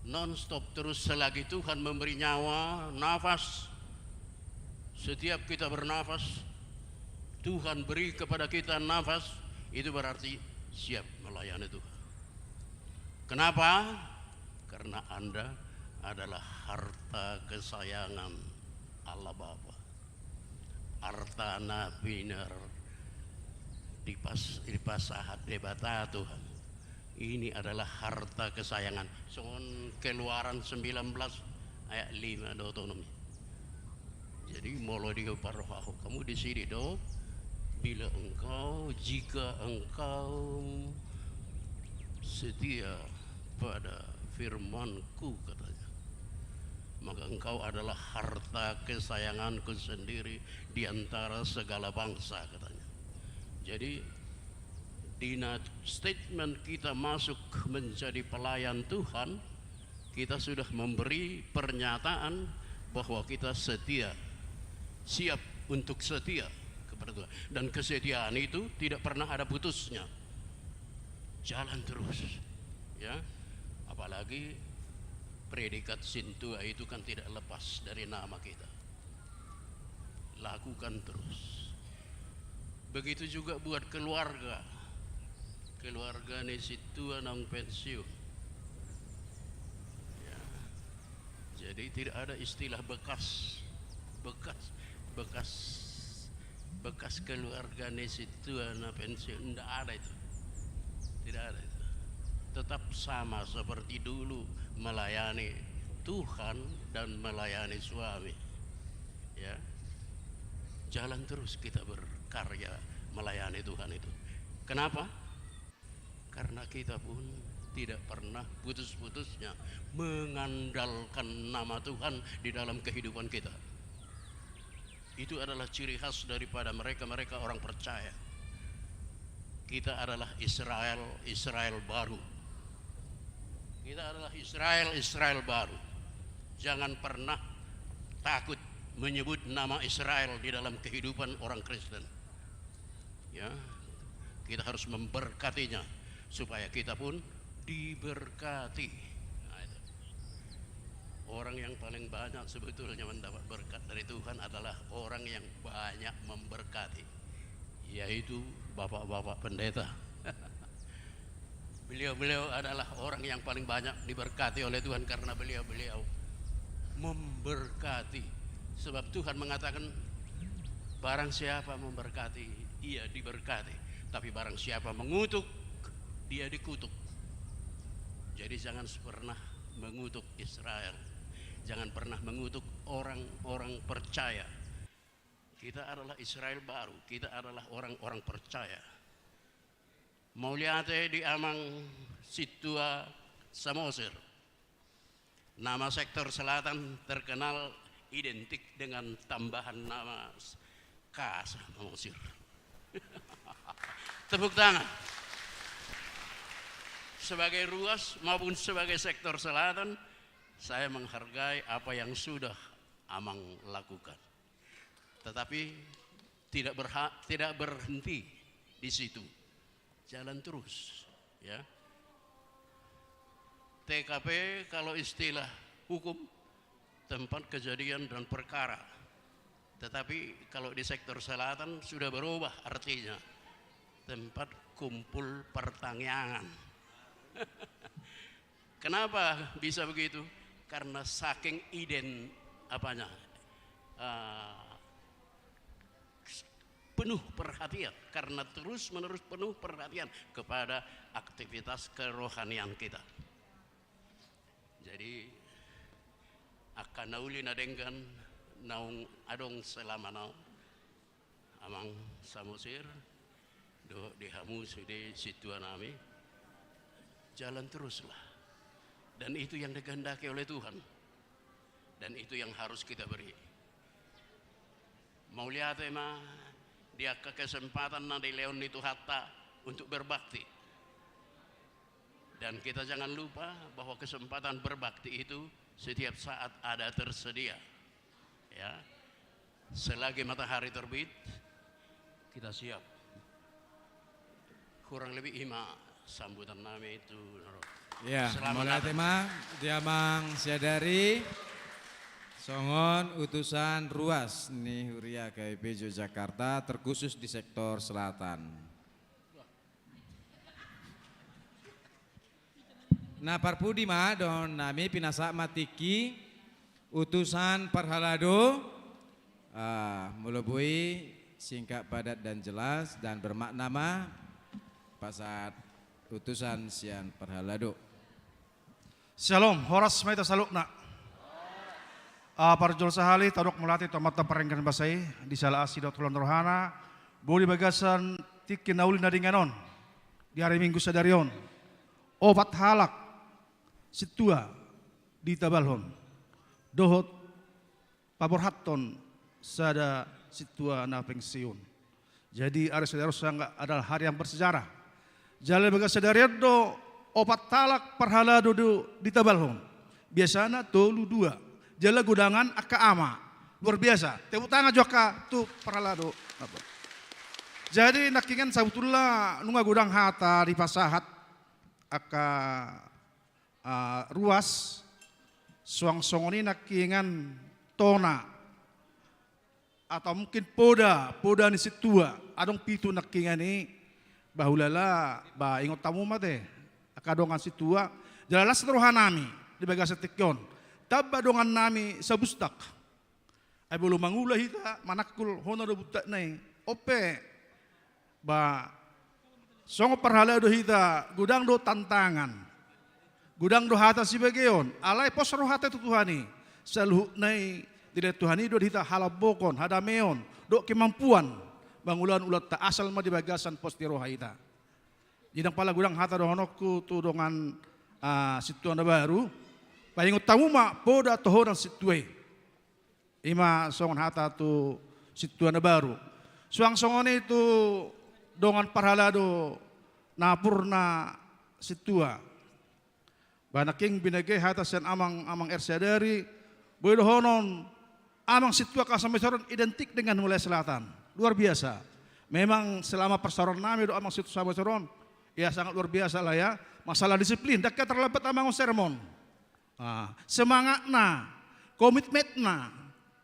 Non-stop terus, selagi Tuhan memberi nyawa, nafas. Setiap kita bernafas, Tuhan beri kepada kita nafas, itu berarti siap melayani Tuhan. Kenapa? Karena Anda adalah harta kesayangan Allah Bapa. Harta na pinar dipas-, dipasahat Debata Tuhan. Ini adalah harta kesayangan. Songon Keluaran sembilan belas ayat lima dohot onom. Jadi, molo diparrohahon hamu di sini do, bila engkau, jika engkau setia pada firman-Ku, katanya, maka engkau adalah harta kesayangan-Ku sendiri di antara segala bangsa, katanya. Jadi, di na statement kita masuk menjadi pelayan Tuhan, kita sudah memberi pernyataan bahwa kita setia, siap untuk setia kepada Tuhan. Dan kesetiaan itu tidak pernah ada putusnya. Jalan terus, ya. Apalagi predikat sintua itu kan tidak lepas dari nama kita. Lakukan terus. Begitu juga buat keluarga. Keluarga ni sintua naung pensiun. Ya. Jadi, tidak ada istilah bekas, bekas, bekas, bekas keluarga ni sintua na pensiun. Ndak ada itu. Tidak ada itu. Tetap sama seperti dulu melayani Tuhan dan melayani suami. Ya. Jalan terus kita berkarya melayani Tuhan itu. Kenapa? Karena kita pun tidak pernah putus-putusnya mengandalkan nama Tuhan di dalam kehidupan kita. Itu adalah ciri khas daripada mereka-mereka orang percaya. Kita adalah Israel, Israel baru. Kita adalah Israel, Israel baru. Jangan pernah takut menyebut nama Israel di dalam kehidupan orang Kristen. Ya, kita harus memberkatinya supaya kita pun diberkati. Nah, itu. Orang yang paling banyak sebetulnya mendapat berkat dari Tuhan adalah orang yang banyak memberkati, yaitu bapak-bapak pendeta. Beliau-beliau adalah orang yang paling banyak diberkati oleh Tuhan karena beliau-beliau memberkati. Sebab Tuhan mengatakan, "Barang siapa memberkati, ia diberkati. Tapi barang siapa mengutuk, dia dikutuk." Jadi jangan pernah mengutuk Israel. Jangan pernah mengutuk orang-orang percaya. Kita adalah Israel baru, kita adalah orang-orang percaya. Mauliate di amang sintua Samosir. Nama sektor selatan terkenal identik dengan tambahan nama s-, K Samosir. Tepuk tangan. Sebagai ruas maupun sebagai sektor selatan, saya menghargai apa yang sudah amang lakukan. Tetapi tidak berha-, tidak berhenti di situ. Jalan terus, ya. T K P kalau istilah hukum, tempat kejadian dan perkara. Tetapi kalau di sektor selatan sudah berubah artinya. Tempat kumpul pertangiangan. Kenapa bisa begitu? Karena saking iden-, apanya, eh, penuh perhatian, karena terus-menerus penuh perhatian kepada aktivitas kerohanian kita. Jadi, angka na uli na denggan naung adong selama now, amang Samosir, dohot di hamu sude sintua nami, jalan teruslah. Dan itu yang dikehendaki oleh Tuhan. Dan itu yang harus kita beri. Mauliate ma di angka kesempatan na dilehon ni Tuhanta untuk berbakti. Dan kita jangan lupa bahwa kesempatan berbakti itu setiap saat ada tersedia. Ya. Selagi matahari terbit, kita siap. Kurang lebih i ma sambutan nami tu. Ya, selamat mauliate datang ma di amang sadari. Songon utusan ruas ni Huria K P P Yogyakarta, terkhusus di sektor selatan. Na parpudi ma dohonon nami, pinasahat ma tingki utusan parhalado, ah, molo boi singkat, padat, dan jelas, dan bermakna ma pasahat utusan sian parhalado. Syalom, horas ma hita saluhutna. Ah, parjolo sahali tadok mauliate tu Amanta Pardenggan Basa i, di siala asi dohot holong ni rohana, boi di bagasan tingki na uli na denggan on, di ari Minggu sadari on, opat halak sintua ditabalhon, dohot paborhathon sada sintua na pensiun. Jadi, ari sadari on sangat adalah hari yang bersejarah. Jala di bagasan sadari on do opat halak parhalado do ditabalhon. Biasana tolu dua. Jala godangan angka ama. Luar biasa. Tepuk tangan jo angka tu parhalado. Jadi, nangkiningan sabotulna nunga godang hata dipasahat angka ah, ruas, suang songon i nangkiningan tona, atau mungkin poda, poda ni sintua, adong pitu nangkiningan i, ba hulala, ba ingot hamu ma ate, angka dongan sintua, jala las roha nami, di bagasan tingki on, tamba dongan nami Sabustak. Ai molo mangula hita, manangkul hona do buntakna i. On pe, ba, songon parhalado hita, godang do tantangan. Godang do hata sibageon. Alai pos rohanta tu Tuhan i. Saluhutna i, dilehon Tuhan i do di hita halambokon, hadameon, dohot kemampuan mangulahon ulaonta, asal ma di bagasan pos ni roha hita. Jadi ndang pala godang hata dohononku tu dongan, ah, sintua na baru. Paingot hamu ma poda tohonan sintua i. I ma songon hata tu sintua na baru. Suang songon i tu dongan parhalado nampuna sintua. Ba nangkin binege hata sian amang, amang R C Adari, boi dohonon, amang sintua angka Samosir on identik dengan wilayah selatan. Luar biasa. Memang selama parsaoran nami dohot amang sintua Samosir on, ya sangat luar biasa lah ya. Masalah disiplin, ndang hea terlambat amang on sermon. Ah, semangatna, komitmenna,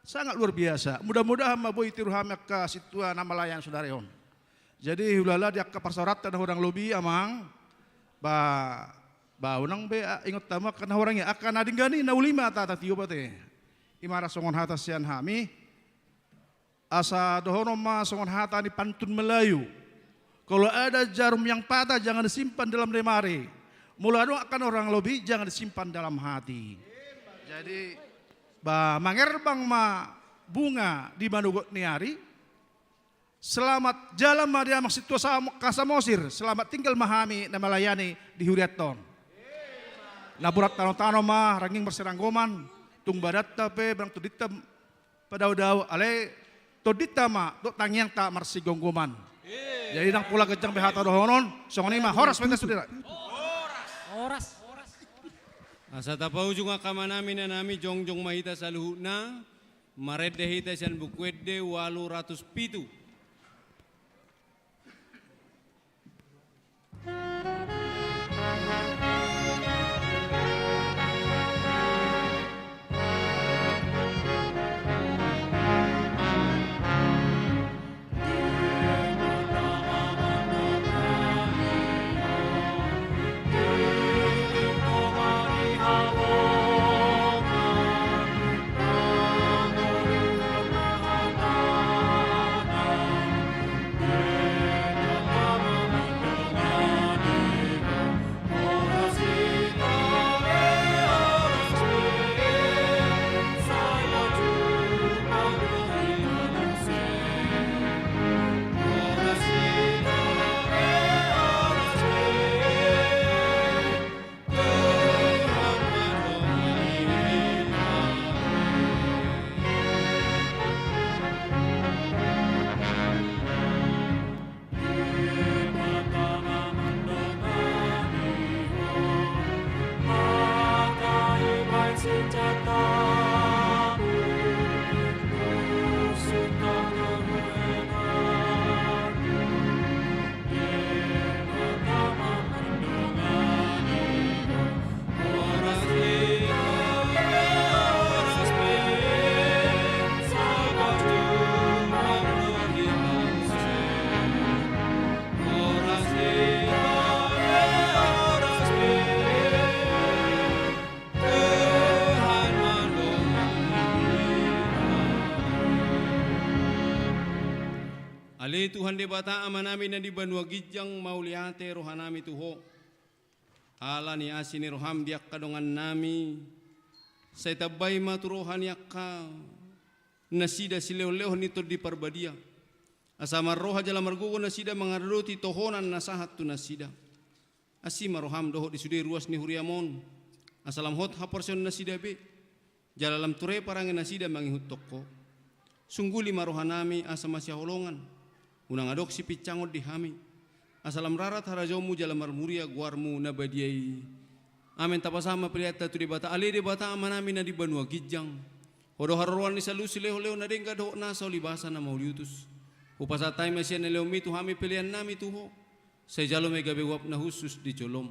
sangat luar biasa. Mudah-mudahan ma boi tiru hami angka sintua na malayani sadari on. Jadi hulala di angka parsaoranta na hurang lobi amang, ba, ba unang be, ah, ingot hamu angka na hurang i, angka na denggan i na uli ma ta, tatiop ate. I ma ra songon hata sian hami. Asa dohonon ma songon hata ni pantun Melayu. Kalau ada jarum yang patah, jangan disimpan dalam lemari. Molo adong angka na hurang lobi, jangan disimpan dalam hati. Jadi, ba, mangerbang ma bunga di manogot ni ari. Selamat jalan ma di Amang Sintua Sam-, Kasamosir. Selamat tinggal ma hami na melayani di hurianta on. Na borat tano-tano ma rangging marsiranggoman. Tung badanta pe, manang tondinta padao-dao, alai tondinta ma dohot tangiangta marsigomgoman. Jadi ndang pola ganjang be hata dohonon, songon i ma, horas ma hita sude. Horas. Asa tapaujung angka amanami, inanami, jongjong ma hita saluhutna, marende hita sian Buku Ende ualu ratus pitu. Ale Tuhan Debata Amanami na di banua ginjang, mauliate rohanami tu Ho. Ala ni asi ni roham di angka dongannami, sai tambai ma tu roha ni angka nasida silehon-lehon ni Tondi Parbadia, asa marroha jala margogo nasida mangaradoti tohonan na sahat tu nasida. Asi ma roham dohot di sude ruas ni huriam on, asa lam hot haporseaon nasida be, jala lam ture parange nasida mangihuthon Ho. Sungguli ma rohanami asa masihaholongan, unang adong sipinsangon di hami, asa lam rarat harajaonmu jala marmuria goarmu na badia i. Amen. Tapasahat ma peleanta tu Debata. Ale Debata Amanami na di banua ginjang, Ho do haroroan ni saluhut silehon-lehon na denggan dohot nasa ulibasa na mauliutus. Hupasahat hami ma sian na nilehonmi tu hami peleannami tu Ho. Sai jalo ma i gabe uap na hushus di jolom.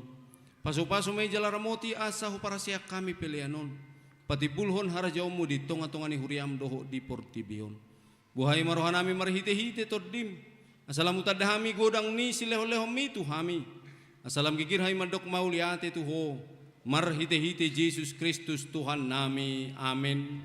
Pasu-pasu ma i jala ramoti asa huparhaseang hami pelean on, patimbulhon harajaonmu di tonga-tonga ni huriam dohot di portibi on. Buhai ma rohanami marhite-hite Tondim, asa lam hutanda hami godang ni silehon-lehonmi tu hami, asa lam girgir hami mandok mauliate tu Ho, marhite-hite Jesus Kristus Tuhannami. Amen.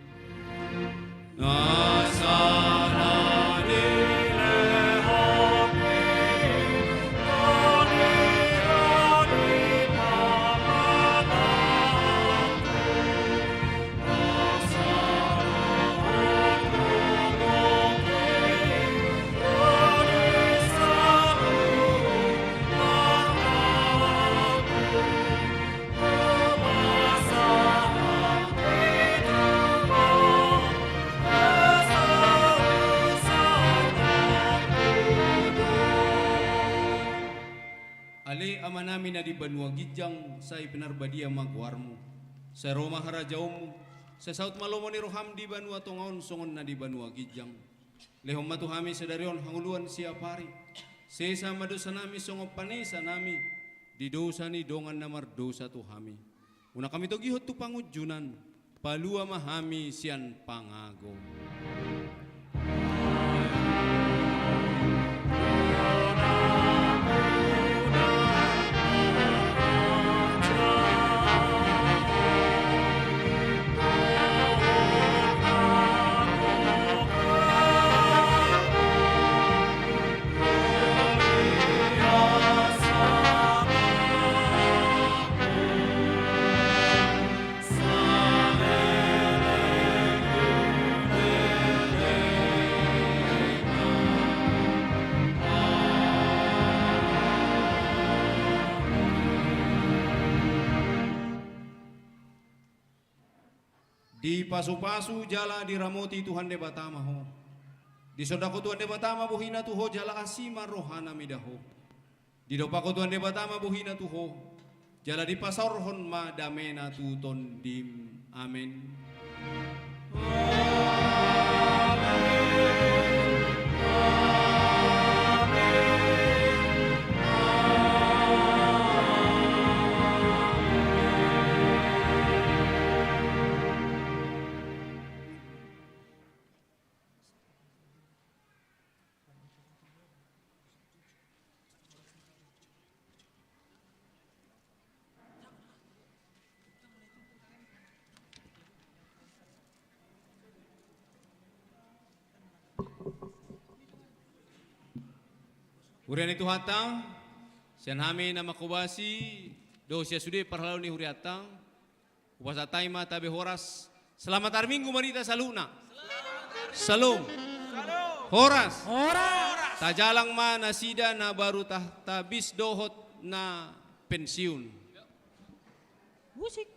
Ale Amanami na di banua ginjang, sai pinarbadia ma goarmu. Sai ro ma harajaonmu. Sai saut ma lomo ni roham di banua tonga on songon na di banua ginjang. Lehon ma tu hami sadari on hangoluan siapari. Sesa ma dosanami songon panesanami di dosa ni dongan na mardosa tu hami. Unang hami togihon tu pangunjunan, palua ma hami sian pangago. Dipasupasu jala diramoti Tuhan Debata ma ho. Disondangkon Tuhan Debata ma bohina tu ho jala asi ma rohana mida ho. Didompakkon Tuhan Debata ma bohina tu ho, jala dipasaorhon ma damena tu tondim. Amen. Huria ni Tuhanta, sian hami na manghobasi dohot sian sude parhalado ni hurianta, hupasahat hami ma tabe horas. Selamat hari Minggu ma di hita saluhutna. Shalom. Horas. Horas. Tajalang ma nasida na baru ta-, tabis dohot na pensiun. Musik.